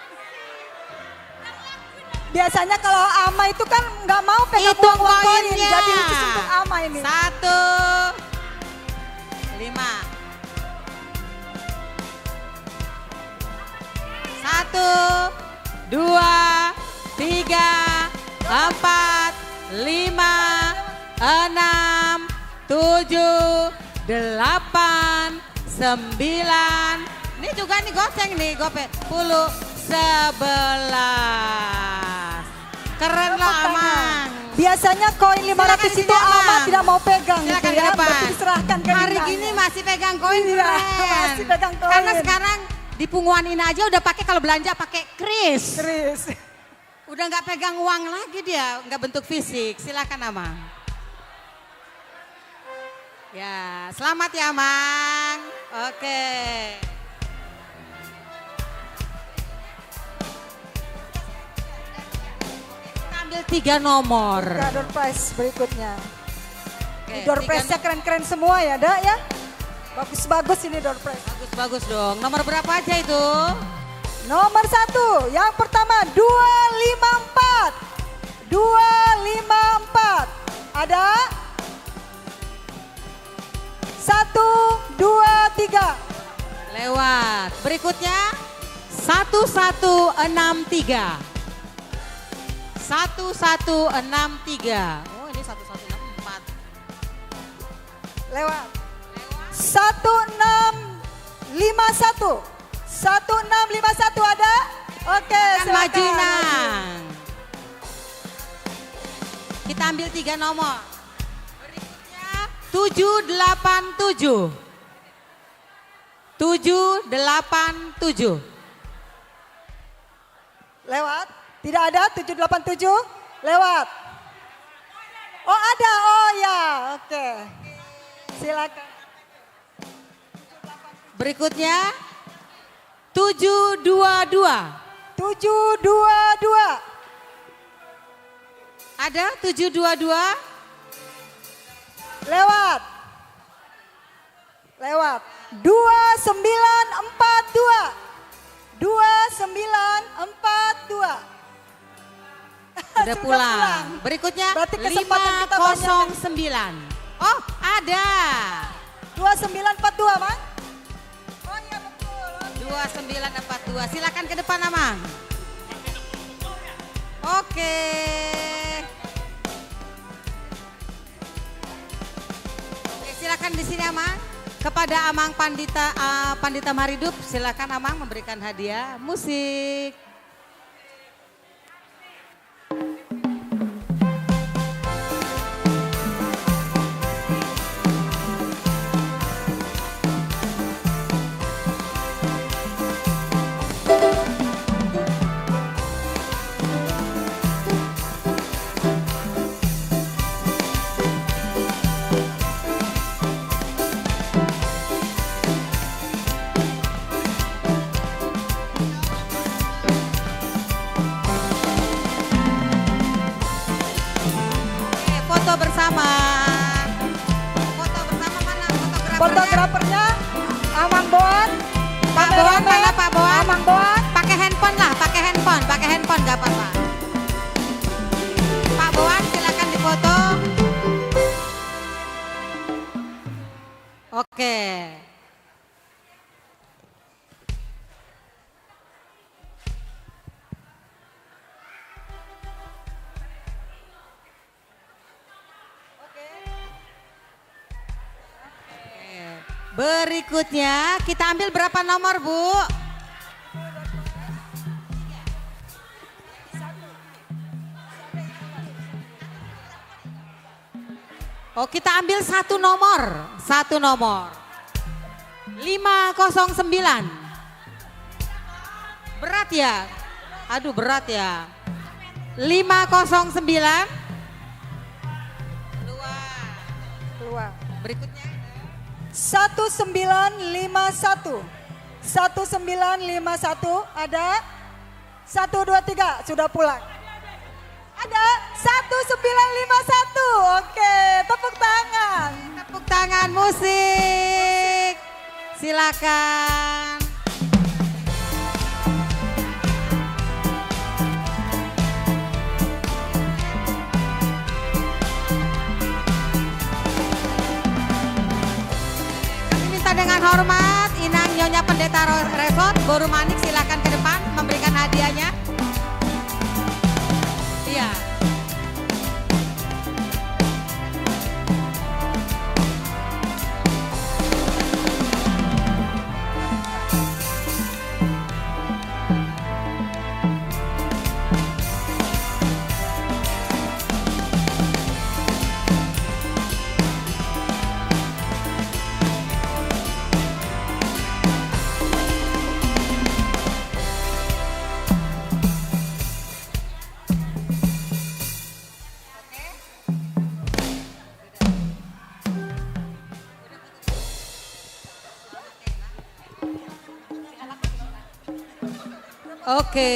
Biasanya kalau Ama itu kan nggak mau pegang uang koin, jadi khusus untuk Ama ini. Hitung koinnya. Satu, lima. Satu, dua, tiga, empat, lima, enam, tujuh, delapan, sembilan. Ini juga nih goceng nih, gope. Sepuluh, sebelas. Keren loh, Amang. Biasanya koin lima ratus itu Ama tidak mau pegang gitu ya. Silakan ke depan. Berarti diserahkan ke Inang. Hari gini masih pegang koin, keren. Iya, masih pegang koin. Karena sekarang di punguan Ina aja udah pakai, kalau belanja pakai kris. Kris. Udah nggak pegang uang lagi dia, nggak bentuk fisik. Silakan, Amang. Ya, selamat ya, Amang. Oke. Kita ambil tiga nomor. Kita door prize berikutnya. Oke, ini door prize-nya keren-keren semua ya, Dak, ya? Bagus-bagus ini door prize. Bagus-bagus dong. Nomor berapa aja itu? Nomor satu, yang pertama, dua lima empat. Dua lima empat. Ada? Satu, dua, tiga. Lewat. Berikutnya, satu satu enam tiga. Satu satu enam tiga. Oh, ini satu satu enam empat. Lewat. Satu enam lima satu. Satu enam lima satu ada? Oke, silakan maju, Inang. Kita ambil tiga nomor. Berikutnya, tujuh delapan tujuh. Tujuh delapan tujuh. Lewat? Tidak ada tujuh delapan tujuh? Lewat. Oh, ada. Oh, ya. Oke. Silakan. Berikutnya, tujuh dua dua. Tujuh dua dua. Ada tujuh dua dua? Lewat. Lewat. Dua sembilan empat dua. Dua sembilan empat dua. Sudah pulang. Sudah pulang. Berikutnya, berarti kesempatan kita banyak, nih. Lima kosong sembilan. Oh, ada. Dua sembilan empat dua, Mang? Oh, iya, betul. Oke. Dua sembilan empat dua. Silakan ke depan, Amang. Oke. Oke, silakan di sini, Amang. Kepada Amang Pandita, eh, Pandita Maridup, silakan, Amang, memberikan hadiah musik. Oke, foto bersama. Foto bersama mana fotografernya? Fotografernya, Amang Boan. Pak Boan, kameramen, mana Pak Boan? Amang Boan. Pakai handphone lah, pakai handphone, pakai handphone nggak apa-apa. Pak Boan, silakan difoto. Oke. Oke. Berikutnya, kita ambil berapa nomor, Bu? Oh, kita ambil satu nomor. Satu nomor. Lima kosong sembilan. Berat ya? Aduh, berat ya. Lima kosong sembilan. Keluar. Keluar. Berikutnya. Satu sembilan lima satu. Satu sembilan lima satu, ada? Satu, dua, tiga, sudah pulang. Ada satu sembilan lima satu. Oke, tepuk tangan. Tepuk tangan, musik. Silakan. Kami minta dengan hormat, Inang Nyonya Pendeta Ro-, Resort, Boru Manik, silakan ke depan memberikan hadiahnya. Iya. Oke.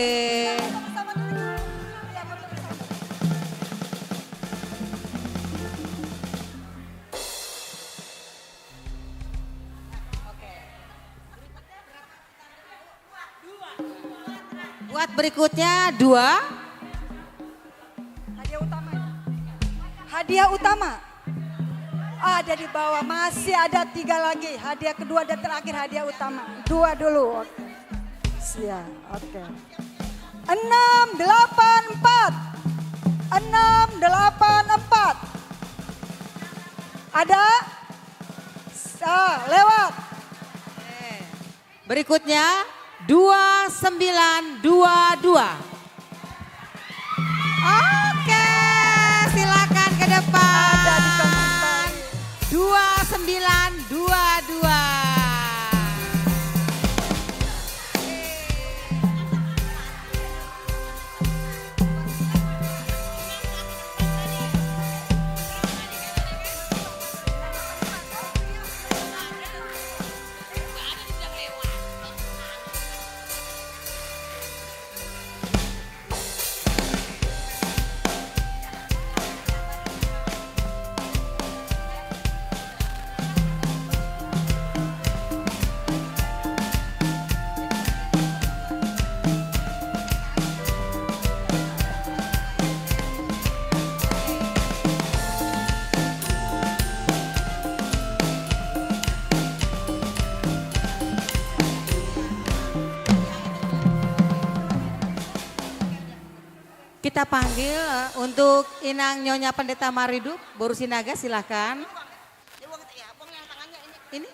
Buat berikutnya, dua. Hadiah utama. Hadiah utama. Ada di bawah, masih ada tiga lagi. Hadiah kedua dan terakhir, hadiah utama. Dua dulu. Oke. Siap. Oke. Enam delapan empat. Enam delapan empat. Ada? Sa-, lewat. Oke. Berikutnya, dua sembilan dua dua. Oke, silakan ke depan. Ada di komentar. Dua sembilan dua dua. Kita panggil, eh, untuk Inang Nyonya Pendeta Maridup, Boru Sinaga, silakan. Ini?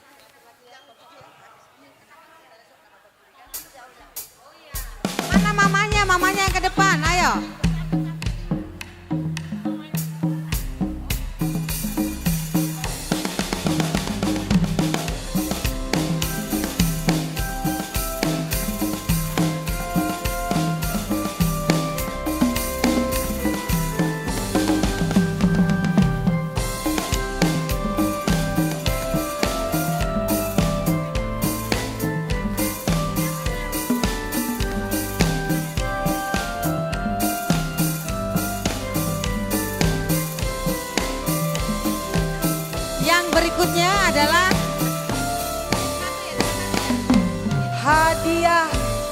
Mana mamanya? Mamanya yang ke depan, ayo. Yang berikutnya adalah hadiah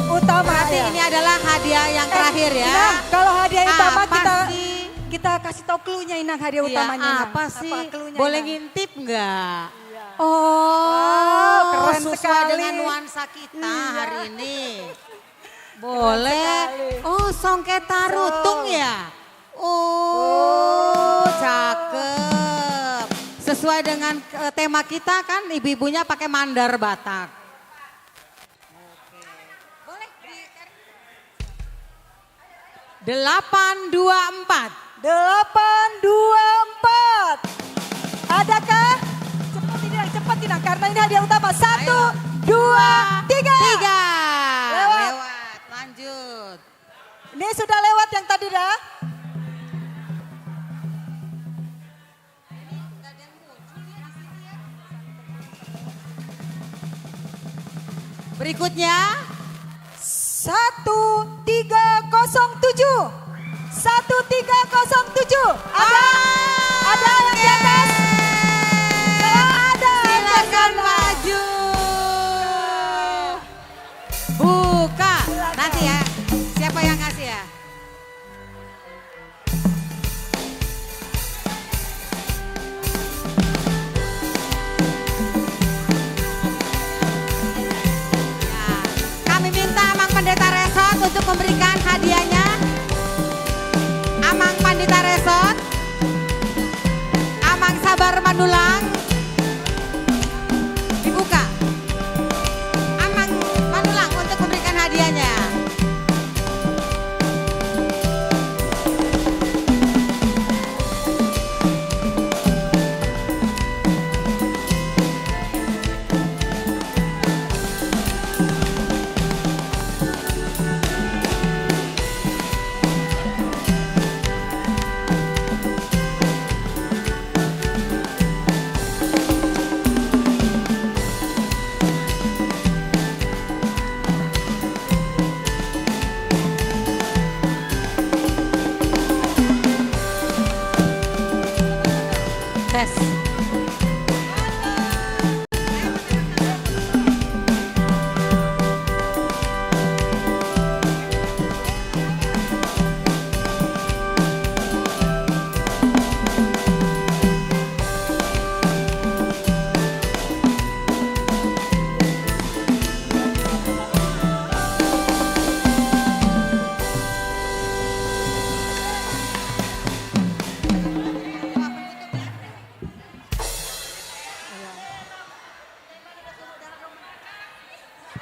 utama. Berarti ya, ini adalah hadiah yang terakhir ya. Nah, kalau hadiah utama, apa kita, sih? Kita kasih tahu clue-nya, Inang, hadiah utamanya, Inang. Iya, apa sih? Apa clue-nya, Inang? Boleh ngintip nggak? Iya. Oh, wow, keren sekali. Sesuai dengan nuansa kita hari ini. Iya. Boleh. Keren sekali. Oh, songket tarutung ya? Oh, cakep. Sesuai dengan, eh, tema kita kan, ibu-ibunya pakai mandar Batak. Oke. Boleh ditarik. Delapan dua empat. Delapan dua empat. Adakah? Cepat, Inang, cepat, Inang, karena ini hadiah utama. Satu, dua, tiga. Ayo. Tiga. Lewat. Lewat. Lanjut. Ini sudah lewat yang tadi dah. Berikutnya. Satu tiga kosong tujuh. Satu tiga kosong tujuh. Ada? Ah, ada yang di atas? Oke. Kalau ada, silakan maju. Buka. Silakan. Nanti ya. Siapa yang kasih ya? Ya, kami minta Amang Pendeta Resort untuk memberikan hadiahnya. Amang Pandita Resort, Amang Sabar Manulang, dibuka. Amang Manulang untuk memberikan hadiahnya.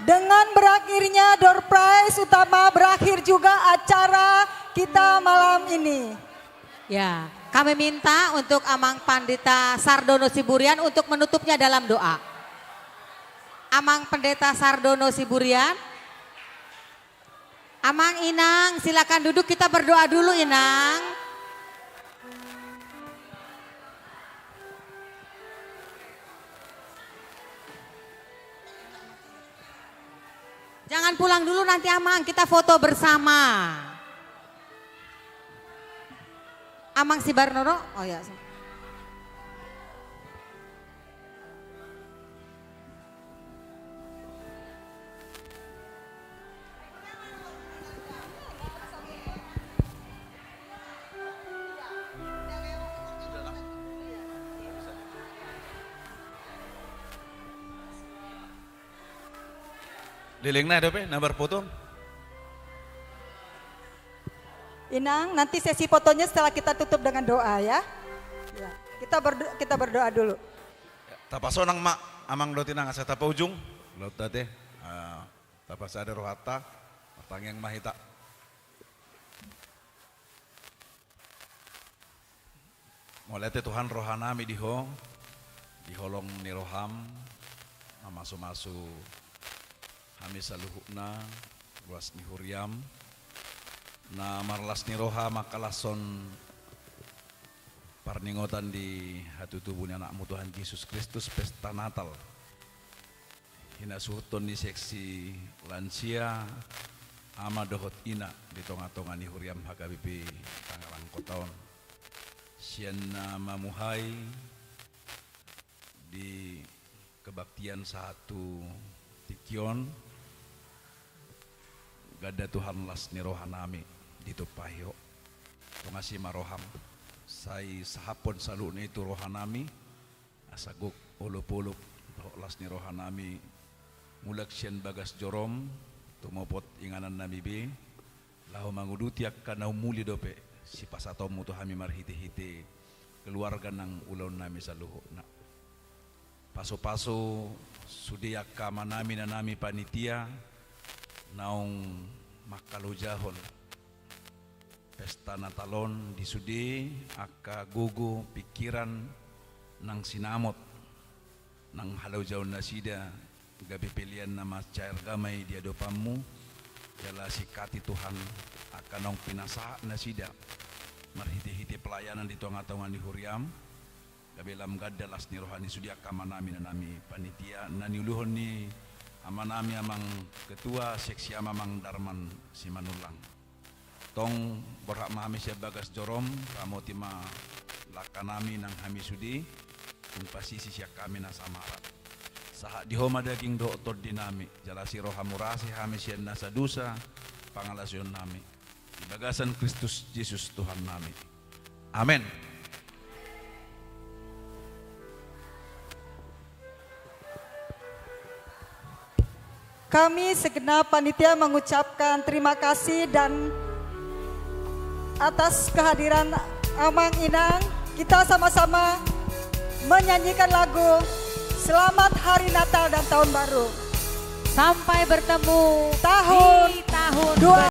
Dengan berakhirnya door prize utama, berakhir juga acara kita malam ini. Ya, kami minta untuk Amang Pandita Sardono Siburian untuk menutupnya dalam doa. Amang Pendeta Sardono Siburian. Amang, Inang, silakan duduk, kita berdoa dulu, Inang. Jangan pulang dulu nanti, Amang, kita foto bersama. Amang Sibarnoro? Oh ya. Lelengna dope, na marfoto. Inang, nanti sesi fotonya setelah kita tutup dengan doa, ya. Ya. Kita berdo-, kita berdoa dulu. Ya, tapasonang ma, Amang dohot Inang, asa tapaujung. Laut ate, ah, tapasada rohanta, martangiang ma hita. Mauliate Tuhan, rohanami di Ho, di holong ni roham, mamasumasu hami saluhutna, ruas ni huriam, na marlas ni roha mangkalashon parningotan di hatutubu ni Anakmu Tuhan Jesus Kristus, pesta Natal. Hinasuhuton ni seksi lansia, ama dohot ina di tongatonga ni huriam H K B P Tangerang Kota on. Sian na mamuhai di kebaktian sahat tu tingki on, ganda Tuhan las ni rohanami ditumpahi Ho. Tung asi ma roham, sai sahaphon saluhutna i tu rohanami, asa gok olopolop dohot las ni rohanami, mulak sian bagas jorom, tumopot inganannami be, laho manguduti angka na umuli dope, sipasahatonmu tu hami marhitehite keluarga nang ulaonnami saluhutna. Pasupasu sude angka amanami nanami panitia, naung mangkalojahon pesta Natal on di sude angka gogo, pikiran, nang sinamot, nang halojaon nasida, gabe pelean na mansai arga ma i di adopanmu, jala singkati Tuhan, angka naung pinasahat nasida, marhitehite pelayanan di tongatonga ni huriam, gabe lam ganda las ni roha ni sude angka amanami nanami panitia, na niuluhon ni amanami Amang Ketua Seksi Ama Amang Darman Simanullang. Tong borhat ma hami sian bagas jorom, ramoti ma langkanami nang hami sude, tung pasisi sian hami na samaran. Sahat di Ho ma daging dohot tondinami, jala asi roham urasi hami sian nasa dosa, pangalaosionnami. Di bagasan Kristus Jesus Tuhannami. Amen. Kami segenap panitia mengucapkan terima kasih dan atas kehadiran Amang Inang, kita sama-sama menyanyikan lagu Selamat Hari Natal dan Tahun Baru. Sampai bertemu Tahun di tahun dua